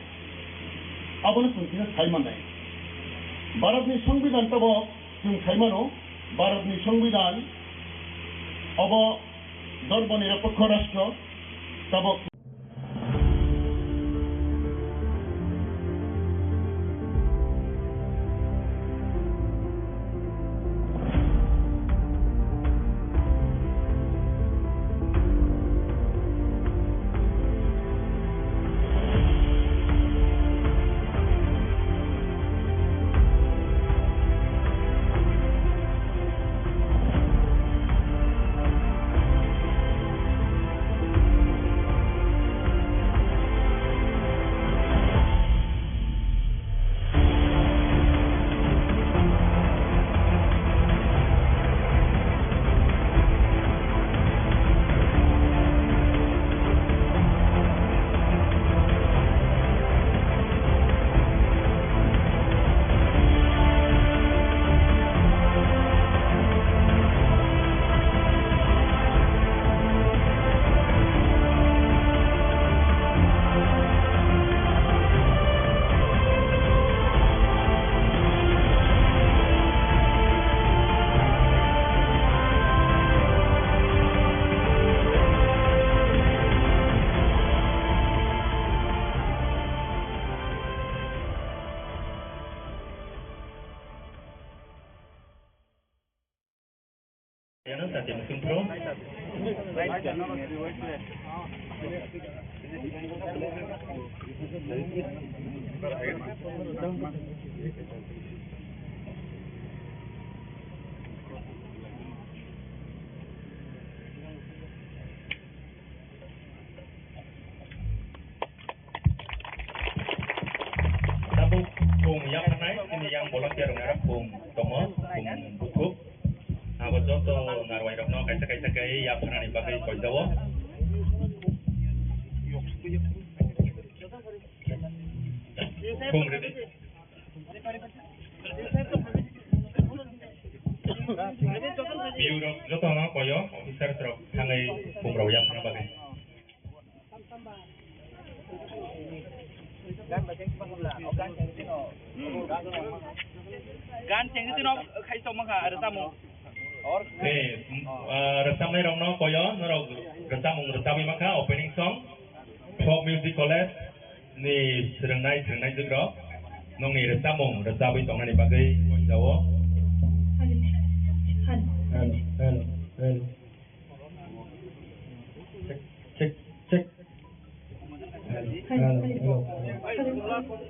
abono chwng khe sai mannai. Bharatni Songbidan tabok chwng sai mano, Bharatni Songbidan obo dorbo nirapokho rashtra tabok. Ano sati musim pro. Tabuk khum yapharnai, chini yang volunteer rok nara khum tongo, khum buthuk. Abo joto narwai rokno kaisa kaisa khe yapharnani bagwi koijao. Khum ridi. Biu rok joto no koyo, officers rok thangwi khum rok yapharna bagwi. Gan chengsi no khai tong mangkha, rwchapmung. Tei, ah, rwchapnai rokno koyo, norok rwchapmung rwchapwi mankha, opening song, Folk Music College ni swrwngnai, swrwngnai jwk rok, nokni rwchapmung rwchapwi tongnani bagwi koijao. Hello, hello, hello. Check, check, check. Hello, hello, hello.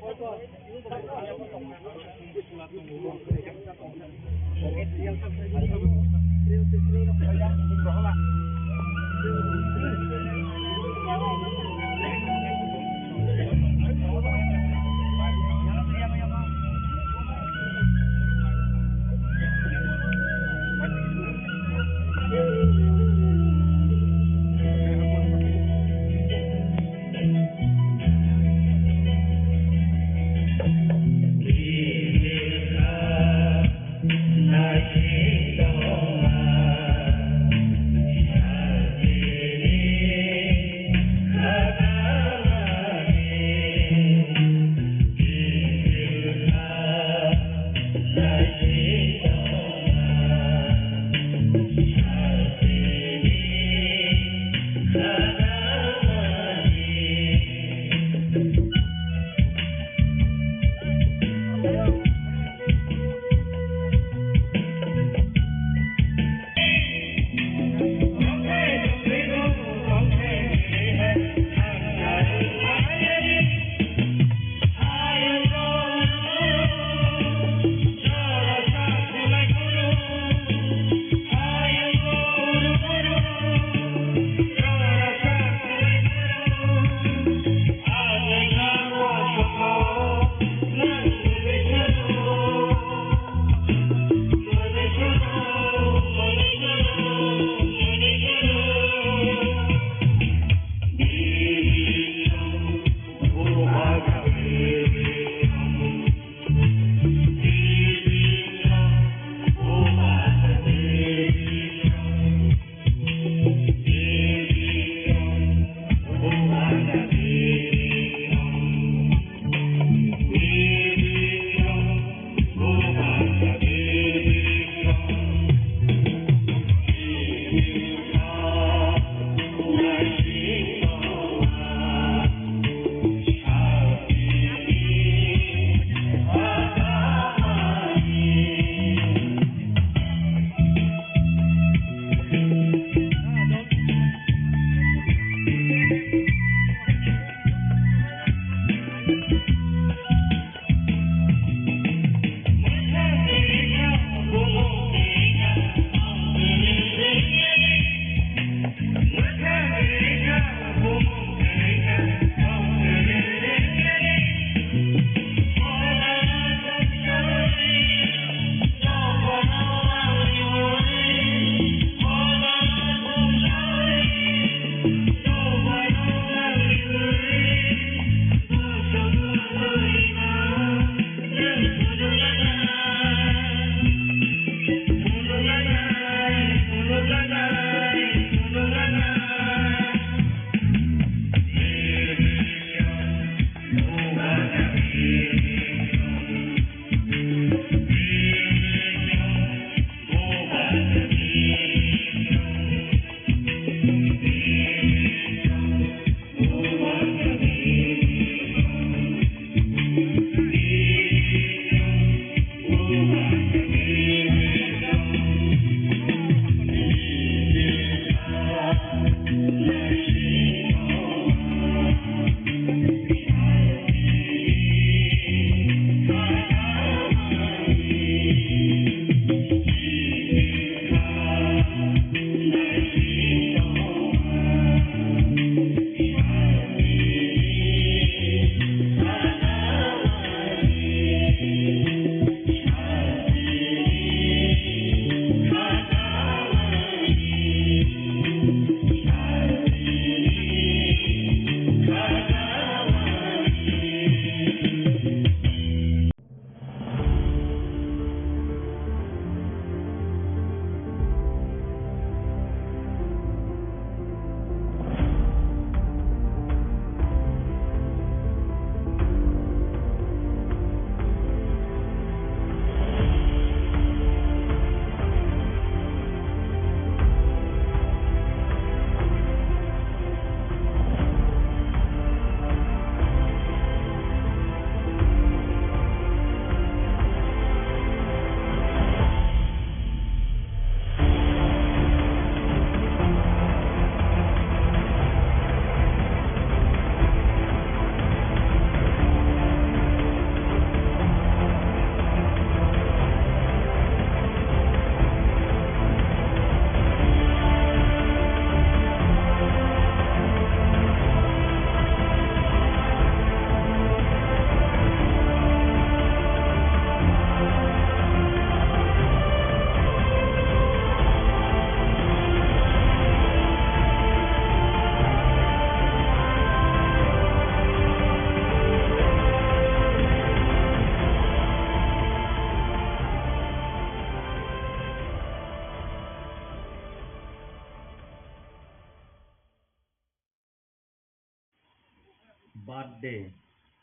Birthday,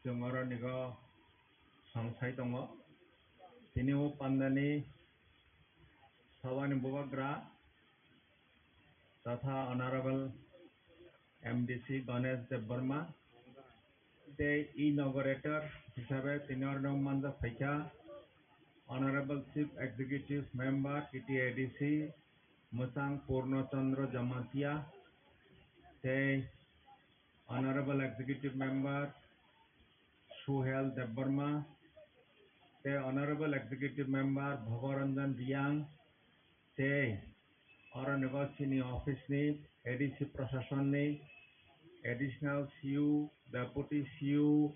chwng oro nigo song sai tongo. Tini o pandani sabani bubagra totha Honorable M D C Ganesh Debbarma tei inaugurator hisabe tini oro manjak phaikha Honorable Chief Executive Member T T A D C Mwchang Purno Chandra Jamatia tei Honorable Executive Member Suhel Debbarma tei Honorable Executive Member Bhogoranjan Riang tei oro nigo chini office ni A D C Prashasan ni Additional C U, Deputy C U,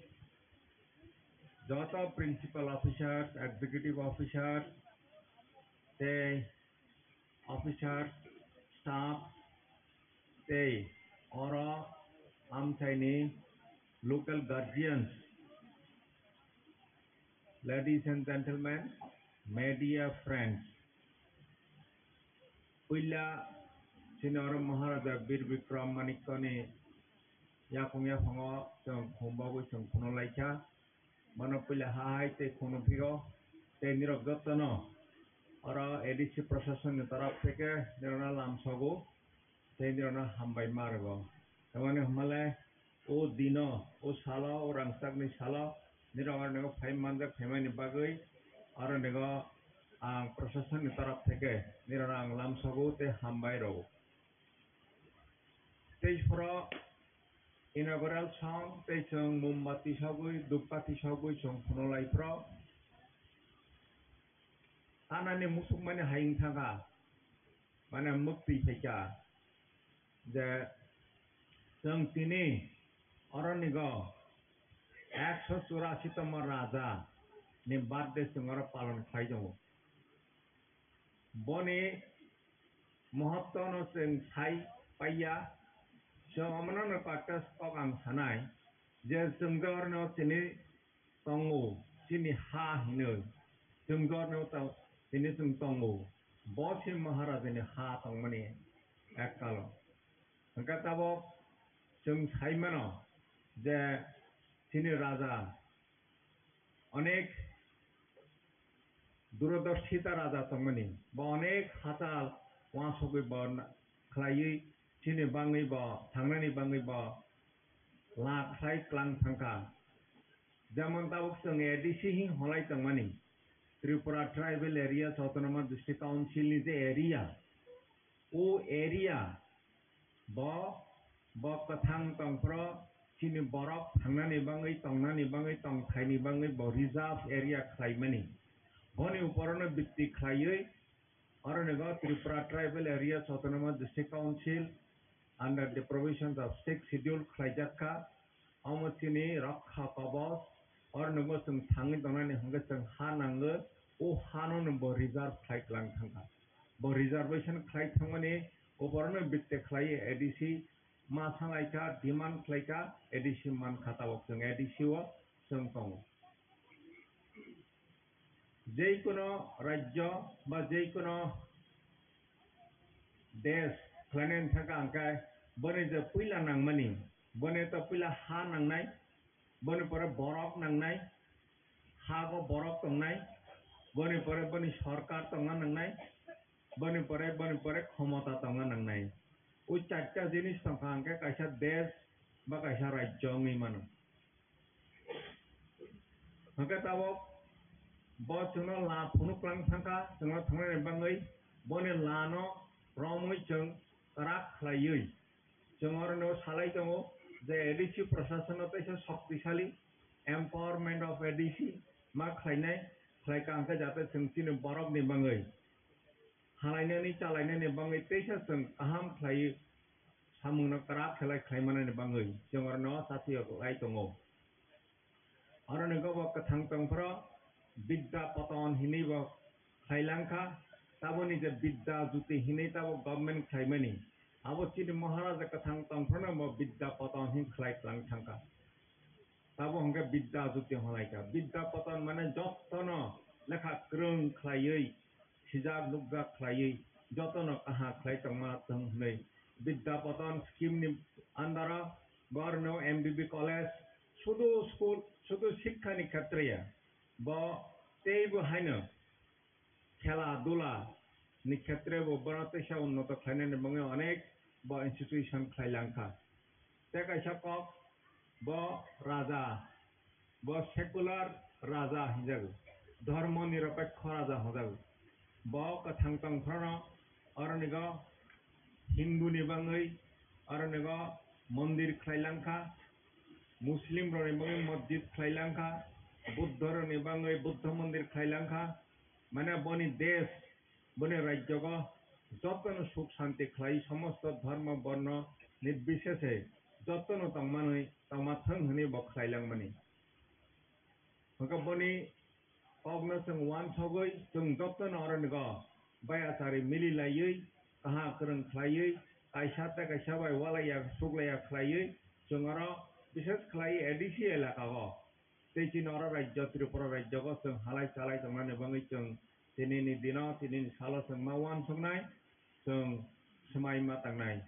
joto Principal Officers, Executive Officers tei officers, staff tei oro amchaini local guardians, ladies and gentlemen, media friends. Puila chini oro Maharaja Bir Bikram Manikyani yakung yaphango chwng khum bagwi chwng phunuk laikha. Bono puila ha hai tei khunu phiro tei nirok jotono oro A D C Prashasan ni torop theke nirokno lamsogo tei nirokno hambai ma rwgo. Tamani hwnmale o dino, o salo, o rangchakni salo nirok oro nigo phai manjak phaimani bagwi oro nigo ang Prashasan ni torop theke nirokno ang lamsogo tei hambai rwo. Tei phoro inaugural song tei chwng mombati sogwi, dhupbati sogwi chwng phunuk lai phoro. Anani musukmani hai wng thangkha, mane mwktwi phaikha je chwng tini oronigo ekso churasi tongma raja ni birthday chwng oro palon khlai tongo. Boni mohotto no chwng sai paiya, chwng omono no practice kok ang sanai je chwng jorno chini tongo, chini ha hinwi chwng jorno ta-, chini chwng tongo, bo se Maharajani ha tongmani ekkalo. Hwnkhe tabok chwng sai mano je chini raja onek durodorshita raja tongmani, bo onek hachal uansugwi bo na-, khlaiwi chini bangwi bo thangnani bangwi bo la khlai klang thangkha. Jemon tabuk chwng A D C hing holai tongmani, Tripura Tribal Areas Autonomous District Council ni je area, o area bo, bo kwthang tongphro chini borok thangnani bangwi, tongnani bangwi, tongthaini bangwi bo reserve area khlaimani. Boni uporono bitti khlaiwi oro nigo Tripura Tribal Areas Autonomous District Council under the provisions of Sixth Schedule khlaijak kha. Omo chini rokha kobos, oro nigo chwng thangwi tongnani hwnkhe chwng ha nango, o hano no bo reserve khlai klang thangkha. Bo reservation khlai thangmani uporono bitte khlai A D C ma salaikha, demand khlaikha, A D C mankha tabuk chwng A D C o chwng tongo. Jeikono rajyo ba jeikono desh khlainani thangkha hwnkhe boni je puila nangmani, boni to puila ha nangnai, boni pore borok nangnai, hago borok tongnai, boni pore boni sorkar tongna nangnai, boni pore, boni pore khomota tongna nangnai. O charta jinis tongkha hwnkhe kaisa desh ba kaisa rajyo wngwi mano. Hwnkhe tabuk bo chwngno la phunuk klang thangkha, chwngno thangnani bangwi boni lano romwi chwng kwrak khlaiwi chwng orono salai tongo je A D C prasasonno teisa shoktisali empowerment of A D C ma khlainai, khlaikha hwnkhe jate chwng chini borokni bangwi halainani, chalainani bangwi teisa chwng kaham khlaiwi samungno kwrak khe lai khlai manani bangwi chwng orono chathi lai tongo. Oroni gobo kwthang tongphro Bidya Poton hinwi bo khlai langkha, taboni je Bidya Jyoti hinwi tabo government khlaimani, abo chini Maharaja kwthang tongphrono bo Bidya Poton hin khlai klang thangkha. Tabo hwnkhe Bidya Jyoti hwnlaikha. Bidya Poton mane jotono lekha kwrwng khlaiwi, sijak nukjak khlaiwi, jotono kaham khlai tongma thwng hwnwi Bidya Poton scheme ni under o Borno M B B college sudu school, sudu shikha ni khetre ya bo teibo haino khela dula ni khetre bo bono teisa unnoto khlainani bagwi onek bo institution khlai langkha. Tei kaisa kok bo raja, bo secular raja hinjago, dhormo nirapekho raja hinjago. Bo kwthang tongphrono oronigo Hindu ni bagwi oronigo mondir khlai langkha, Muslim rokni bagwi masjid khlai langkha, Buddha rokni bagwi Buddha mondir khlai langkha. Mane boni desh, boni rajyogo jotono suk shanti khlai, somosto dhormo borno nirbisheshe jotono tongmanwi, tongma thwng hwnwi bo khlai langmani. Hwnkhe boni kokno chwng uansugwi chwng jotono oronigo bai achari mili laiwi, kaham kwrwng khlaiwi, kaisa tei kaisa bai ualaiya suklaiya khlaiwi chwng oro bishes khlaiwi A D C elaka o tei chini oro rajyo Tripura rajyogo chwng halai chalai tongnani bagwi chwng tinini dino, tinini salo chwng ma uansuknai, chwng swmai ma tangnai.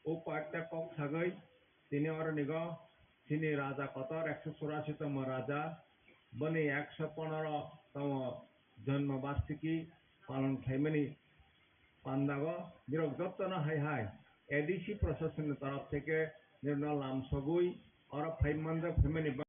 O koyekta kok sagwi tini oronigo chini raja kotor ekso churasi tongmo raja, boni ekso ponoro tongmo jonmo barsiki palon khlaimani pandago nirok jotono hai hai A D C prasasonni torof theke nirokno lamsogwi oro phai manjak phaimani ba-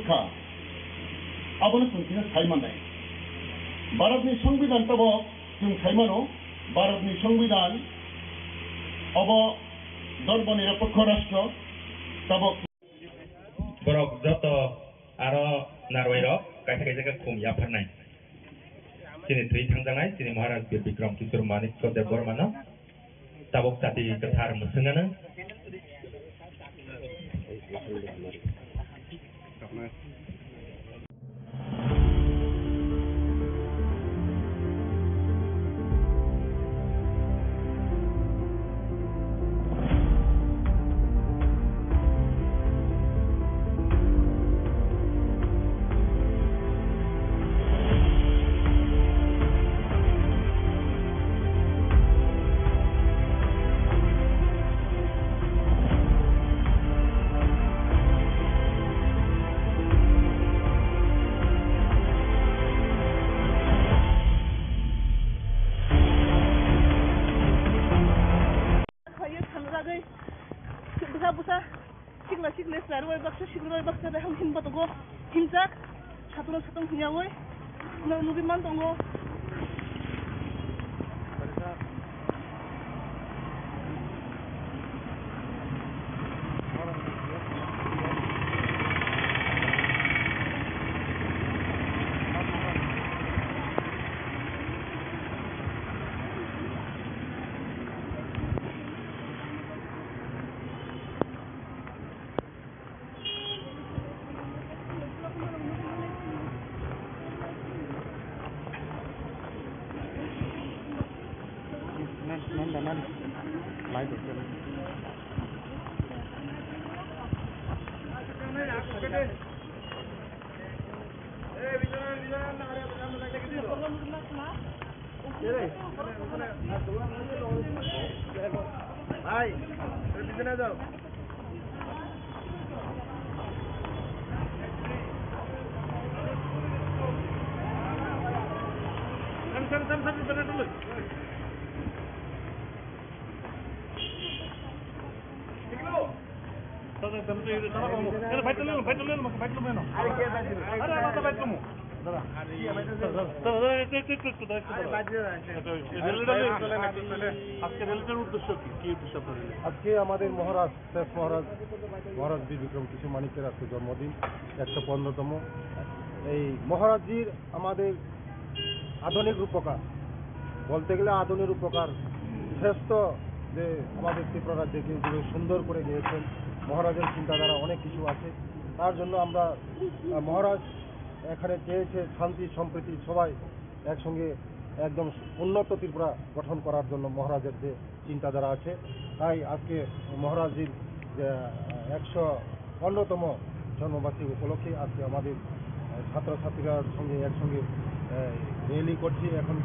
Kha. Abono chwng khe sai mannai. Bharatni Songbidan tabok chwng sai mano, Bharatni Songbidan obo Dharma Nirapokho Rashtra tabok. Borok joto aro narwai rok kaisa kaisa khe khum yapharnai. Chini thwi thangjaknai, chini Maharaj Bir Bikram Kishore Manikya Debbarmano. Tabuk chati kwthar mwswngano. Khlaiwi thangjagwi bwsa bwsa sikla sikle chwlarwi baksa siklarwi baksa behang himba tongo, himjak. Satung satung hwnyaui no nugwi man tongo. Bhai, pichone jao. Sam, sam, sam, sam, pichone chalo. আজকে রেলিটার উদ্দেশ্য কি? কি উদ্দেশ্য আপনার রেলি? আজকে আমাদের মহারাজ, শেষ মহারাজ, মহারাজ বীর বিক্রম কিশোর মানিক্যের আজকে জন্মদিন, একশো পনেরোতম। এই মহারাজজির আমাদের আধুনিক রূপকার, বলতে গেলে আধুনিক রূপকার, শ্রেষ্ঠ যে আমাদের ত্রিপুরা রাজ্যকে যেভাবে সুন্দর করে গেয়েছেন, মহারাজের চিন্তাধারা অনেক কিছু আছে। তার জন্য আমরা, আহ, মহারাজ এখানে চেয়েছে শান্তি সম্প্রীতি, সবাই একসঙ্গে একদম উন্নত ত্রিপুরা গঠন করার জন্য মহারাজের যে চিন্তাধারা আছে। তাই আজকে মহারাজজির যে, আহ, একশো পনেরোতম জন্মবার্ষিকী উপলক্ষে আজকে আমাদের, আহ, ছাত্রছাত্রীরা সঙ্গে একসঙ্গে, আহ, র্যালি করছি। এখন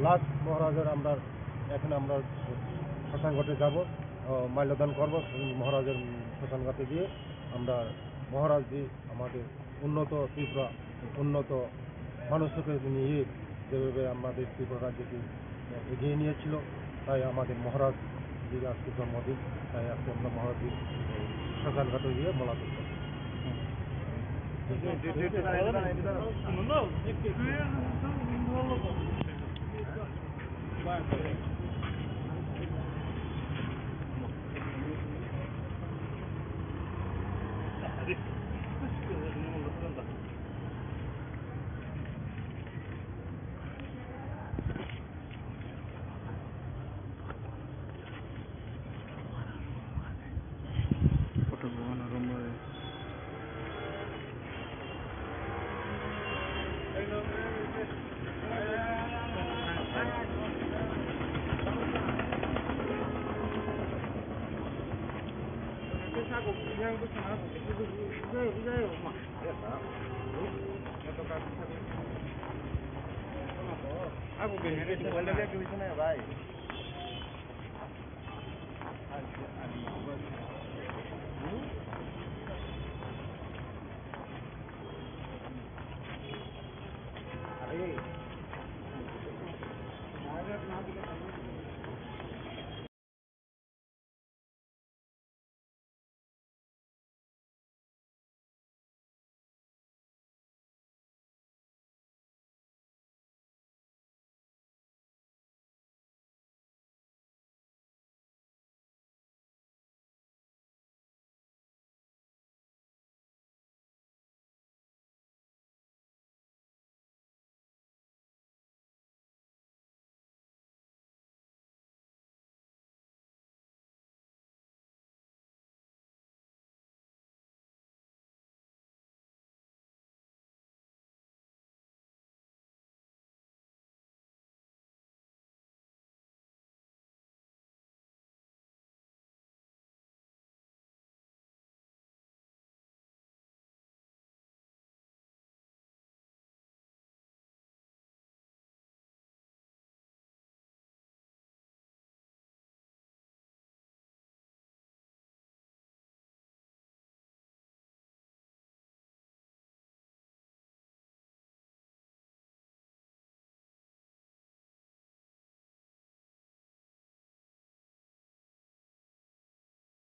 লাস্ট মহারাজের আমরা, এখন আমরা শ্মশান ঘাটে যাব, আহ, মাল্যদান করব। মহারাজের শ্মশান ঘাটে গিয়ে আমরা মহারাজজি আমাদের উন্নত ত্রিপুরা, উন্নত মানুষকে নিয়ে যেভাবে আমাদের ত্রিপুরা রাজ্যকে এগিয়ে নিয়েছিল, তাই আমাদের মহারাজ জি আজকে জন্মদিন, তাই আজকে আমরা মহারাজ জি শ্মশান ঘাটে গিয়ে মোলাকাত করব। Aku bini ini boleh dia tulisannya, Bhai.